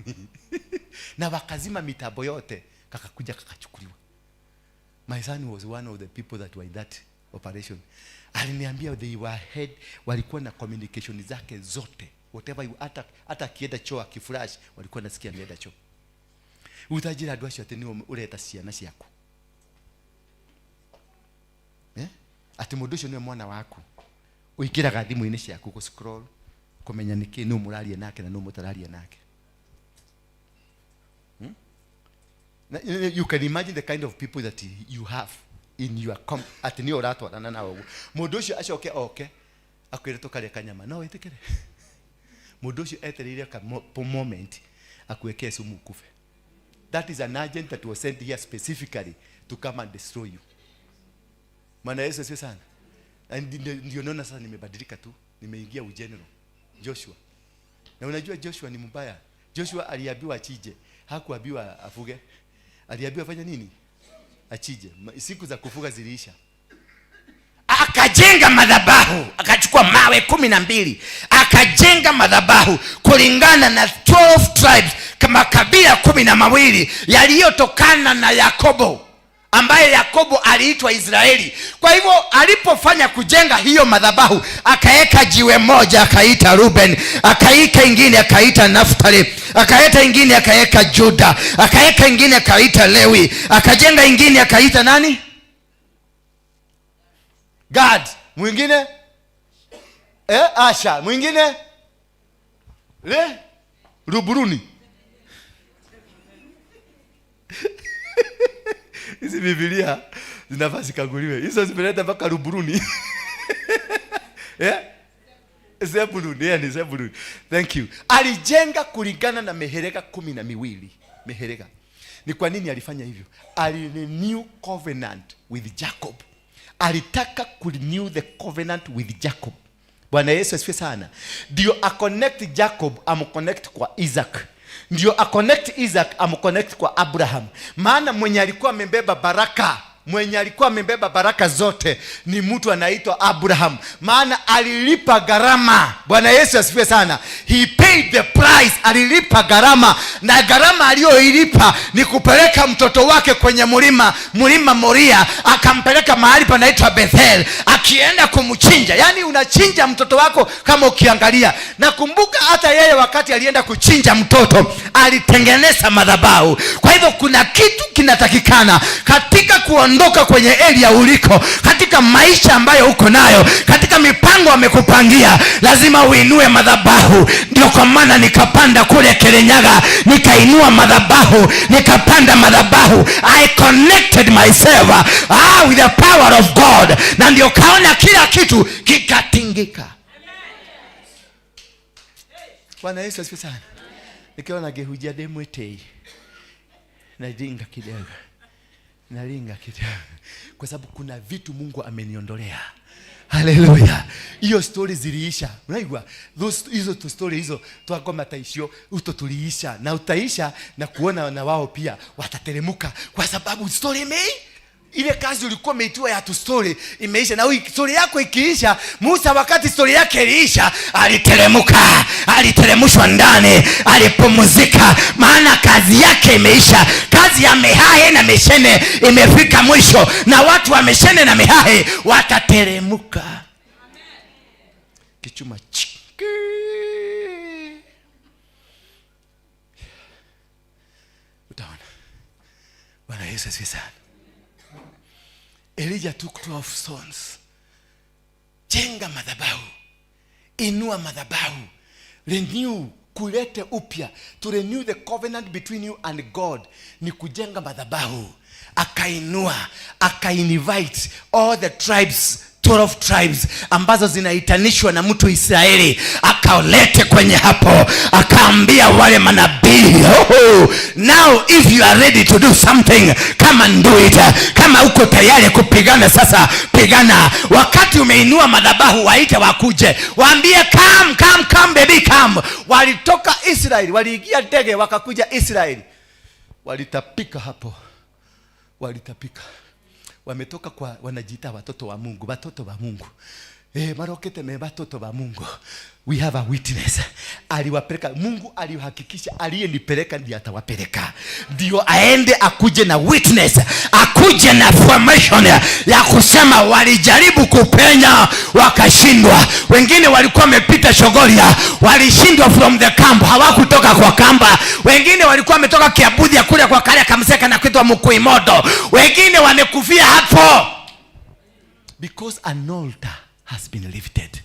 Na wakazima mitambo yote, kakakuja kakachukuliwa. My son was one of the people that were in that operation. Aliniambia they were head, walikuwa na communication zake zote. Whatever you, hata akienda choo akiflash, walikuwa nasikia ameenda choo. Utajira andũ acio atĩ nĩo ũreta ciana ciaku. Eh? Atĩ mũndũ ũcio nĩwe mwana waku. Ũingĩraga thimũ-inĩ ciaku gũ scroll, kũmenya nĩkĩ nũ mũraria nake na nũ mũtararia nake. Na, you can imagine the kind of people that you have in your atĩ nĩo ũratwarana nao ũguo. Mũndũ ũcio acoke oke akwĩre tũkarĩe kanyama, no wĩtĩkĩre? Mũndũ ũcio etereire ka moment akuwekee sumu ukufe. That is an agent that was sent here specifically to come and destroy you. Maana Yesu asifiwe sana. Na ndio naona sasa nimebadilika tu, nimeingia ugeneral Joshua. Na unajua Joshua ni mbaya. Joshua aliambiwa achinje, hakuambiwa afuge. Aliambiwa fanya nini? Achinje. Siku za kufuga ziliisha. Akajenga madhabahu, akachukua mawe 12, akajenga madhabahu kulingana na 12 tribes, kama kabila 12 yaliyotokana na Yakobo, ambaye Yakobo aliitwa Israeli. Kwa hivyo alipofanya kujenga hiyo madhabahu, akaeka jiwe moja akaita Ruben, akaika ingine akaita Naftali, akaeta ingine akaeka Juda, akaeka ingine akaita Lewi, akajenga ingine akaita nani? Gad. Mwingine? Asha. Mwingine? Le? Ruburuni. Hizi Biblia zinafaa zikaguliwe. Hizo zimeleta mpaka Ruburuni. Zebulun, yeah, ni Zebulun. Thank you. Alijenga kulingana na mihereka 12. Mihereka. Ni kwa nini alifanya hivyo? Alirenew covenant with Jacob. Alitaka kurenew the covenant with Jacob. Bwana Yesu asifiwe sana. Ndio aconnect Jacob, amconnect kwa Isaac. Ndio aconnect Isaac, amconnect kwa Abraham. Maana mwenye alikuwa amebeba baraka, mwenye alikuwa amebeba baraka zote ni mtu anaitwa Abraham. Maana alilipa gharama. Bwana Yesu asifiwe sana. He paid the price, alilipa gharama. Na gharama aliyoilipa ni kupeleka mtoto wake kwenye mlima, mlima Moria, akampeleka mahali panaitwa Bethel, akienda kumchinja. Yaani unachinja mtoto wako kama ukiangalia. Nakumbuka hata yeye wakati alienda kuchinja mtoto, alitengeneza madhabahu. Kwa hivyo kuna kitu kinatakikana katika kuondoka kwenye area uliko, katika maisha ambayo uko nayo, katika mipango amekupangia, lazima uinue madhabahu. Ndio kwa maana nikapanda kule Kirinyaga, nikainua madhabahu, nikapanda madhabahu. I connected myself with the power of God, na ndio kaona kila kitu kikatingika. Bwana Yesu asifiwe sana. Nikiona ngĩhunjia ndĩ mwĩtĩi, naringa kidogo, naringa kidogo, kwa sababu kuna vitu Mungu ameniondolea. Haleluya. Hiyo story ziliisha. Unaigua? Those, hizo tu story hizo twagoma ta icio uto tuliisha, na utaisha na kuona na wao pia watateremuka, kwa sababu story ile kazi ulikuwa umeitiwa ya tu story imeisha. Na story yako ikiisha, Musa wakati story yake iliisha aliteremuka, aliteremushwa ndani, alipumzika, maana kazi yake imeisha. Kazi ya Mihahe na Mishene imefika mwisho, na watu wa Mishene na Mihahe watateremuka. Kichuma chiki. Utaona. Bwana Yesu asifiwe sana. Elijah took 12 stones. Jenga madhabahu, inua madhabahu, renew, kulete upya. To renew the covenant between you and God ni kujenga madhabahu. Akainua, akainvite all the tribes to 12 tribes ambazo zinaitanishwa na mtu Israeli, akalete kwenye hapo, akaambia wale manabii, "Oh, now if you are ready to do something, come and do it. Kama uko tayari kupigana sasa, pigana." Wakati umeinua madhabahu, waite wakuje, waambie, "Come, come, come, baby, come." Walitoka Israeli, waliingia ndege wakakuja Israeli, walitapika hapo, walitapika. Wametoka kwa, wanajiita watoto wa Mungu, watoto wa Mungu. Marokete me watoto wa Mungu. We have a witness. Aliwapeleka Mungu, alihakikisha aliyenipeleka ndiye atawapeleka, ndio aende akuje na witness, akuje na formation ya kusema walijaribu kupenya wakashindwa. Wengine walikuwa wamepita Chogoria, walishindwa from the camp, hawakutoka kwa kamba. Wengine walikuwa wametoka Kiabuthi kule kwa kale kamseka na kuitwa Mukuimodo, wengine wamekufia hapo because an altar has been lifted.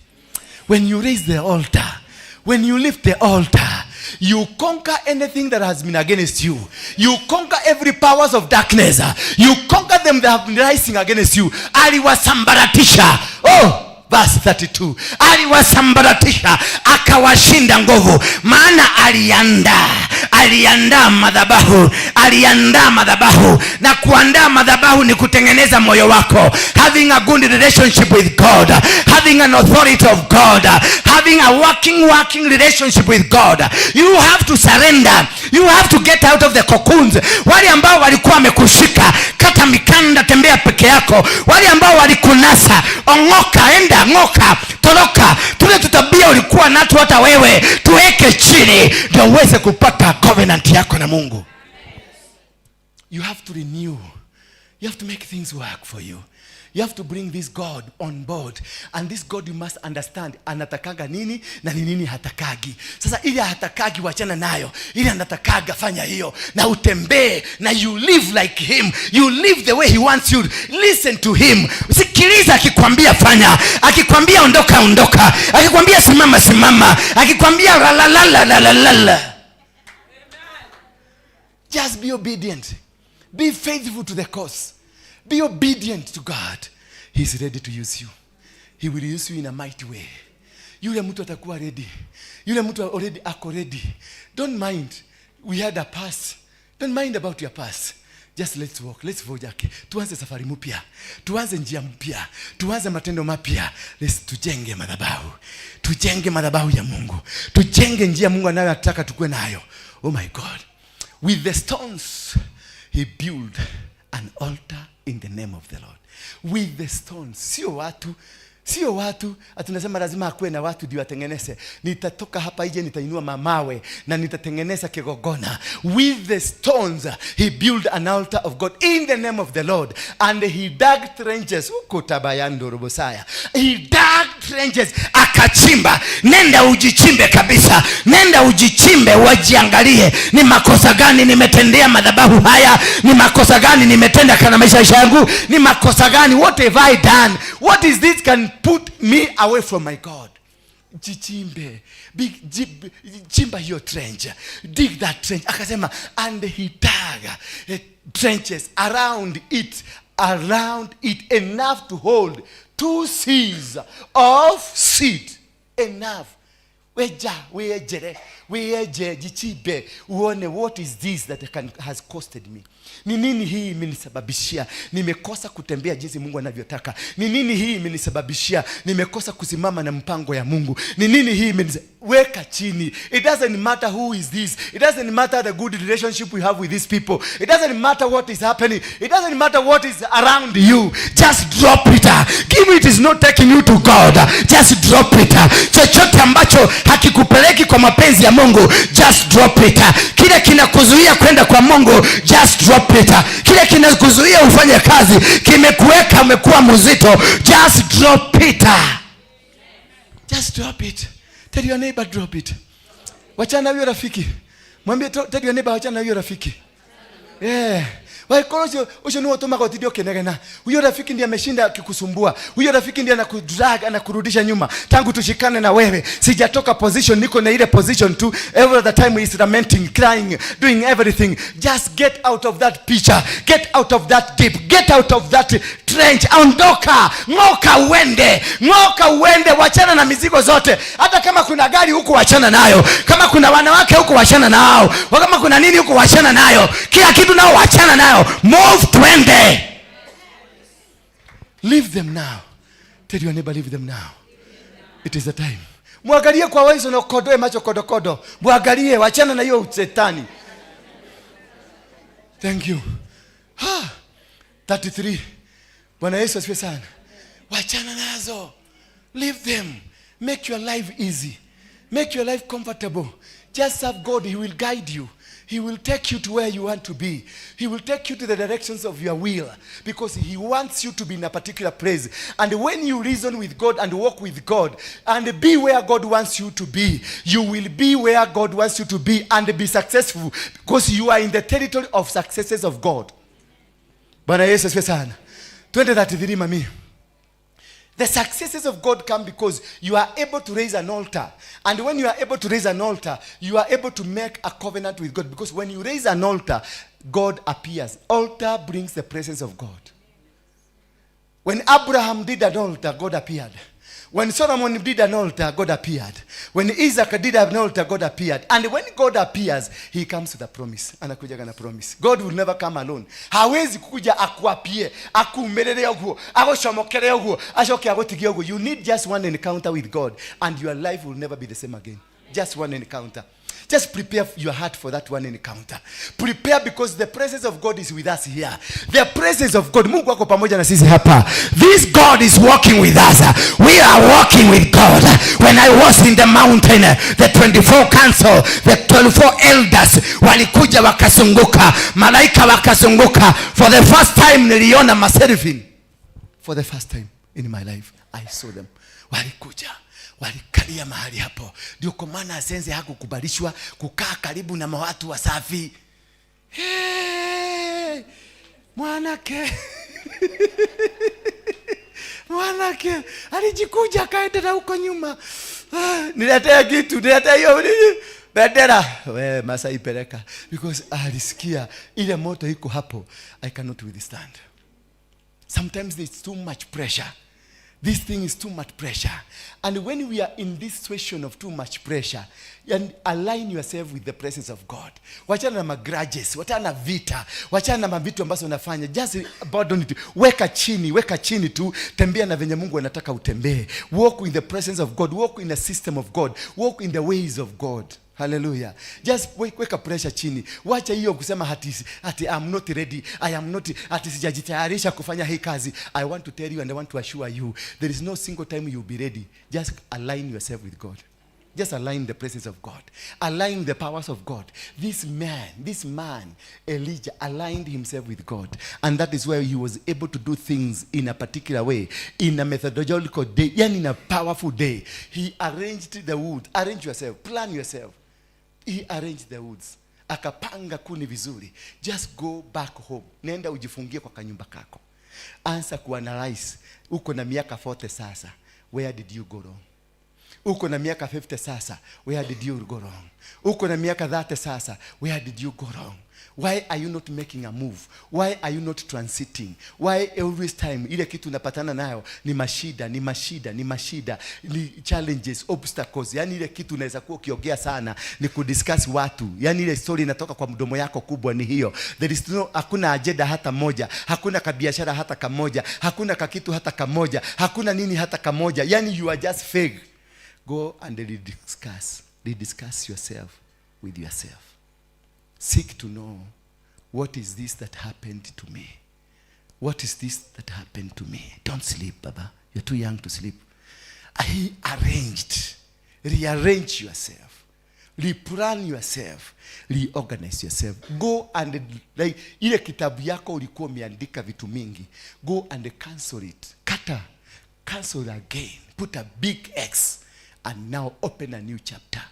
When you raise the altar, when you lift the altar, you conquer anything that has been against you. You conquer every powers of darkness. You conquer them that have been rising against you. Aliwasambaratisha. Oh, verse 32, aliwasambaratisha akawashinda nguvu, maana aliandaa madhabahu, aliandaa madhabahu. Na kuandaa madhabahu ni kutengeneza moyo wako, having a good relationship with God, having an authority of God, having a working relationship with God. You have to surrender, you have to get out of the cocoons. Wale ambao walikuwa wamekushika, kata mikanda, tembea peke yako. Wale ambao walikunasa, ong'oka, enda, ng'oka, toroka. Tule tutabia ulikuwa nato hata wewe tuweke chini, ndio uweze kupata covenant yako na Mungu. You have to renew, you have to make things work for you. You have to bring this God on board, and this God, you must understand anatakaga nini na ni nini hatakagi. Sasa ile hatakagi, wachana nayo. Ile anatakaga, fanya hiyo na utembee na you live like him. You live the way he wants you. Listen to him. Sikiliza akikwambia fanya, akikwambia ondoka, ondoka, akikwambia simama, simama, akikwambia la. Just be obedient. Be faithful to the cause. Be obedient to God. He's ready to use you. He will use you in a mighty way. Yule mtu atakuwa ready, yule mtu already ako ready. Don't mind we had a past. Don't mind about your past. Just let's walk, let's voyage. Tuanze safari mpya, tuanze njia mpya, tuanze matendo mapya. Let's tujenge madhabahu, tujenge madhabahu ya Mungu, tujenge njia Mungu anayotaka tukue nayo. Oh my God, with the stones he built an altar in the name of the Lord. With the stones, sio watu, sio watu. Atunasema lazima akuwe na watu ndio atengeneze. Nitatoka hapa ije, nitainua mamawe na nitatengeneza kigongona. With the stones he built an altar of God in the name of the Lord, and he dug trenches huko tabayando robosaya. He dug trenches, akachimba. Nenda ujichimbe kabisa, nenda ujichimbe, wajiangalie ni makosa gani nimetendea madhabahu haya, ni makosa gani nimetenda kana maisha yangu, ni makosa gani, what have I done, what is this can put me away from my God. Jichimbe. Chimba hiyo trench, dig that trench. Akasema, and he dug trenches around it, around it, enough to hold two seahs of seed. Enough. Weja wejere, weje, jichimbe uone what is this that has costed me. Ni nini hii imenisababishia nimekosa kutembea jinsi Mungu anavyotaka? Ni nini hii imenisababishia nimekosa kusimama na mpango ya Mungu? Ni nini hii weka chini. It doesn't matter who is this. It doesn't matter the good relationship we have with these people. It doesn't matter what is happening. It doesn't matter what is around you. Just drop it. Give it is not taking you to God. Just drop it. Chochote ambacho hakikupeleki kwa mapenzi ya Mungu, just drop it. Kile kinakuzuia kwenda kwa Mungu, just drop it. Kile kinakuzuia ufanye kazi, kimekuweka umekuwa mzito, just drop it. Just drop it. Tell your neighbor, "Drop it." Wachana na huyo rafiki. Mwambie, tell your neighbor, "Wachana na huyo rafiki." Yeah. Wakorwo ũcio ũcio nĩwe ũtũmaga ũtinde ũkĩnegena. Huyo rafiki ndiye ameshinda akikusumbua. Huyo rafiki ndiye anakudrag, anakurudisha nyuma. Tangu tushikane na wewe sijatoka position, niko na ile position tu. Every other time is lamenting, crying, doing everything. Just get out of that picture, get out of that deep, get out of that trench. Ondoka, ng'oka uende, ng'oka uende, wachana na mizigo zote. Hata kama kuna gari huku, wachana nayo. Kama kuna wanawake huku, wachana nao. Kama kuna nini huku, wachana nayo. Kila kitu nao wachana nayo. Move, twende. Leave them now. Tell your neighbor, leave them now. It is the time. Mwangalie kwa waiso na ukodoe macho kodokodo. Mwangalie, wachana na hiyo shetani. Thank you. Ha, 33. Bwana Yesu asifiwe sana. Wachana nazo. Leave them. Make your life easy. Make your life comfortable. Just serve God. He will guide you. He will take you to where you want to be. He will take you to the directions of your will, because he wants you to be in a particular place. And when you reason with God and walk with God and be where God wants you to be, you will be where God wants you to be and be successful, because you are in the territory of successes of God. Bwana Yesu asifiwe sana. 2033, mami. The successes of God come because you are able to raise an altar. And when you are able to raise an altar, you are able to make a covenant with God. Because when you raise an altar, God appears. Altar brings the presence of God. When Abraham did an altar, God appeared. When Solomon did an altar, God appeared. When Isaac did an altar, God appeared. And when God appears, he comes with a promise. Anakuja na promise. God will never come alone. Hawezi kukuja akuapie, akuumerere ũguo, agũcomokere ũguo, acoke agũtigie ũguo. You need just one encounter with God and your life will never be the same again. Just one encounter. Just prepare your heart for that one encounter. Prepare, because the presence of God is with us here. The presence of God. Mungu ako pamoja na sisi hapa. This God is walking with us. We are walking with God. When I was in the mountain, the 24 council, the 24 elders walikuja wakazunguka, malaika wakazunguka. For the first time niliona maseraphim. For the first time in my life, I saw them. Walikuja, walikalia mahali hapo. Ndio kwa maana Asenze hakukubalishwa kukaa karibu na watu wasafi. Hey, mwanake mwanake alijikuja akaenda na huko nyuma. Ah, niletea kitu, niletea hiyo nini? Bendera. We Masai, peleka, because alisikia ile moto iko hapo. I cannot withstand. Sometimes there's too much pressure. This thing is too much pressure. And when we are in this situation of too much pressure, and align yourself with the presence of God. Wachana na magrudges, wachana na vita, wachana na mavitu ambazo unafanya. Just abandon it. Weka chini tu, tembea na venye Mungu anataka utembee. Walk in the presence of God, walk in the system of God, walk in the ways of God. Hallelujah. Just weka pressure chini. Wacha hiyo kusema ati I'm not ready. I am not, ati sijajitayarisha kufanya hii kazi. I want to tell you and I want to assure you, there is no single time you'll be ready. Just align yourself with God. Just align the presence of God. Align the powers of God. This man, Elijah, aligned himself with God. And that is where he was able to do things in a particular way, in a methodological day, and in a powerful day. He arranged the wood. Arrange yourself. Plan yourself. He arranged the woods. Akapanga kuni vizuri. Just go back home. Nenda ujifungie kwa kanyumba kako. Anza kuanalyze. Uko na miaka 40 sasa. Where did you go wrong? Uko na miaka 50 sasa. Where did you go wrong? Uko na miaka 30 sasa. Where did you go wrong? Why are you not making a move? Why are you not transiting? Why every time ile kitu unapatana nayo ni mashida, ni mashida, ni mashida, ni challenges, obstacles? Yani ile kitu unaweza kuwa ukiongea sana ni kudiscuss watu. Yani ile story inatoka kwa mdomo yako kubwa ni hiyo. There is no, hakuna agenda hata moja, hakuna kabiashara hata kamoja, hakuna kakitu hata kamoja, hakuna nini hata kamoja. Yani you are just fake. Go and rediscuss, rediscuss yourself with yourself. Seek to know, what is this that happened to me? What is this that happened to me? Don't sleep, Baba. You're too young to sleep. He arranged. Rearrange yourself. Replan yourself. Reorganize yourself. Go and, like, ile kitabu yako ulikuwa umeandika vitu mingi. Go and cancel it. Kata. Cancel again. Put a big X. And now open a new chapter.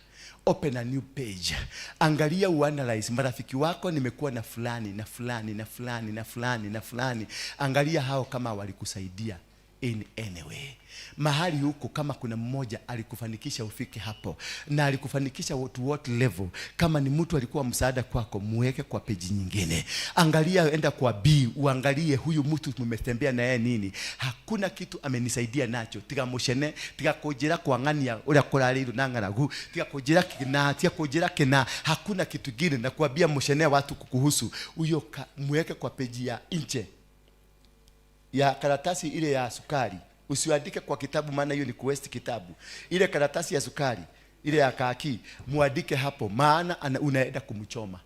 Open a new page. Angalia, uanalyze marafiki wako, nimekuwa na fulani na fulani na fulani na fulani na fulani. Angalia hao kama walikusaidia in any way. Mahali huko kama kuna mmoja alikufanikisha ufike hapo na alikufanikisha to what level. Kama ni mtu alikuwa msaada kwako, muweke kwa peji nyingine. Angalia, enda kwa B, uangalie huyu mtu mmetembea na yeye nini. Hakuna kitu amenisaidia nacho. Tiga mucene, tiga kunjira kwang'ania uria kurarĩirwo na ng'aragu, tiga kunjira kina, tiga kunjira kina, hakuna kitu kingine na kuambia mucene watu kukuhusu. Huyo muweke kwa peji ya nje ya karatasi ile ya sukari. Usiandike kwa kitabu, maana hiyo ni kuwaste kitabu. Ile karatasi ya sukari ile ya kaki, muandike hapo, maana unaenda kumchoma.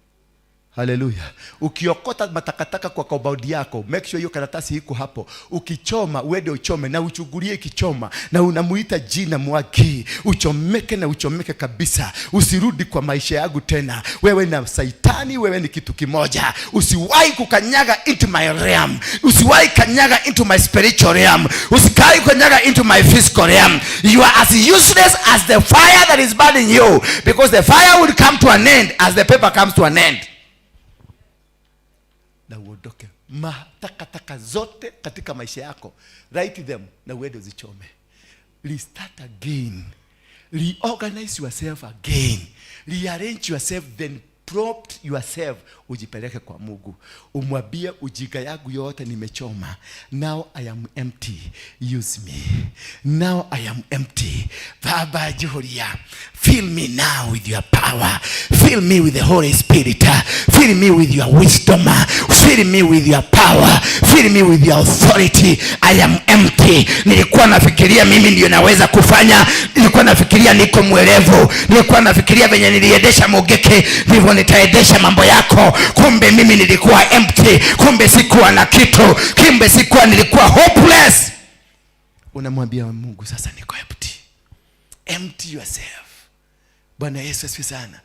Haleluya. Ukiokota matakataka kwa compound yako, make sure hiyo karatasi iko hapo. Ukichoma, uende uchome na uchungulie ikichoma, na unamuita jina Mwaki, uchomeke na uchomeke kabisa. Usirudi kwa maisha yangu tena. Wewe na saitani, wewe ni kitu kimoja. Usiwahi kukanyaga into my realm. Usiwahi kanyaga into my spiritual realm. Usiwahi kukanyaga into my physical realm. You are as useless as the fire that is burning you, because the fire will come to an end as the paper comes to an end. Na uondoke. Matakataka zote katika maisha yako, write them na uende uzichome. Restart again. Reorganize yourself again. Rearrange yourself, then prompt yourself. Ujipeleke kwa Mungu. Umwambie ujinga yangu yote nimechoma. Now I am empty. Use me. Now I am empty. Baba Julia, fill me now with your power. Fill me with the Holy Spirit. Fill me with your wisdom. Fill me with your power. Fill me with your authority. I am empty. Nilikuwa nafikiria mimi ndio naweza kufanya. Nilikuwa nafikiria niko mwerevu. Nilikuwa nafikiria venye niliendesha Mugeke ndivyo nitaendesha mambo yako. Kumbe mimi nilikuwa empty. Kumbe sikuwa na kitu. Kumbe sikuwa, nilikuwa hopeless. Unamwambia Mungu, sasa niko empty. Empty yourself. Bwana Yesu asifiwe sana.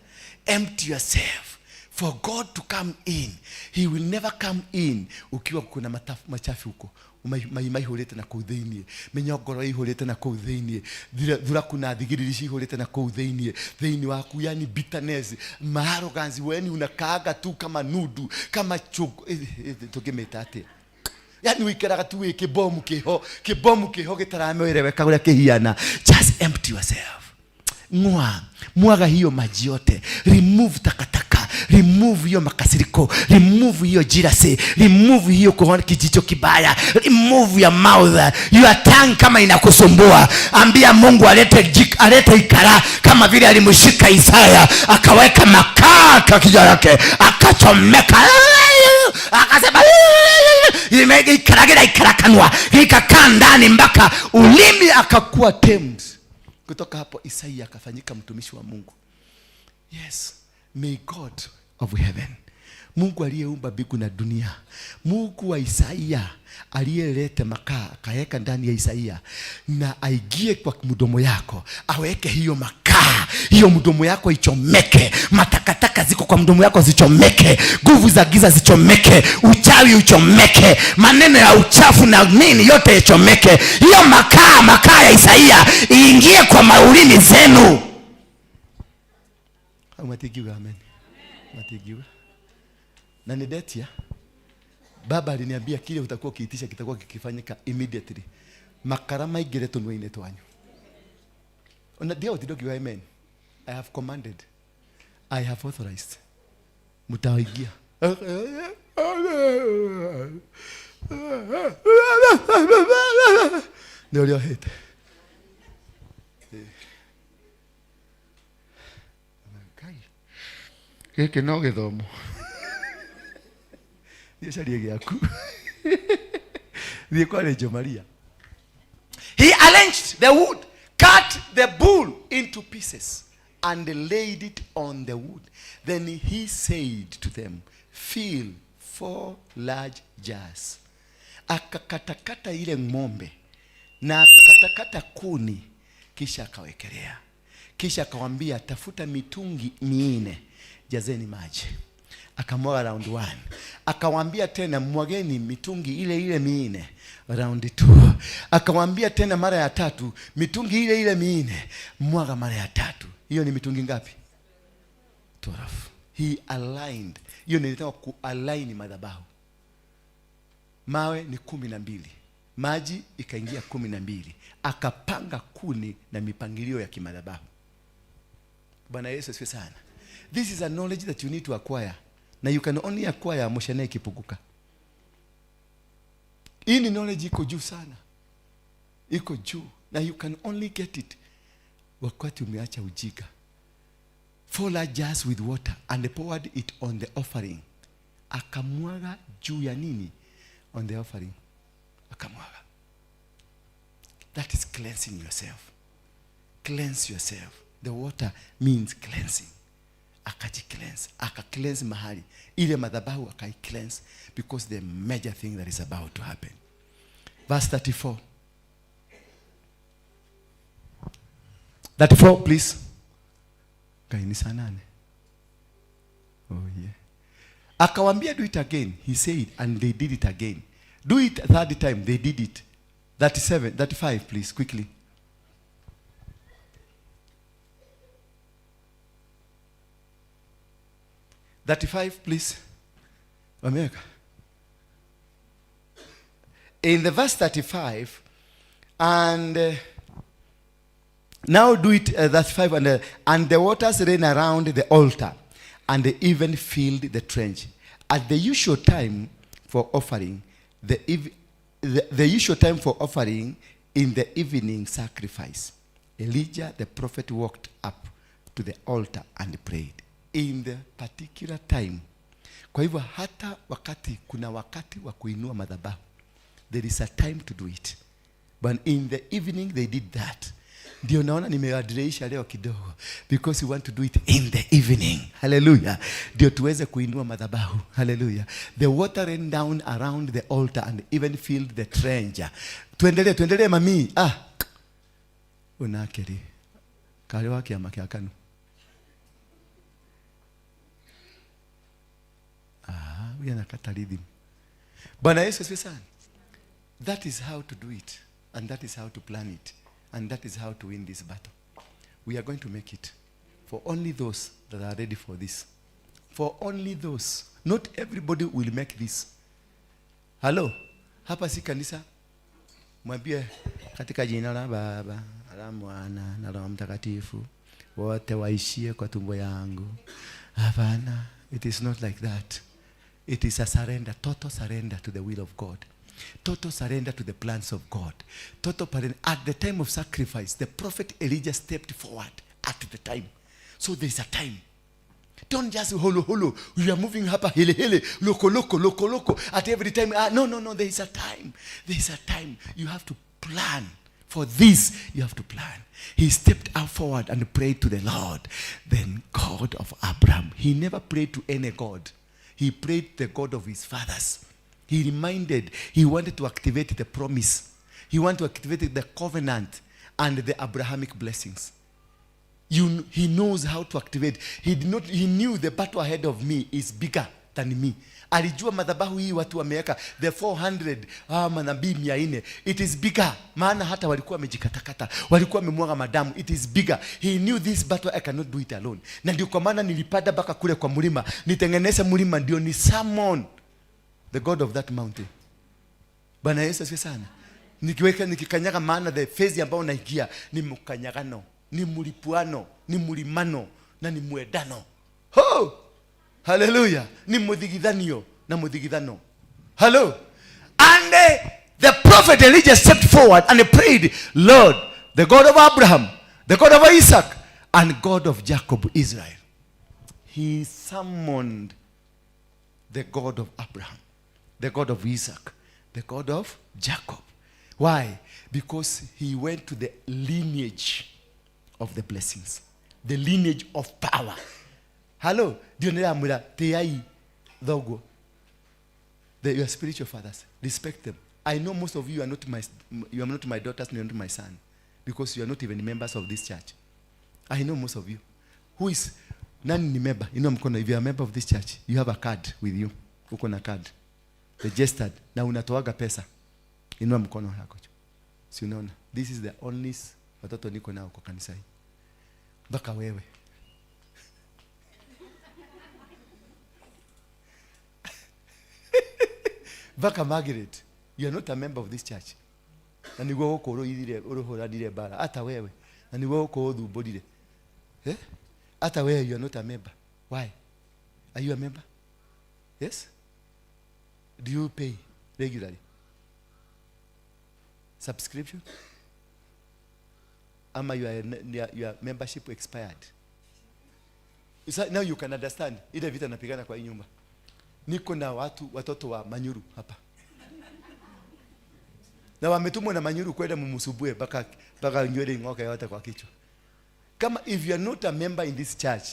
Empty yourself. For God to come in, he will never come in ukiwa kuna machafu huko. Maihũrĩte na kũu thĩiniĩ, mĩnyongoro ĩihũrĩte na kũu thĩiniĩ, thuraku na thigiriri cihũrĩte na kũu thĩiniĩ, thĩiniĩ waku, yani bitterness, arrogance, weni unakaaga tu kama nudu, kama chungu, tũngĩmĩta atĩa? Yani wikaraga tu wĩ kĩbomu kĩho, kĩbomu kĩho gĩtaramereweka ũrĩa kĩhiana. Just empty yourself. Ng'oa, mwaga hiyo maji yote, remove takataka, remove hiyo makasiriko, remove hiyo jealousy, remove hiyo kuona kijicho kibaya, remove your mouth, your tongue kama inakusumbua. Ambia Mungu alete ikara kama vile alimshika Isaya akaweka makaa kwa kichwa yake akachomeka, akasema ikaragira ikarakanwa ikakaa ndani mpaka ulimi akakuwa tamed. Kutoka hapo Isaiah akafanyika mtumishi wa Mungu. Yes, may God of heaven, Mungu aliyeumba mbingu na dunia, Mungu wa Isaiah aliyeleta makaa akaweka ndani ya Isaiah, na aingie kwa mdomo yako, aweke hiyo makaa, hiyo mdomo yako ichomeke, matakataka ziko kwa mdomo yako zichomeke, nguvu za giza zichomeke, uchawi uchomeke, maneno ya uchafu na nini yote ichomeke. Hiyo makaa, makaa ya Isaiah iingie kwa maulimi zenu. Au matigiwa amen. Matigiwa. Na ni detia. Baba aliniambia kile utakuwa ukiitisha kitakuwa kikifanyika immediately. Makara maingire tunwa-inĩ twanyu. Ona ndio utidokiwa amen. I have commanded. I have authorized. Mutaingia. Nĩ ũrĩa ũhĩte. Ngai. Gĩkĩ no gĩthomo. Thiĩ ũcarie gĩaku. Thiĩ kwa Rejo Maria. He arranged the wood, cut the bull into pieces, and laid it on the wood. Then he said to them, fill 4 large jars. Akakatakata ile ng'ombe na akakatakata kuni, kisha akawekelea. Kisha akamwambia, tafuta mitungi 4, jazeni maji. Akamwaga round 1. Akamwambia tena, mwageni mitungi ile ile 4, round 2. Akamwambia tena mara ya 3, mitungi ile ile 4, mwaga mara ya 3. Hiyo ni mitungi ngapi? 12. He aligned. Hiyo nilitaka kualign madhabahu. Mawe ni 12. Maji ikaingia 12. Akapanga kuni na mipangilio ya kimadhabahu. Bwana Yesu asifiwe sana. This is a knowledge that you need to acquire. Na you can only acquire moshene ikipuguka. Hii ni knowledge iko juu sana. Iko juu. Na you can only get it wakati umeacha ujinga. 4 large jars with water and poured it on the offering. Akamwaga juu ya nini? On the offering. Akamwaga. That is cleansing yourself. Cleanse yourself. The water means cleansing. Akaji-cleanse. Aka-cleanse mahali. Ile madhabahu akai-cleanse because the major thing that is about to happen. Verse 34. 34, please. Kaini sanane. Oh yeah. Akawambia do it again. He said, and they did it again. Do it third time. They did it. 37, 35, please, quickly. 35, please. Wameweka. In the verse 35, and now do it, 35, and the waters ran around the altar, and they even filled the trench. At the usual time for offering, the usual time for offering in the evening sacrifice, Elijah the prophet walked up to the altar and prayed. In the particular time. Kwa hivyo hata wakati, kuna wakati wa kuinua madhabahu. There is a time to do it. But in the evening they did that. Ndio naona nimewadreisha leo kidogo because we want to do it in the evening. Hallelujah. Ndio tuweze kuinua madhabahu. Hallelujah. The water ran down around the altar and even filled the trench. Tuendelee, tuendelee mami. Ah. Unakeri. Kale wake ama kiakanu. Ah, huyu anakata rhythm. Bwana Yesu asifiwe sana. That is how to do it, and that is how to plan it, and that is how to win this battle. We are going to make it for only those that are ready for this. For only those. Not everybody will make this. Hello? Hapa si kanisa. Mwambie katika jina la Baba, la Mwana na Roho Mtakatifu, wote waishie kwa tumbo yangu. Hapana, it is not like that. It is a surrender, total surrender to the will of God. Total surrender to the plans of God. Total surrender. At the time of sacrifice, the prophet Elijah stepped forward at the time. So there is a time. Don't just holo holo. We are moving hapa hele hele, loko loko loko loko. At every time, no no no. There is a time. There is a time. You have to plan for this. You have to plan. He stepped out forward and prayed to the Lord, then God of Abraham. He never prayed to any God. He prayed the God of his fathers. He reminded, he wanted to activate the promise. He wanted to activate the covenant and the Abrahamic blessings. He knows how to activate. He did not, he knew the battle ahead of me is bigger than me. Alijua madhabahu hii watu wameweka the 400 manabii 400. It is bigger. Maana hata walikuwa wamejikatakata, walikuwa wamemwaga madamu. It is bigger. He knew this battle I cannot do it alone. Na ndio kwa maana nilipanda mpaka kule kwa mlima, nitengeneze mlima ndio ni summon the God of that mountain. Bwana Yesu asifiwe sana. Nikiweka nikikanyaga, maana the phase ambayo naingia ni mkanyagano, ni mlipuano, ni mlimano na ni mwedano. Ho! Hallelujah. Ni muthigithanio na muthigithano. Hello. And the prophet Elijah stepped forward and prayed, Lord, the God of Abraham, the God of Isaac, and God of Jacob, Israel. He summoned the God of Abraham, the God of Isaac, the God of Jacob. Why? Because he went to the lineage of the blessings, the lineage of power. Hello, do you know that? Your spiritual fathers, respect them. I know most of you are not my, you are not my daughters, you are not my son, because you are not even members of this church. I know most of you. Who is nani ni member? You know, mkono, if you are a member of this church, you have a card with you. Uko na card registered na unatoaga pesa. Inua mkono yako. Si unaona? This is the only watoto niko nao kwa kanisa hii. Mpaka wewe. Mpaka Margaret, you are not a member of this church. Na niguo gũkũ ũrũithire ũrũhũranire mbara hata wewe, na niguo gũkũ ũthumbũrire, eh? Hata wewe, you are not a member. Why are you a member? Yes. Do you pay regularly subscription, ama your membership expired? So now you can understand ile vita napigana kwa hii nyumba. Niko na watu, watoto wa Manyuru hapa, na wametumwa na Manyuru kwenda mumsumbue mpaka nywele ing'oke yote kwa kichwa. Kama if you are not a member in this church,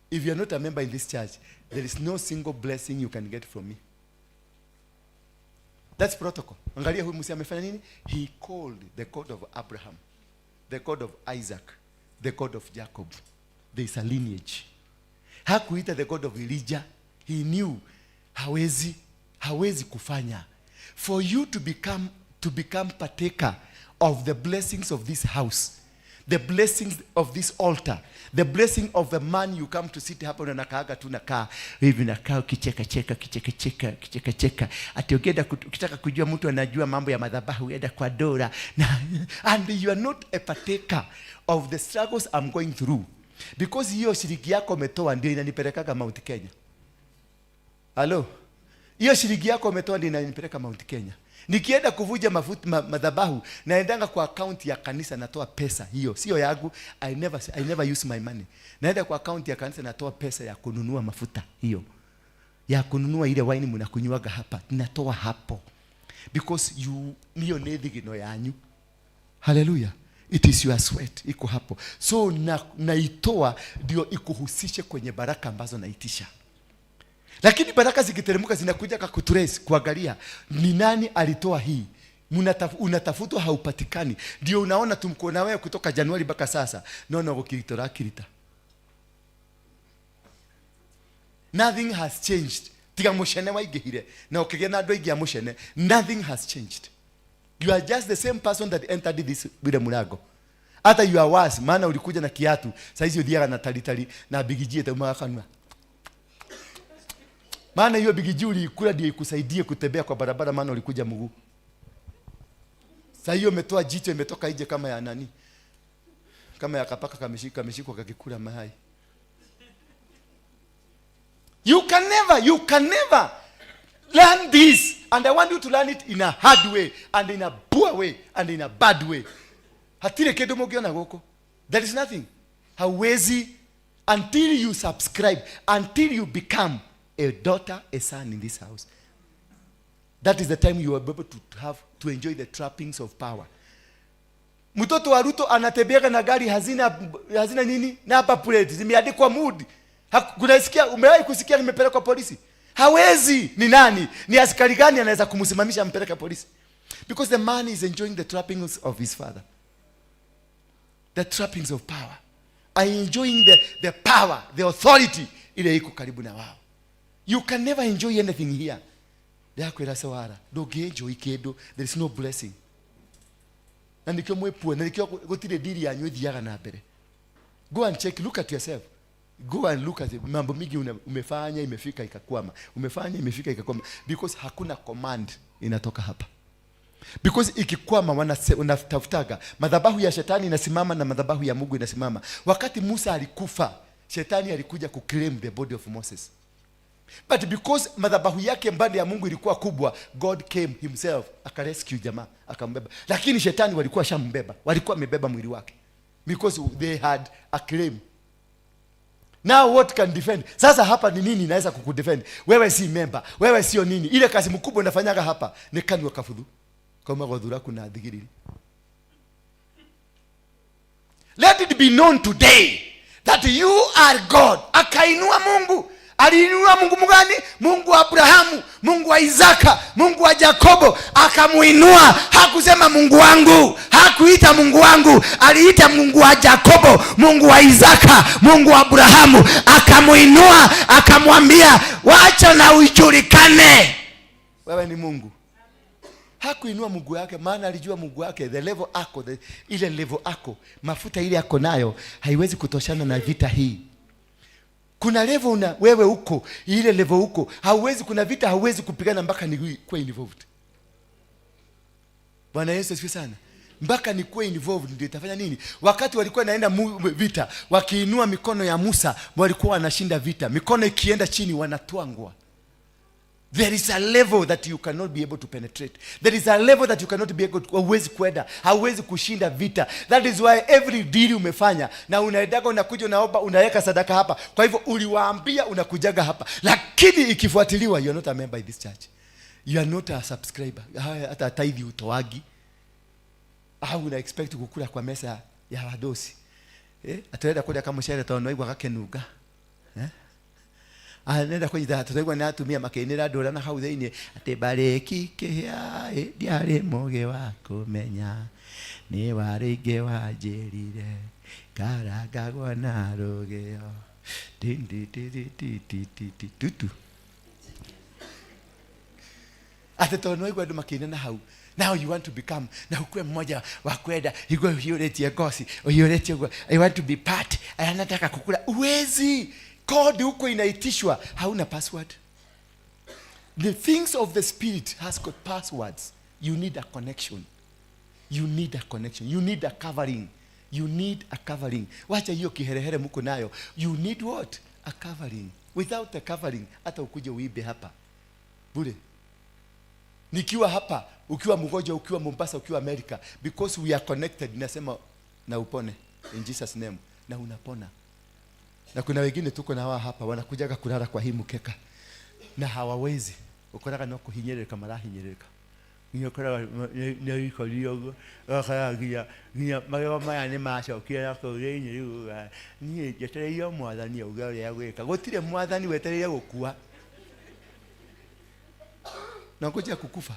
if you are not a member in this church, there is no single blessing you can get from me. That's protocol. Angalia huyu mzee amefanya nini? He called the God of Abraham, the God of Isaac, the God of Jacob. There is a lineage. Hakuita the God of Elijah. He knew hawezi kufanya. For you to become partaker of the blessings of this house, the blessings of this altar, the blessing of the man you come to sit hapa, unakaaga tu, nakaa hivi, nakaa ukicheka cheka, kicheka cheka, kicheka cheka, ati ukienda ukitaka kujua mtu anajua mambo ya madhabahu, enda kwa Dora na, and you are not a partaker of the struggles I'm going through, because hiyo shilingi yako umetoa ndio inanipelekaga Mount Kenya. Halo, hiyo shilingi yako umetoa ndio inanipeleka Mount Kenya. Nikienda kuvuja mafuta madhabahu, naendanga kwa akaunti ya kanisa, natoa pesa hiyo, sio yangu. I never use my money. Naenda kwa akaunti ya kanisa, natoa pesa ya kununua mafuta hiyo, ya kununua ile wine mnakunywaga hapa, natoa hapo because you niyo nĩ thigino yanyu. Haleluya. It is your sweat iko hapo. So naitoa ndio ikuhusishe kwenye baraka ambazo naitisha. Lakini baraka zikiteremka zinakuja kakutrace, kuangalia ni nani alitoa hii. Unatafutwa haupatikani. Ndio unaona tumko na wewe kutoka Januari mpaka sasa. No, gukiritora kirita. Nothing has changed. Tiga mucene waingĩhire na ũkĩgĩa na andũ aingĩ a mucene. Nothing has changed. You are just the same person that entered this bila mlango. Hata you are worse, maana ulikuja na kiatu, saizi uthiaga na talitali na bigiji itaumaga kanua. Maana hiyo bigiji uliikula ndio ikusaidie kutembea kwa barabara, maana ulikuja mguu. Sasa hiyo umetoa jicho imetoka nje kama ya nani? Kama ya kapaka kameshikwa kakikula mayai. You can never learn this. And I want you to learn it in a hard way, and in a poor way, and in a bad way. Hatire kindu mũngĩona gũkũ. There is nothing. Hauwezi until you subscribe, until you become a daughter, a son in this house. That is the time you are able to enjoy the trappings of power. Mtoto wa Ruto anatembeaga na gari hazina nini? Number plate zimeandikwa mood. Kunasikia, umewahi kusikia nimepelekwa polisi? Hawezi. Ni nani? Ni askari gani anaweza kumsimamisha ampeleke polisi? Because the man is enjoying the trappings of his father. The trappings of power. Are enjoying the power, the authority ile iko karibu na wao. You can never enjoy anything here. Ndakwĩra sewara, ndũngĩ-enjoy kĩndũ, there is no blessing. Na nĩkĩo mwĩpue, na nĩkĩo gũtirĩ diri yanyu ĩthiaga na mbere. Go and check, look at yourself. Go and look at it. Mambo mingi umefanya imefika ikakwama. Umefanya imefika ikakwama because hakuna command inatoka hapa. Because ikikwama wanatafutaga madhabahu ya shetani inasimama na madhabahu ya Mungu inasimama. Wakati Musa alikufa, shetani alikuja kuclaim the body of Moses. But because madhabahu yake mbali ya Mungu ilikuwa kubwa, God came himself akarescue jamaa, akambeba. Lakini shetani walikuwa shambeba, walikuwa wamebeba mwili wake because they had a claim. Now what can defend? Sasa hapa ni nini inaweza kukudefend? Wewe si member, wewe sio nini. Ile kazi mkubwa unafanyaga hapa ni kanua kafudhu. Kama godhura kuna thigiriri. Let it be known today that you are God. Akainua Mungu. Aliinua Mungu mgani? Mungu wa Abrahamu, Mungu wa Isaka, Mungu wa Jakobo. Akamuinua. Hakusema Mungu wangu, hakuita Mungu wangu, aliita Mungu wa Jakobo, Mungu wa Isaka, Mungu wa Abrahamu. Akamuinua, akamwambia, wacha na ujulikane wewe ni Mungu. Hakuinua Mungu yake, maana alijua Mungu wake the level ako ile level ako, mafuta ile ako nayo haiwezi kutoshana na vita hii. Kuna level una wewe huko, ile level huko hauwezi, kuna vita hauwezi kupigana mpaka ni kuwe involved. Bwana Yesu asifiwe sana. Mpaka nikuwe involved ndio itafanya nini? Wakati walikuwa naenda vita, wakiinua mikono ya Musa walikuwa wanashinda vita. Mikono ikienda chini wanatwangwa. There is a level that you cannot be able to penetrate. There is a level that you cannot be able to, hauwezi kwenda, hauwezi kushinda vita. That is why every deal umefanya na unaendaga, unakuja, unaomba, unaweka sadaka hapa. Kwa hivyo uliwaambia unakujaga hapa, lakini ikifuatiliwa, you are not a member in this church. You are not a subscriber. Haya, hata tithe utoagi. Au una expect kukula kwa meza ya wadosi. Atenda kuria kamucere tondu aigua gakenuga. Anenda kũnyita tũraigua nĩ atumia makĩinĩra ndũra na hau thĩinĩ atĩ mbarĩki kĩhĩa ĩ, ndiarĩ mũgĩ wa kũmenya nĩ warĩ ingĩ wanjĩrire ngarangagwo na rũgĩo tutu atĩ tondũ nĩwaigua andũ makĩina na hau. Now you want to become, na ukuwe mmoja wa kwenda igwe ũhiũrĩtie ngoci, ũhiũrĩtie ũguo, I want to be part, anataka kukula. Uwezi. Code huko inaitishwa, hauna password. The things of the spirit has got passwords. You need a connection. You need a connection. You need a covering. You need a covering. Wacha hiyo kiherehere mko nayo. You need what? A covering. Without a covering, hata ukuje uibe hapa bure. Nikiwa hapa, ukiwa mgonjwa, ukiwa Mombasa, ukiwa America, because we are connected, nasema na upone in Jesus name, na unapona. Na kuna wengine tuko na wao hapa wanakujaga kulala kwa hii mkeka na hawawezi. Ukoraga no kuhinyĩrĩrĩka marahinyĩrĩrĩka. Nginya ũkoraga nĩ ikorire ũguo, ũgakora nginya magego maya nĩ macokire na kũu thĩinĩ rĩu ugaga, niĩ njetereire o mwathani auge ũrĩa egwĩka. Gũtirĩ mwathani wetereire gũkua. Na ngoja kukufa.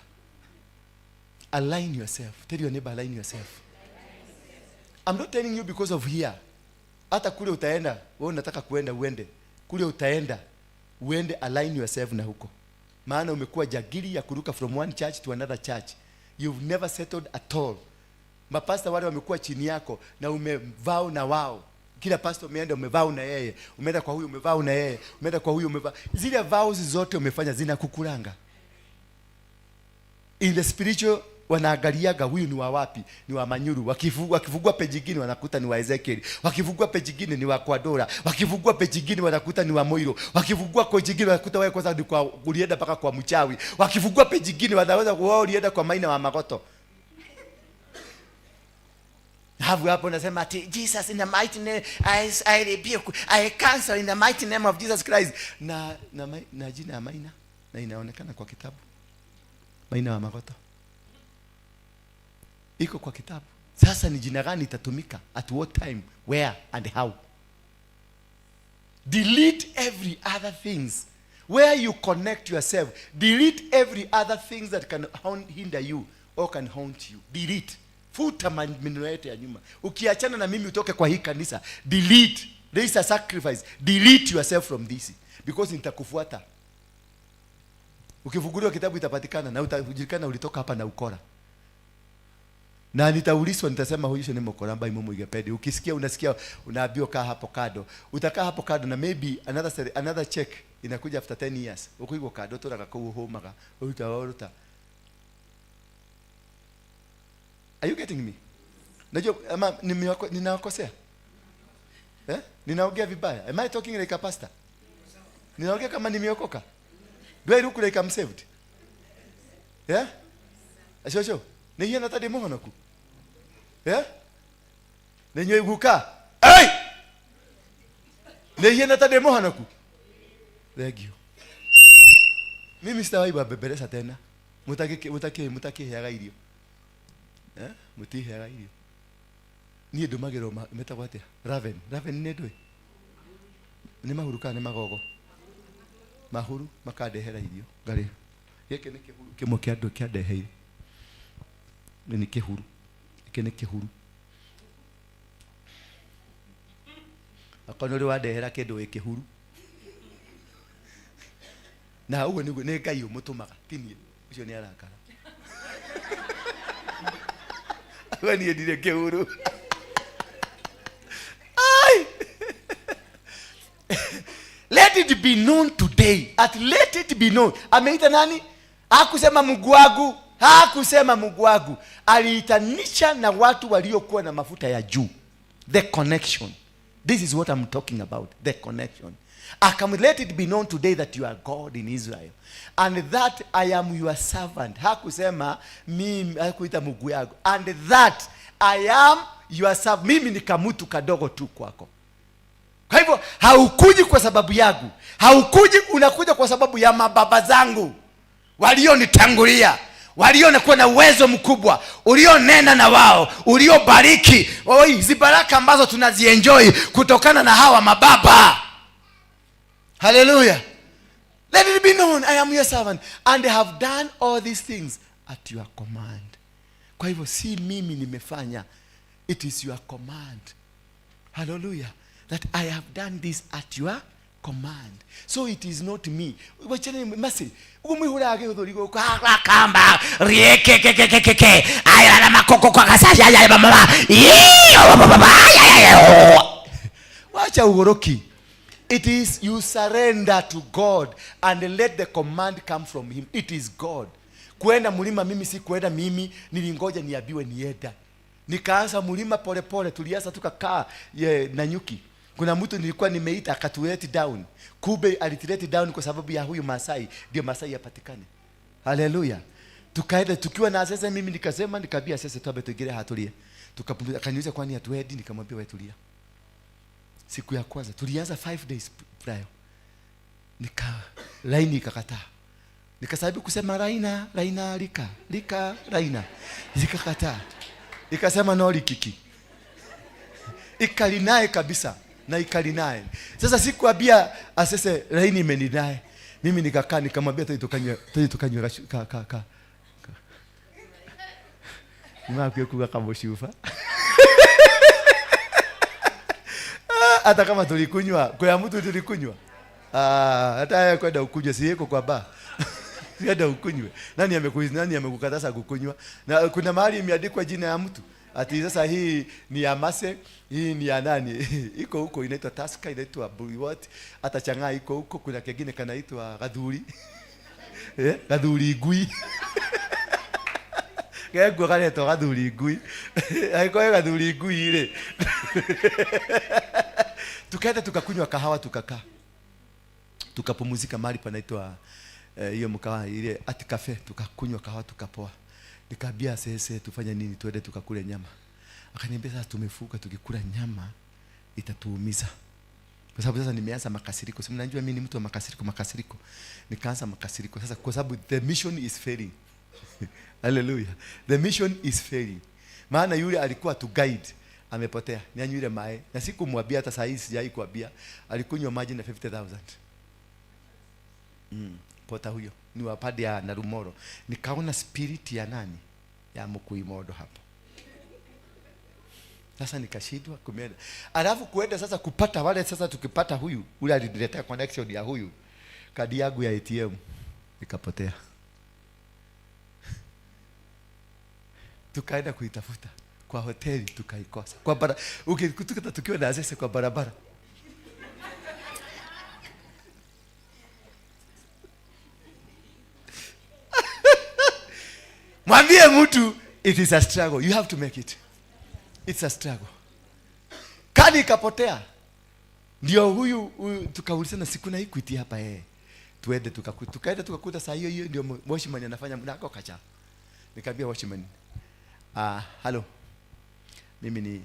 Align yourself. Tell your neighbor, align yourself. I'm not telling you because of here. Hata kule utaenda, wewe unataka kuenda uende. Kule utaenda, uende, align yourself na huko. Maana umekuwa jagiri ya kuruka from one church to another church. You've never settled at all. Mapasta wale wamekuwa chini yako na umevao na wao. Kila pastor umeenda umevao na yeye. Umeenda kwa huyu umevao na yeye. Umeenda kwa huyu umevao. Zile vows zote umefanya zinakukulanga. In the spiritual wanaangaliaga huyu ni wa wapi? Ni wa Manyuru. Wakifungua page nyingine wanakuta ni wa Ezekiel. Wakifungua page nyingine ni wa Kwadora. Wakifungua page nyingine wanakuta ni wa Moiro. Wakifungua page nyingine wanakuta wewe kwanza ni kwa ulienda mpaka kwa mchawi. Wakifungua page nyingine wanaweza kuwa ulienda kwa Maina wa Magoto. Hapo hapo nasema ati Jesus in the mighty name, I rebuke, I cancel in the mighty name of Jesus Christ. Na jina ya Maina na inaonekana kwa kitabu. Maina wa Magoto iko kwa kitabu. Sasa ni jina gani itatumika, at what time, where and how? Delete every other things. Where you connect yourself, delete every other things that can hinder you or can haunt you. Delete. Futa maneno yote ya nyuma. Ukiachana na mimi utoke kwa hii kanisa, delete. There is a sacrifice. Delete yourself from this because nitakufuata. Ukifunguliwa kitabu itapatikana na utajulikana ulitoka hapa na ukora. Na nitaulizwa, nitasema huyu ni mkoramba imo mwigepedi. Ukisikia unasikia unaambiwa kaa hapo kado. Utakaa hapo kado na maybe another check inakuja after 10 years. Ukuigwa kado toraga kuu homaga. Utaoruta. Are you getting me? Najua ama ninawakosea? Ninaongea vibaya? Am I talking like a pastor? Ninaongea kama nimeokoka? Do I look like I'm saved? Yeah? Ashosho. Ni hiyo natadi muhonoku. Yeah? Ni nywe guka. Hey! Ni hiyo natadi muhonoku. Thank you. Mimi sitawahi wabembeleza tena. Mutaki heaga irio. Mutiheaga irio. Niĩ ndũmagĩrwo metagwo atĩa? Raven. Raven nĩ ndũĩ? Nĩ mahuru kana nĩ magogo? Mahuru makandehera irio ngarĩa. Gĩkĩ nĩ kĩhuru kĩmwe kĩa andũ kĩandeheire. Nĩ kĩhuru. Gĩkĩ nĩ kĩhuru. Akorwo nĩ ũrĩ wandehera kĩndũ wĩ kĩhuru. Na ũguo nĩguo nĩ Ngai ũmũtũmaga, ti niĩ. Ũcio nĩ arakara. We niĩ ndirĩ kĩhuru. Ai! Let it be known today. At let it be known. Ameita nani? Hakusema Mungu wangu, hakusema Mungu wangu. Aliitanisha na watu waliokuwa na mafuta ya juu. The connection. This is what I'm talking about, the connection. Akam, let it be known today that you are God in Israel and that I am your servant. Hakusema mimi, hakuita Mungu yangu. And that I am your servant. Mimi ni kamutu kadogo tu kwako. Kwa hivyo haukuji kwa sababu yangu, haukuji, unakuja kwa sababu ya mababa zangu walionitangulia, waliokuwa na uwezo mkubwa, ulionena na wao, uliobariki. Oi, hizi baraka ambazo tunazienjoy kutokana na hawa mababa. Haleluya. Let it be known I am your servant and have done all these things at your command. Kwa hivyo si mimi nimefanya, it is your command. Hallelujah. That I have done this at your command. So it is not me. Wachana masi. Umuhura gĩthũri gũkũ Kamba riekekekekeke ayana makoko kwa kasaya ya mama iyo baba ya. Wacha ugoroki. It is you surrender to God and let the command come from him. It is God. Kuenda mlima mimi si kuenda mimi, nilingoja niambiwe nienda. Nikaanza mlima polepole, tulianza tukakaa na nyuki. Kuna mtu nilikuwa nimeita akatuleti down. Kumbe alituleti down kwa sababu ya huyu Masai, ndio Masai apatikane. Haleluya. Tukaenda tukiwa na sasa, mimi nikasema, nikaambia sasa tuabe tuingire hatulie. Tukapumzika, akaniuliza kwani hatuendi, nikamwambia wewe tulia. Siku ya kwanza tulianza 5 days prior. Nika laini ikakataa. Nikasababu kusema raina, raina lika, lika raina. Zikakataa. Ikasema no likiki. Ikalinae kabisa na ikalinae. Sasa sikuambia asese laini imeninae. Mimi nikakaa nikamwambia tuje tukanywe ka ka ka. Nimakwe kuga kamoshufa. Hata kama tulikunywa, kwa mtu tulikunywa. Hata yeye kwenda ukunywe, si yeko kwa bar. Kwenda ukunywe. Nani amekuizi, nani amekukataza kukunywa? Na kuna mahali imeandikwa jina ya mtu. Ati sasa hii ni ya Mase, hii ni ya nani? Iko huko inaitwa Tusker, inaitwa What? Hata Chang'aa iko huko, kuna kingine kanaitwa Gathuri. Gathuri ngui. Gegwo karetwo Gathuri ngui. Angĩkorwo Gathuri ngui rĩ. Tukaenda tukakunywa kahawa tukakaa. Tukapumzika mahali panaitwa hiyo mkahawa ile Art Cafe, tukakunywa kahawa tukapoa. Nikaambia sese tufanye nini, tuende tukakule nyama. Akaniambia sasa tumefuka, tukikula nyama itatuumiza. Kwa sababu sasa nimeanza makasiriko. Si mnajua mimi ni mtu wa makasiriko, makasiriko. Nikaanza makasiriko sasa kwa sababu the mission is failing. Hallelujah. The mission is failing. Maana yule alikuwa to guide amepotea. Nianywe mae. Na sikumwambia hata saa hii sijai kuambia. Alikunywa maji na 50,000. Pota huyo ni wa pande ya Narumoro. Nikaona spirit ya nani? Ya Mkuimodo hapo. Sasa nikashindwa kumeenda. Alafu kuenda sasa kupata wale sasa tukipata huyu, ule aliniletea connection ya huyu. Kadi yangu ya ATM ikapotea. Tukaenda kuitafuta kwa hoteli tukaikosa. Kwa bara, ukikuta tukiwa na access kwa barabara. Mwambie mtu it is a struggle. You have to make it. It's a struggle. Kadi ikapotea. Ndio huyu tukaulizana siku na Equity hapa Tuende tukaenda tukakuta saa hiyo hiyo ndio watchman anafanya mlango kacha. Nikamwambia watchman, hello. Mimi ni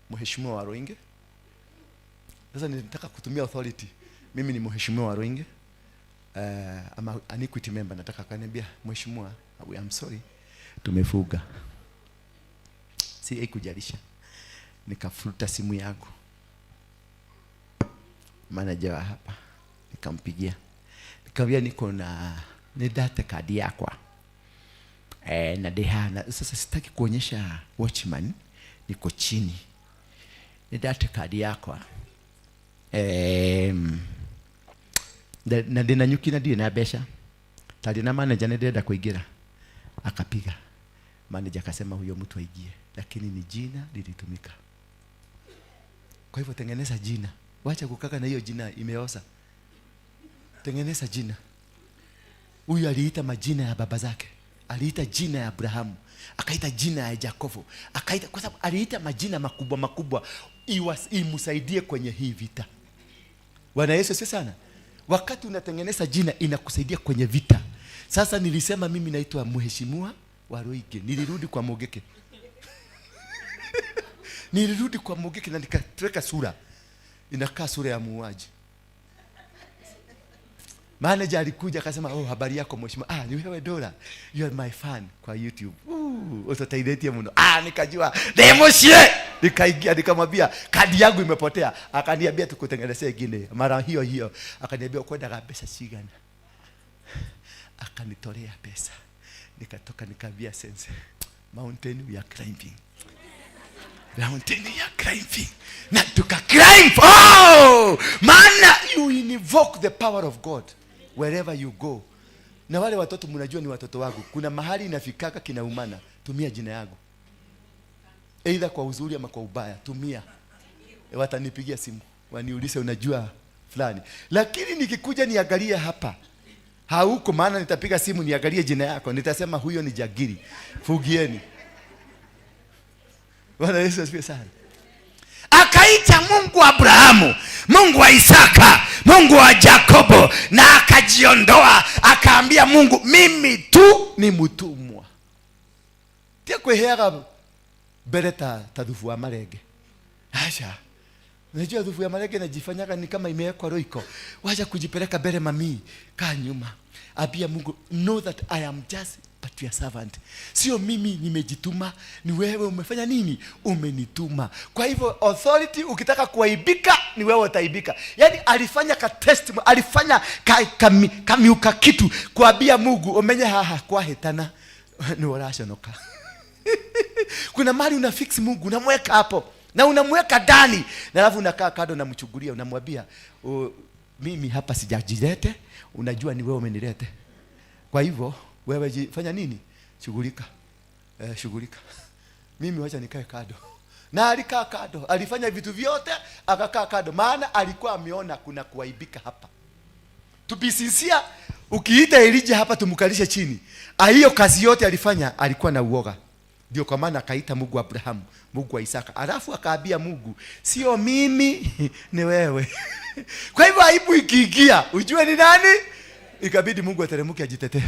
mheshimiwa wa Ruinge. Sasa nilitaka kutumia authority. Mimi ni mheshimiwa wa Ruinge. I'm an Equity member. Nataka kaniambia mheshimiwa, I'm sorry. Tumefuga. Si haikujalisha. Nikafuta simu yangu. Manager wa hapa nikampigia. Nikamwambia niko na ni data card yakwa. Na dehana. Sasa sitaki kuonyesha watchman niko chini. Ni data card yakwa. Na ndina nyuki na ndina mbeca. Tari na manager nĩ ndĩrenda kũingĩra. Akapiga. Manager akasema huyo mtu aingie, lakini ni jina lilitumika. Kwa hivyo tengeneza jina. Wacha kukaka na hiyo jina imeoza. Tengeneza jina. Huyu aliita majina ya baba zake, aliita jina ya Abrahamu, akaita jina ya Yakobo, akaita, kwa sababu aliita majina makubwa makubwa imsaidie kwenye hii vita. Bwana Yesu asifiwe sana. Wakati unatengeneza jina inakusaidia kwenye vita. Sasa nilisema mimi naitwa Mheshimiwa Waruinge. Nilirudi kwa Mogeke. Nilirudi kwa Mogeke na nikatweka sura. Inakaa sura ya muuaji. Manager alikuja akasema, "Oh, habari yako mheshimiwa." "Ah, ni wewe Dora. You are my fan kwa YouTube." "Ooh, utataidetie mno." Ah, nikajua. Demoshie. Nikaingia nikamwambia kadi yangu imepotea. Akaniambia tukutengenezee ingine. Mara hiyo hiyo akaniambia kwenda pesa cigana. Akanitolea pesa. Nikatoka nikaambia sense, mountain we are climbing. Mountain we are climbing. Na tuka climb. Oh! Maana you invoke the power of God wherever you go. Na wale watoto mnajua ni watoto wangu. Kuna mahali inafikaka kinaumana, tumia jina yangu. Either kwa uzuri ama kwa ubaya, tumia. Watanipigia simu, waniulize unajua fulani. Lakini nikikuja niangalie hapa, hauko, maana nitapiga simu niangalie jina yako, nitasema huyo ni Jagiri. Fugieni. Bwana Yesu asifiwe sana. Akaita Mungu wa Abrahamu, Mungu wa Isaka, Mungu wa Yakobo, na akajiondoa, akaambia Mungu, mimi tu ni mtumwa. Tia kwiheaga mbere ta thubu wa marenge. Acha. Unajua thubu ya marenge inajifanyaga ni kama imewekwa roiko. Wacha kujipeleka mbele mami, kaa nyuma. Ambia Mungu, know that I am just but your servant. Sio mimi nimejituma, ni wewe umefanya nini? Umenituma. Kwa hivyo authority, ukitaka kuaibika ni wewe utaibika. Yaani alifanya ka testimony, alifanya kamiuka kitu kuambia Mungu, umenye haha kwa hetana ni uraconoka. Kuna mahali una fix Mungu, unamweka hapo na unamweka ndani, na alafu unakaa kando unamchungulia, unamwambia, mimi hapa sijajilete, unajua ni wewe umenilete. Kwa hivyo wewe fanya nini? Shughulika. Shughulika. Mimi wacha nikae kando. Na alikaa kando, alifanya vitu vyote akakaa kando, maana alikuwa ameona kuna kuaibika hapa. To be sincere, ukiita Elijah hapa tumkalishe chini, hiyo kazi yote alifanya alikuwa na uoga. Ndio kwa maana akaita Mungu wa Abrahamu, Mungu wa Isaka. Alafu akaambia Mungu, sio mimi ni wewe. Kwa hivyo aibu ikiingia, ujue ni nani? Ikabidi Mungu ateremke ajitetee.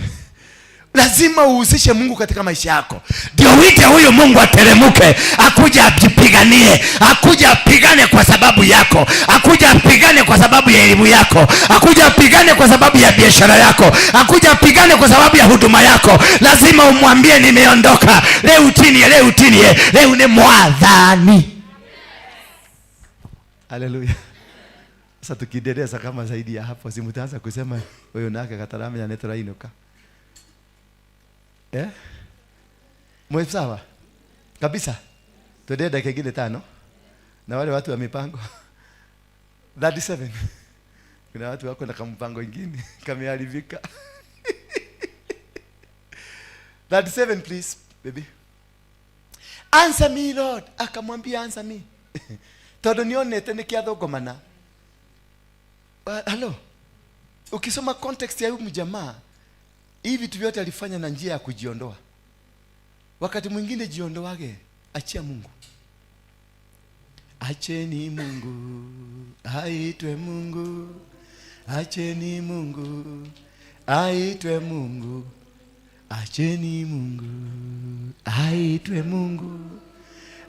Lazima uhusishe Mungu katika maisha yako. Ndio uite huyu Mungu ateremke, akuje ajipiganie, akuje apigane kwa sababu yako, akuje apigane kwa sababu ya elimu yako, akuje apigane kwa sababu ya biashara yako, akuje apigane kwa sababu ya huduma yako. Lazima umwambie nimeondoka. Leo chini, leo chini, leo ni mwadhani. Haleluya. Sasa tukiendeleza kama zaidi ya hapo, si mtaanza kusema huyo nake kataramenya netorainuka. Mwe sawa? Kabisa. Tuendelee dakika ingine 5. Na wale watu wa mipango 37. Kuna watu wako na kampango ingine kameharibika. 37 please baby. Answer me Lord. Akamwambia answer me. Tondu nionete nikiathongomana. Hello. Ukisoma context ya huyu mjamaa, hivi vitu vyote alifanya na njia ya kujiondoa. Wakati mwingine jiondoage, achia Mungu. Acheni Mungu, aitwe Mungu. Acheni Mungu, aitwe Mungu. Acheni Mungu, aitwe Mungu.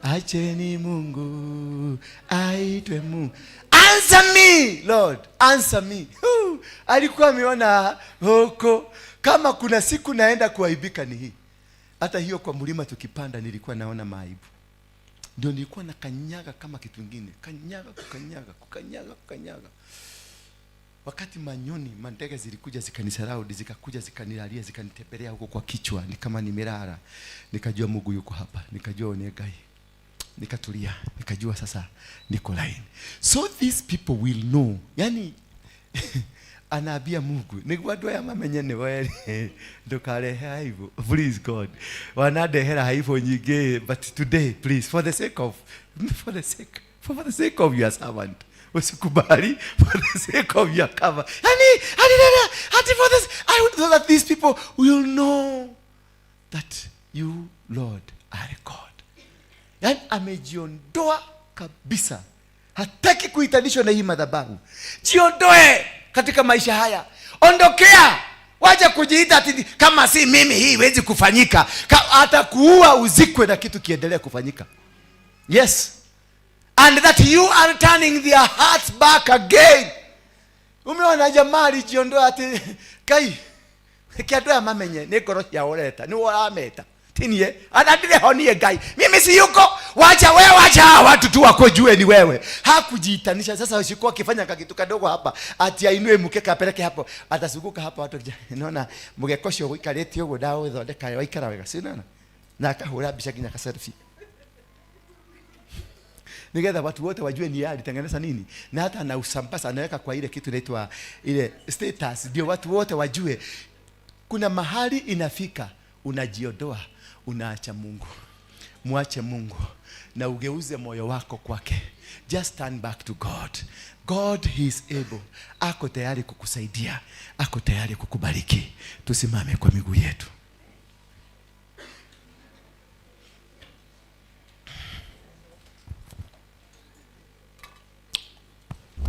Acheni Mungu, aitwe Mungu. Answer me, Lord, answer me. Huu, alikuwa ameona huko kama kuna siku naenda kuaibika ni hii. Hata hiyo kwa mlima tukipanda nilikuwa naona maaibu. Ndio nilikuwa nakanyaga kama kitu kingine, kanyaga, kukanyaga, kukanyaga, kukanyaga. Wakati manyoni, mandege zilikuja zikanisaraundi, zikakuja zikanilalia, zikanitembelea huko kwa kichwa, ni kama nimelala. Nikajua Mungu yuko hapa, nikajua ni Ngai. Nikatulia, nikajua sasa niko line. So these people will know. Yani anaambia Mungu, niguo andũ aya mamenye nĩ we ndũkarehe aibu. Please God. Wanandehera aibu nyingĩ, but today please, for the sake of your servant. Usikubali for the sake of your cover. Yani, hati for this, I would know that these people will know that you, Lord, are God. Yani amejiondoa kabisa. Hataki kuhitanishwa na hii madhabahu. Jiondoe katika maisha haya. Ondokea. Wacha kujiita ati kama si mimi hii iwezi kufanyika. Atakuua uzikwe na kitu kiendelee kufanyika. Yes. And that you are turning their hearts back again. Umeona jamaa alijiondoa ati kai kiandu mamenye ni ngoro ciao ureta ni urameta tinie anadire honie Ngai mimi si yuko, wacha wewe, wacha watu tu wakujue ni wewe. Hakujiitanisha. Sasa usikuwa akifanya kakitu kadogo hapa ati ainue mkeka apeleke hapo, atazunguka hapa watu naona mgeka ucio uikarĩte ũguo ndagũthondeka waikara wega, si unaona, na akahũra mbica nginya ka selfie nigetha watu wote wajue ni yeye alitengeneza nini, na hata anausambaza anaweka kwa ile kitu inaitwa ile status, ndio watu wote wajue. Kuna mahali inafika unajiondoa, unaacha Mungu. Mwache Mungu na ugeuze moyo wako kwake. Just turn back to God. God, he is able. Ako tayari kukusaidia, ako tayari kukubariki. Tusimame kwa miguu yetu.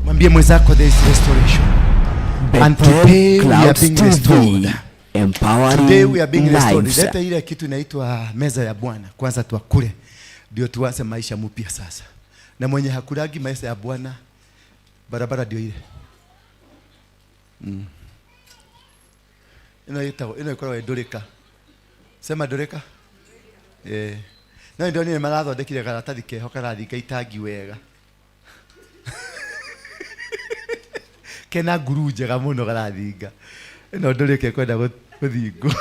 Mwambie mwenzako there is restoration. And today we are being restored. Empowering Today we are being restored. lives. Leta ile kitu inaitwa meza ya Bwana. Kwanza tuakule ndio tuanze maisha mpya sasa. Na mwenye hakulagi maisha ya Bwana, barabara ndio ile. Ino ĩtagwo, ino ĩkoragwo ĩ ndũrĩka. Sema ndũrĩka. No ndio nĩ marathondekire karatathi keho karathinga itangi wega. Kena nguru njega mũno karathinga. Ĩno ndũrĩka ĩkwenda gũthingwo.